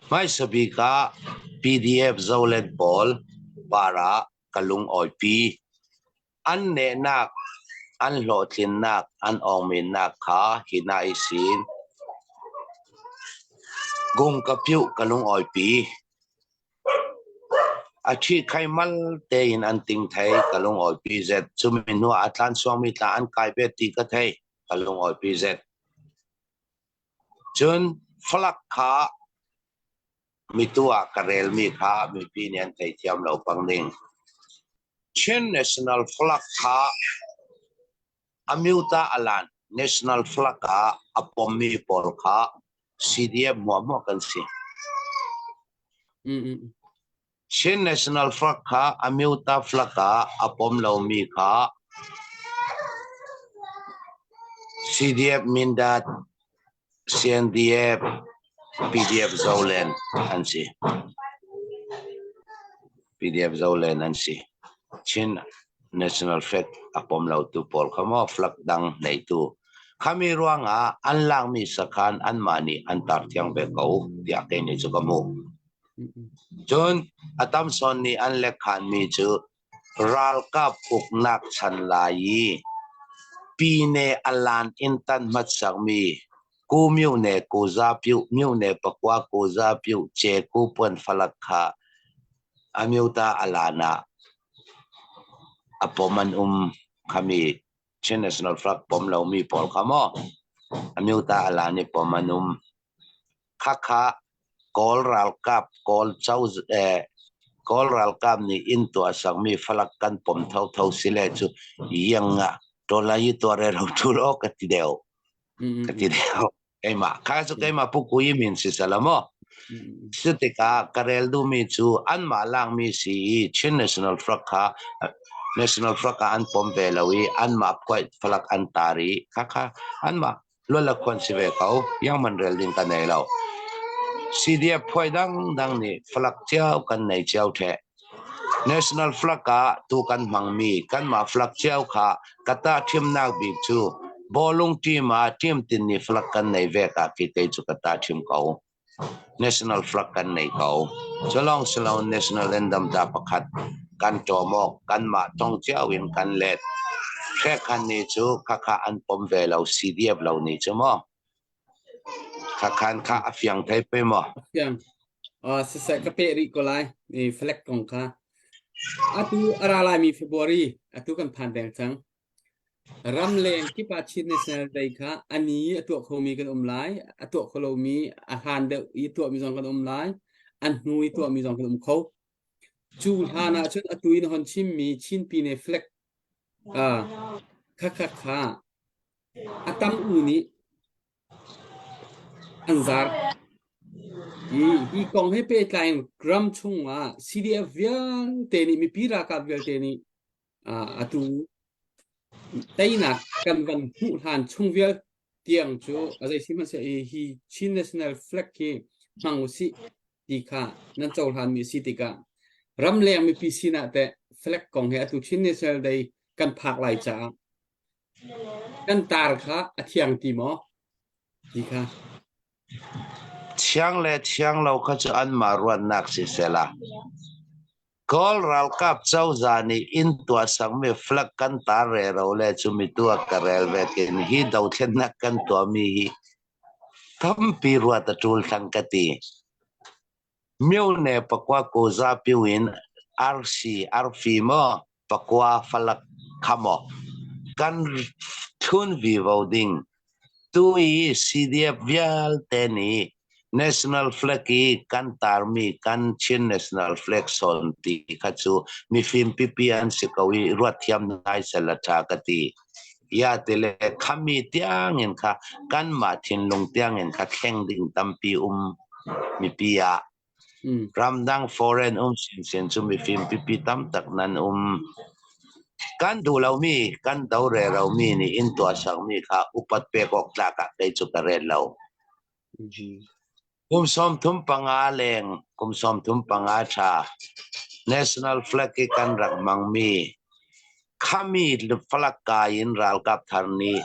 Hmaisa bik ah PDF Zoland pawl par ah ka lungawipi. An nehnak, an hlawhtlinnak, an awngminnak kha hina i sin. Gung ka piuh ka lungawipi. A ṭhihkhai mal tein an ting thei ka lungawipi zet. Cumi hnu ah a tlansuangmi tla an kai ve ti ka thei ka lungawipi zet. Cun falak kha Mitu ah ka relmi kha mipi nih an theithiam lo pang ding. Chin National Flag kha Amyota Alan National Flag ah a pommi pawl kha CDF hmuahhmuah kan si. Chin National Flag kha Amyota Flag ah a pom lomi kha CDF Mindat CNDF, PDF Zoland an si. PDF Zoland an si. Chin National Flag a pom lo tu pawl kha maw flag dang neitu. Khami ruangah an lakmi sakhan anmah nih an tar thiang ve ko tiah kei nih cu ka hmuh. Cun a tam sawn nih an lekkhanmi cu Ralkap uknak chan lai i Pyine alan in tan hmatsakmi Ku myone Kuzapyu myone pakua Kuzapyu ce ku puan falak kha amyota alan ah a pom an um khami Chin National Flag pom lomi pawl kha maw amyota alan i pom an um. Khakha Kawl ralkap Kawl cozah eh, Kawl ralkap nih inn tuah sakmi falak kan pom thotho sile cu iang ah tawlai tuah re ro ṭul aw ka ti deuh. Ka ti deuh. Keimah kha cu keimah pu kui min si sala maw. Cu tikah ka rel duhmi cu anmah lakmi si i Chin National Front kha National Front ah an pom ve lo i anmah phuai falak an tar i khakha anmah luala khuan si ve ko yang man rel ding ka nei lo CDF phuai dang dang nih flag cio kan nei cio the national flag ah tu kan hmangmi kanmah flag cio kha kata thimnak bik cu bawlung team ah team tin nih flag kan nei ve ka ki te cu kata thim ko National flag kan nei ko. Culong silo national anthem ta pakhat kan ṭawm awk kanmah tong cio in kan let. Hrekhan ni cu khakha an pom ve lo CDF lo ni cu maw? Khakhan kha a fiang thei pe maw? A fiang. Uh, siseh ka peh rih ko lai. I flag kong kha. Atu a ra laimi February atu kan phan deng cang. Ramleng kip ah Chin National Day kha a ni a tuah khomi kan um lai, a tuah kho lomi a hlan deuh i tuahmi zong kan um lai, a hnu i tuahmi zong kan um kho. Cu hlan ah cun atu in hon chimmi Chin Pine flag uh, kha kha kha a tam u nih an zar. Hi, hi kong he pehtlai in ram chungah CDF vialte nih mipi ralkap vialte nih atu teinak kan van hmuh hlan chung vial tiang cu a zei sihmanhseh hi Chin National Flag hi hmang usih ti kha nan cohlan mi si tikah ramleng mipi sinah teh flag kong he atu Chin National Day kan phak lai caah kan tar kha a thiang ti maw ti kha Thiang le thiang lo kha cu anmah ruatnak siseh la Kawl ralkap cozah nih inn tuahsakmi flag kan tar rero le cu mitu a ka rel ve tiin hi dothlennak kan tuahmi hi tampi ruat a ṭul thlang ka ti. Myone pakua koza piu in RC arfi maw pakua falak kha maw kan thun vivo ding Tu i CDF vialte nih national flag i kan tarmi kan Chin national flag sawn ti kha cu mifim pipi an si ko i ruat thiam nai sel a ṭha ka ti. Ya tile khami tiangin kha kanmah thinlung tiangin kha thleng ding tampi um mipi ah Ramdang foreign um sinsin cu mifim pipi tamtak nan um. Kan duh lomi, kan do reromi nih inn tuahsakmi kha upat pek awk tlak ah kei cu ka rel lo. Kum 35 leng, kum 35 ṭha national flag i kan rak hmangmi khami flag kai in ralkap thar nih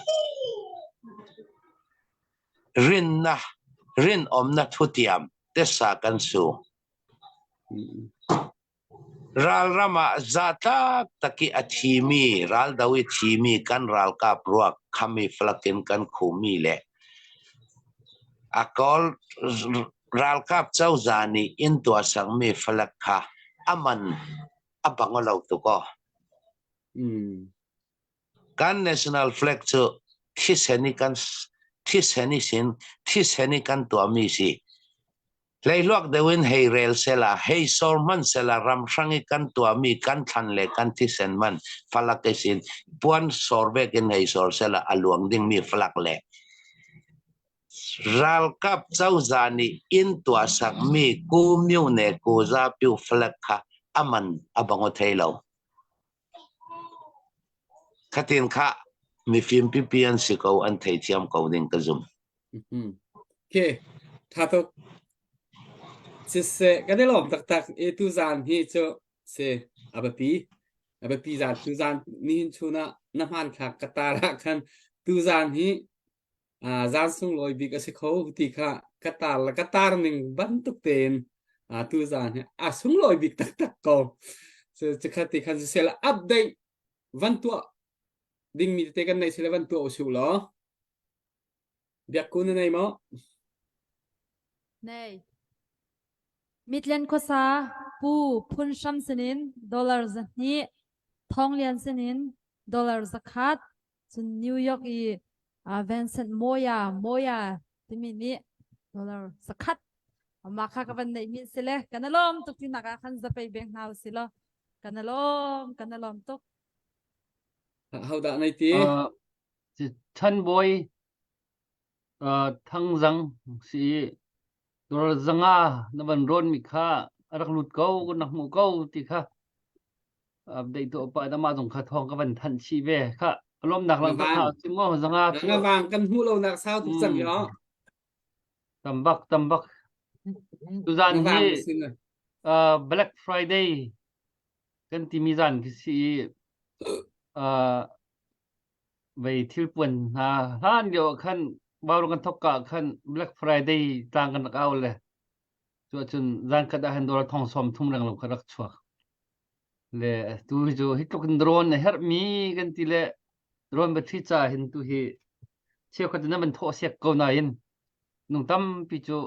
rinnak rinawmnak thutiam tesa kan su. Ralram ah zatlak tak i a thimi raldo i thimi kan ralkap ruak khami flag in kan khumi le a kawl ralkap cozah nih inn tuah sakmi flag kha a man a bang lo tuk aw. Kan national flag cu thisen i kan thisen i sin thisen i kan tuahmi si. Hleihluak deuh in hei rel sela, hei sawr hmanh sela ramhrang i kan tuahmi kan thlan le kan thisen hmanh falak i sin puan sawr vek in hei sawr sela a luang dingmi falak le ralkap cozah nih inn tuahsakmi ku myone ku zapiu falak kha a man a bang thei lo. Khatin kha mifim pipi an si ko an theithiam ko ding ka zum. Okay, tha tuk. Siseh, kan i lawm taktak i tu zan hi cu si a biapi. A biapi zan tu zan nihin chun ah na hmanthlak ka tar ah khan tu zan hi zan sunglawi bik a si kho ti kha ka tar le ka tar ning bantuk tein tu zan hi a sunglawi bik taktak ko. Cikhat ti khan siseh update van tuah dingmi tete kan neih sile van tuah usih law. Biakku na nei maw? Nei. Mitlen khuasa Pu Phun Hram sinin dollar 200, Thawng Lian sinin dollar 100, cun New York i Vincent Moya Moya timi nih dollar 100. Mah kha ka van neih mi si le kan alawm tuk ti nak ah khan zapei beng hna si lo kan alawm kan alawm tuk. Ho dah nei ti? Chan Bawi Thangzang si i dawr zanga na van rawn mi kha a rak lut ko kan rak hmuh ko ti kha update tu pa na mah zong kha thawng ka van thanh chih ve kha lawmnak lang ka kha si mo zanga cu nga vang kan hmuh lo nak sau tuk cang yo tambak tambak tuzan hi Black Friday kan timi zan khi si vei thilpuan hna hlan lio ah khan vaurawng kan thawk ka ah khan Black Friday tlang kan rak au le cu ahcun zan khat ah hin dawr thong sawm thum reng lo kha rak chuak le tu hi cu hi tluk in drone a herhmi kan ti le drone battery ca hin tu hi cheukhat in an thawh siak ko nain nung tampi cu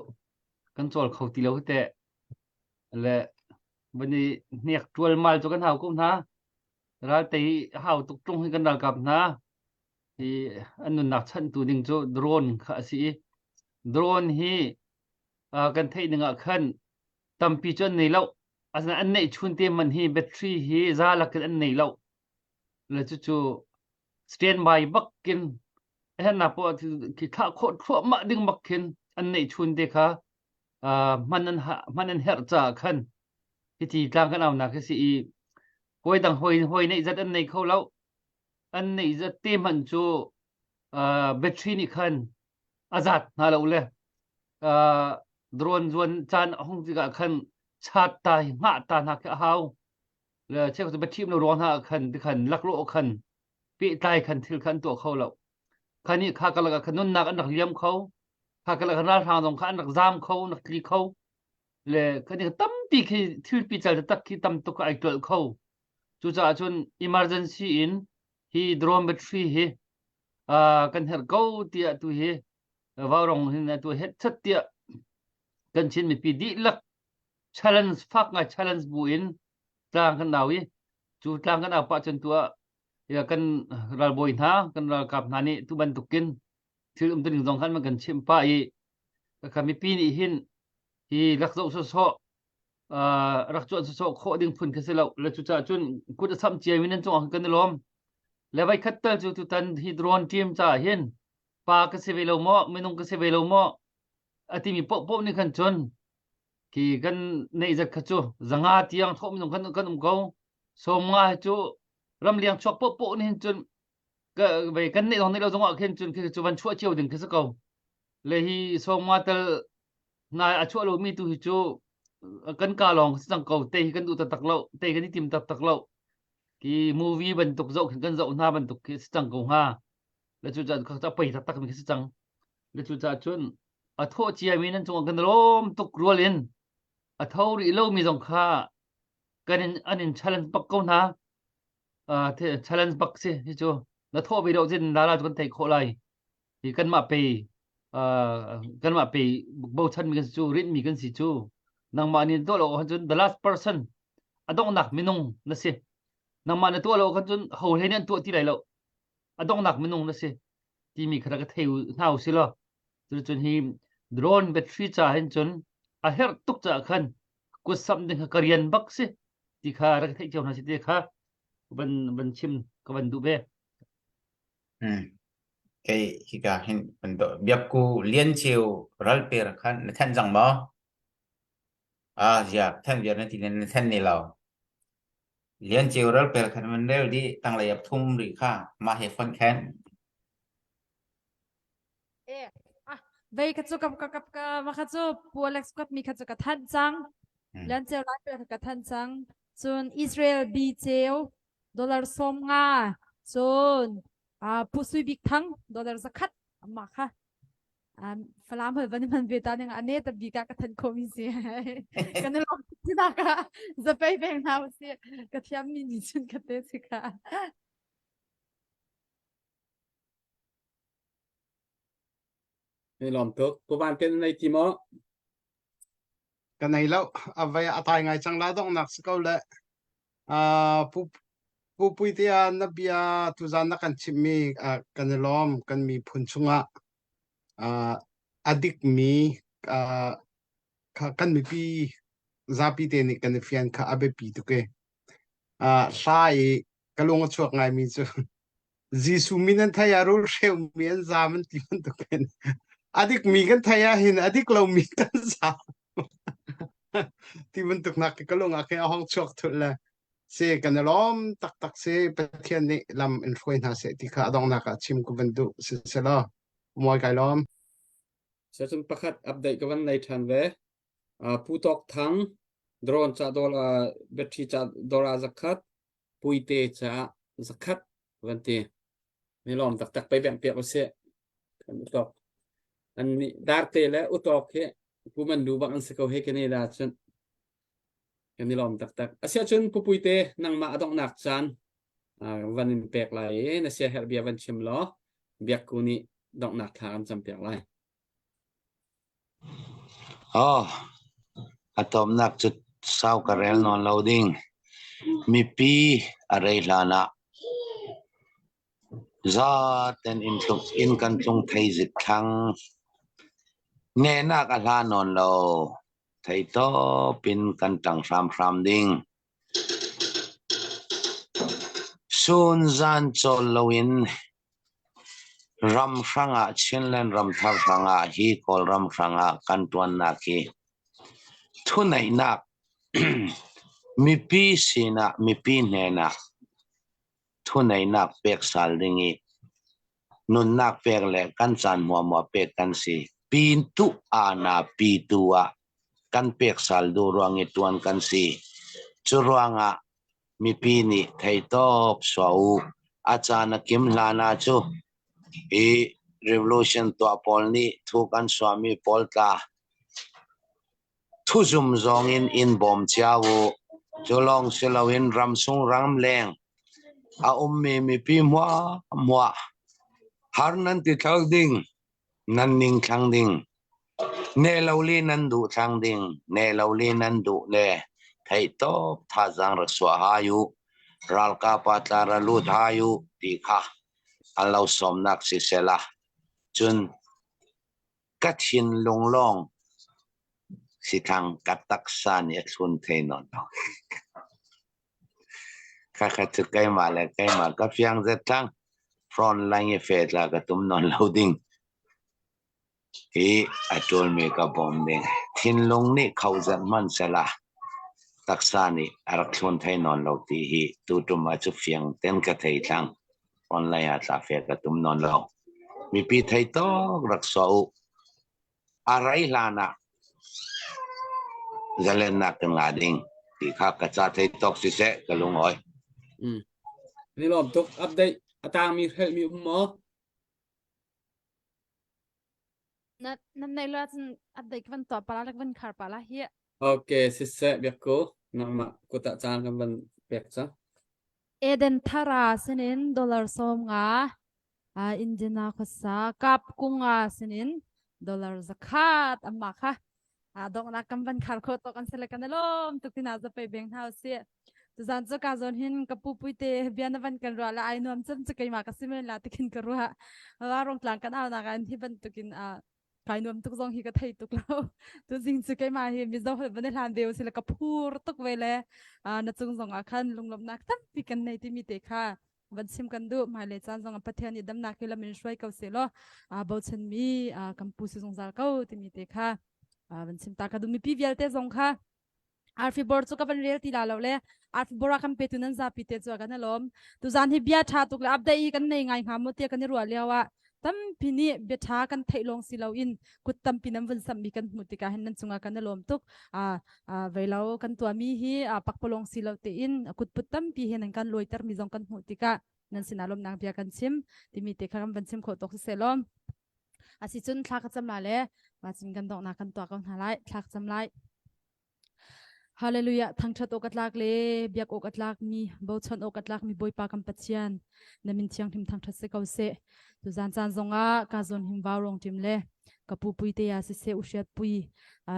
kan cawl kho ti lo te le van i hnek ṭualmal cu kan hau ko hna Raltei hau tuk ṭung hi kan ralkap hna hi an nunnak chanhtu ding cu drone kha a si i drone hi kan theih ning ah khan tampi cu an nei lo. Asinain an neih chun te man hi battery hi za lakin an nei lo. Le cucu standby bakin a herhnak poah khi thlah khawh thluahmah ding bak khin an neih chun te kha hman an hman an herh caah khan hiti tlang kan aunak hi si i hawi dang hawi hawi neih zat an nei kho lo an neih zat te hmanh cu battery nih khan a zat hna lo le drone zuan caan a hung tikah khan chat ta hi hngah ta hna khi a hau le cheu cu battery lo ruang hna khan tikhan laklawh khan pehtlai khan thil khan tuah kho lo khan i kha kalak ah khan nunnak an rak liam kho kha kalak ralhrang zong kha an rak zaam kho an rak tli kho le kan tampi khi thil pical taktak khi tam tuk ai tlolh kho cucaah cun emergency in hi drone battery hi kan herh ko tiah tu hi vaurong hin tu het chat tiah kan Chin mipi dihlak challenge fak ngai challenge bu in tlang kan nau i cu tlang kan au pah cun tu ah kan ralbawi hna kan ralkap hna nih tu bantukin thil umtuning zong khan man kan chimh pah i kha mipi nih hin hi rak zoh sawsawh rak cuan sawsawh khawh ding phun kha si lo le cucaah cun kut a samh ciami nan cungah kan i lawm le voi khat tal cu tutan hi drone team caah hin pa ka si ve lo maw minung ka si ve lo maw a timi paohpaoh nih khan cun khi kan neih zat kha cu zanga tiang thawh minung kan kan um ko sawmnga hi cu ramliang chuak paohpaoh nih hin cun ve kan neih zong neih lo zongah khin cun khi cu van chuah cio ding khi si ko le hi sawmnga tel nai a chuah lomi tu hi cu kan ka lawng si cang ko te hi kan duh taktak lo te kan i tim taktak lo ki movie bantuk zoh khin kan zoh hna bantuk khi si cang ko hnga le cu cun kha pei taktak mi khi si cang le cu ca cun a thawh ciami nan cungah kan lawm tuk rual in a tho rih lomi zong kha kan in an in challenge bak ko hna challenge bak si hi cu na thawh ve lo cun lala cu kan theih khawh lai hi kanmah pe kanmah pe bochan mi kan si cu rinh mi kan si cu nangmah nih tuah lo khan cun the last person a donghnak minung na si nangmah na tuah lo khan cun ho hlei nih an tuah ti lai lo a donghnak minung na si timi kha ka thei hna u si law cun hi drone battery ca hin cun. A herh tuk caah khan kut samh ding kha ka rian bak si ti kha rak theih cio hna si ti kha van van chim ka van duh ve. Hmm. Kei hika hin van do biakku lian cheu ral per khan na than jang maw? Ah zia than viar na ti na than ni lo. Lian cheu ral per khan van rel di tanglei ap thum ri kha ma he fon khen. Eh, ah, vei ka cu ka ka ka ka ma kha cu Pu Alex kuat mi kha cu ka thanh cang. Lian ceu lai pe ka thanh cang. Cun Israel bi ceu dollar som nga. Cun ah Pu Sui Bik Thang dollar zakhat amma kha. Um, Falam hol van man ve ta ning ane ta bi ka ka than kho mi si. Kan lom tina ka zapei peng na si. Ka thiam mi ni chun ka te si ka. Ni lawm tuk. Pu Van Pen na nei ti maw? Ka nei lo. A vai a tai ngai cang la donghnak si ko le. Uh, pu pu Puitea na bia tuzan na kan chimmi uh, kan i lawm kan miphun chungah uh, a dikmi uh, kan mipi zapi te nih kan i fian kha a biapi tuk e. Uh, hla i ka lung a chuak ngaimi cu Jesuh min an thei ah rulhreumi an zaam an ti bantukin a dikmi kan thei ah hin a dik lomi kan zaam ti bantuk nak ka lung ah khin a hong chuak thul le si kan i lawm taktak si Pathian nih lam in hruai hna seh ti kha a donghnak ah chim ka van duh si selaw muai kai lawm. Sacun pakhat update ka van nei ṭhan ve. Uh, Pu Tawk Thang drone ca dol uh, battery ca dollar zakhat Puite caah zakhat van ti. Mi lawm taktak pei beng piak usih. Kan utawk. An nih darte le utawk hi pu man lu bak an si ko he Canada cun. Kan i lawm taktak. Asiah cun pu Puite nangmah a donghnak caan van in pek lai i na sia herh bia van chim law biakku nih donghnak thla kan cam piak lai. Aw, a tawmnak cu sau ka rel nawn lo ding. Mipi a rei hlan ah zaten inn tlung inn kan tlung thei zik thlang. Nehnak a hla nawn lo. Thei tawp in kan ṭang hramhram ding. Sunzan cawl loin ram hrangah Chinland ramthar hrangah hi Kawlram hrangah kan ṭuannak hi thuneihnak mipi sinah mipi hnenah thuneihnak pek sal ding i nunnak pek le kan caan hmuahhmuah pek kan si. Pin tu ana pi tu ah kan pek sal duh ruang i ṭuan kan si. Cu ruangah mipi nih theitawp suah u. A caan a kim hlan ah cu hi revolution tuah pawl nih thu kan suahmi pawl tla thuzum zong in in bawm cia u. Cu lawng si loin ramsung ramleng a ummi mipi hmuahhmuah har nan ti thal ding nan ning thlang ding ne lo li nan duh thlang ding ne lo li nan duh le theihtawp thazaang rak suah hai u ralkap ah tla ra lut hai u ti kha an lo sawmnak si sela cun ka thinlung lawng si thlang ka taksa nih a thlun thei nawn lo Khakha cu keimah le keimah ka fiang zet cang. Front line i fe tla ka tum nawn lo ding. Hi a ṭulmi ka bawm ding. Thinlung nih kho zat hmanh sela taksa nih a rak thlun thei nawn lo ti hi tuṭum ah cu fiang ten ka thei thlang. Online ah tla fe ka tum nawn lo. Mipi thei tawk rak sawh u. A rei hlan ah zalennak kan ngah ding ti kha ka ca thei tawk siseh ka lungawi. Mm. Ni lawm tuk update a tangmi hrelhmi um maw? Na nan nei lo ahcun update ka van tuah pala le ka van khar pala hi. Okay, siseh biakku nangmah kut ah caan kan van pek cang. Eden Thara sinin dollar 50 Indiana khuasa kap kunga sinin dollar zakhat amma kha donghnak kan van khar kho tok an sele kan lom tuk tina za pei beng hau si tuzan chu ka zon hin ka pu pui te bia na van kan ruah la ai nuam cham chu keima ka simen la tikin ka ruah wa rong tlang kan au na kan hi bantukin a. Kai nuam tuk zong hi ka thei tuk lo. Tu zing cu keimah hi Mizo holh van i hlan ve usih le ka phur tuk ve le na cung zong ah khan lunglawmhnak tampi kan nei timi te kha van chim kan duh. Hmailei caan zong ah Pathian nih damnak hi lam in hruai ko seh law bochan mi kan pu si zungzal ko timi te kha van chim ta ka duh. Mipi vialte zong kha Arfi bor cu ka van rel ti la lo le arfi bor a kan petu nan zapi te cu kan alawm. Tuzan hi bia tha tuk le update i kan nei ngai hnga mu tiah kan i ruah lio ah tampi nih bia tha kan theih lawng si lo in kut tampi nan vun sammi kan hmuh tikah hin nan cungah kan alawm tuk. A veilo kan tuahmi hi pakpalawng si lo tein kutput tampi he nan kan lawiter mi zong kan hmuh tikah nan sinah lawmnak bia kan chim timi te kha kan van chim khawh tawk si seh law. Asicun thla ka cam la le macin kan donghnak kan tuah ko hna lai thla ka cam lai. Hallelujah thangṭhat awk a tlak le biak awk a tlak mi bochan awk a tlak mi Bawipa kan Pathian na min thianghlim thangṭhat si ko seh. Tuzan caan zongah ka zawn him vau rong ṭim le ka pu pui te ya siseh u hriat pui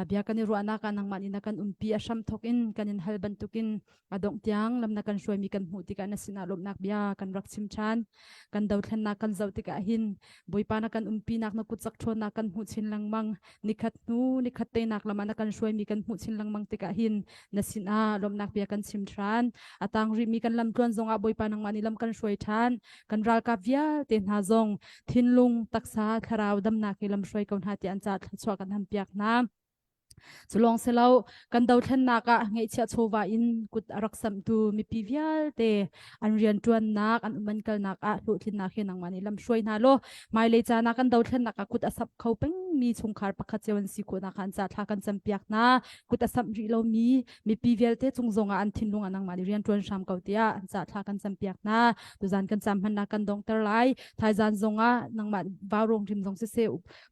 bia kan i ruahnak ah nangmah nih na kan umpi a hram thawk in kan in hal bantukin a dongh tiang lam na kan hruaimi kan hmuh tikah na sinah lawmhnak bia kan rak chim ṭhan. Kan dothlennak kan zoh tikah hin Bawipa na kan umpinak na kut cak ṭhawnnak kan hmuh chin lengmang. Nikhat hnu nikhat teinak lam ah na kan hruaimi kan hmuh chin lengmang tikah hin na sinah lawmhnak bia kan chim ṭhan. A tang rihmi kan lamtluan zongah Bawipa nangmah nih lam kan hruai ṭhan. Kan ralkap vialte hna zong thinlung, taksa, thlarau damnak he lam hruai ko hna tiah an caah thluachuah kan hampiak hna. Cu lawng si lo, kan dothlennak ah ngeihchiah chawva in kut a rak samhtu mipi vialte an rianṭuannak, an um an kalnak ah hlawhtlinnak he nangmah nih lamhruai hna law hmailei caan ah kan dothlennak ah kut a samh kho pengmi chungkhar pakhat cio an si khawhnak kha an ca thla kan campiak hna. Kut a samh rih lomi mipi vialte cung zongah an thinlung ah nangmah nih rianṭuan hram ko tiah an ca thla kan campiak hna. Tuzan kan cam hmannak kan donghter lai. Thaizan zongah nangmah vaurawng rim zong siseh,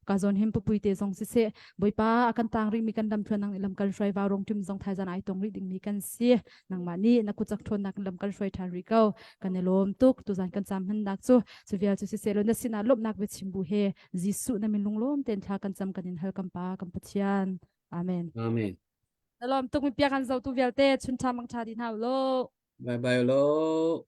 ka zawn him pupui te zong siseh Bawipa a kan tang rihmi kan lam thluan nang lam kan hruai vau rong ṭim zong thaizan ai tong rih dingmi kan si nangmah nih na kut cak ṭhawnnak lam kan hruai ṭhan rih ko kan i lawm tuk tuzan kan cam hmannak cu cu vial cu siseh law na sinah lawmhnak biachim bu he Jesuh na min lunglawm tein thla kan cam kan in hal kan pa kan Pathian amen Amen. Na lawm tuk mi pia kan zotu vialte chun ṭha mang ṭha di hna u law Bye bye lo.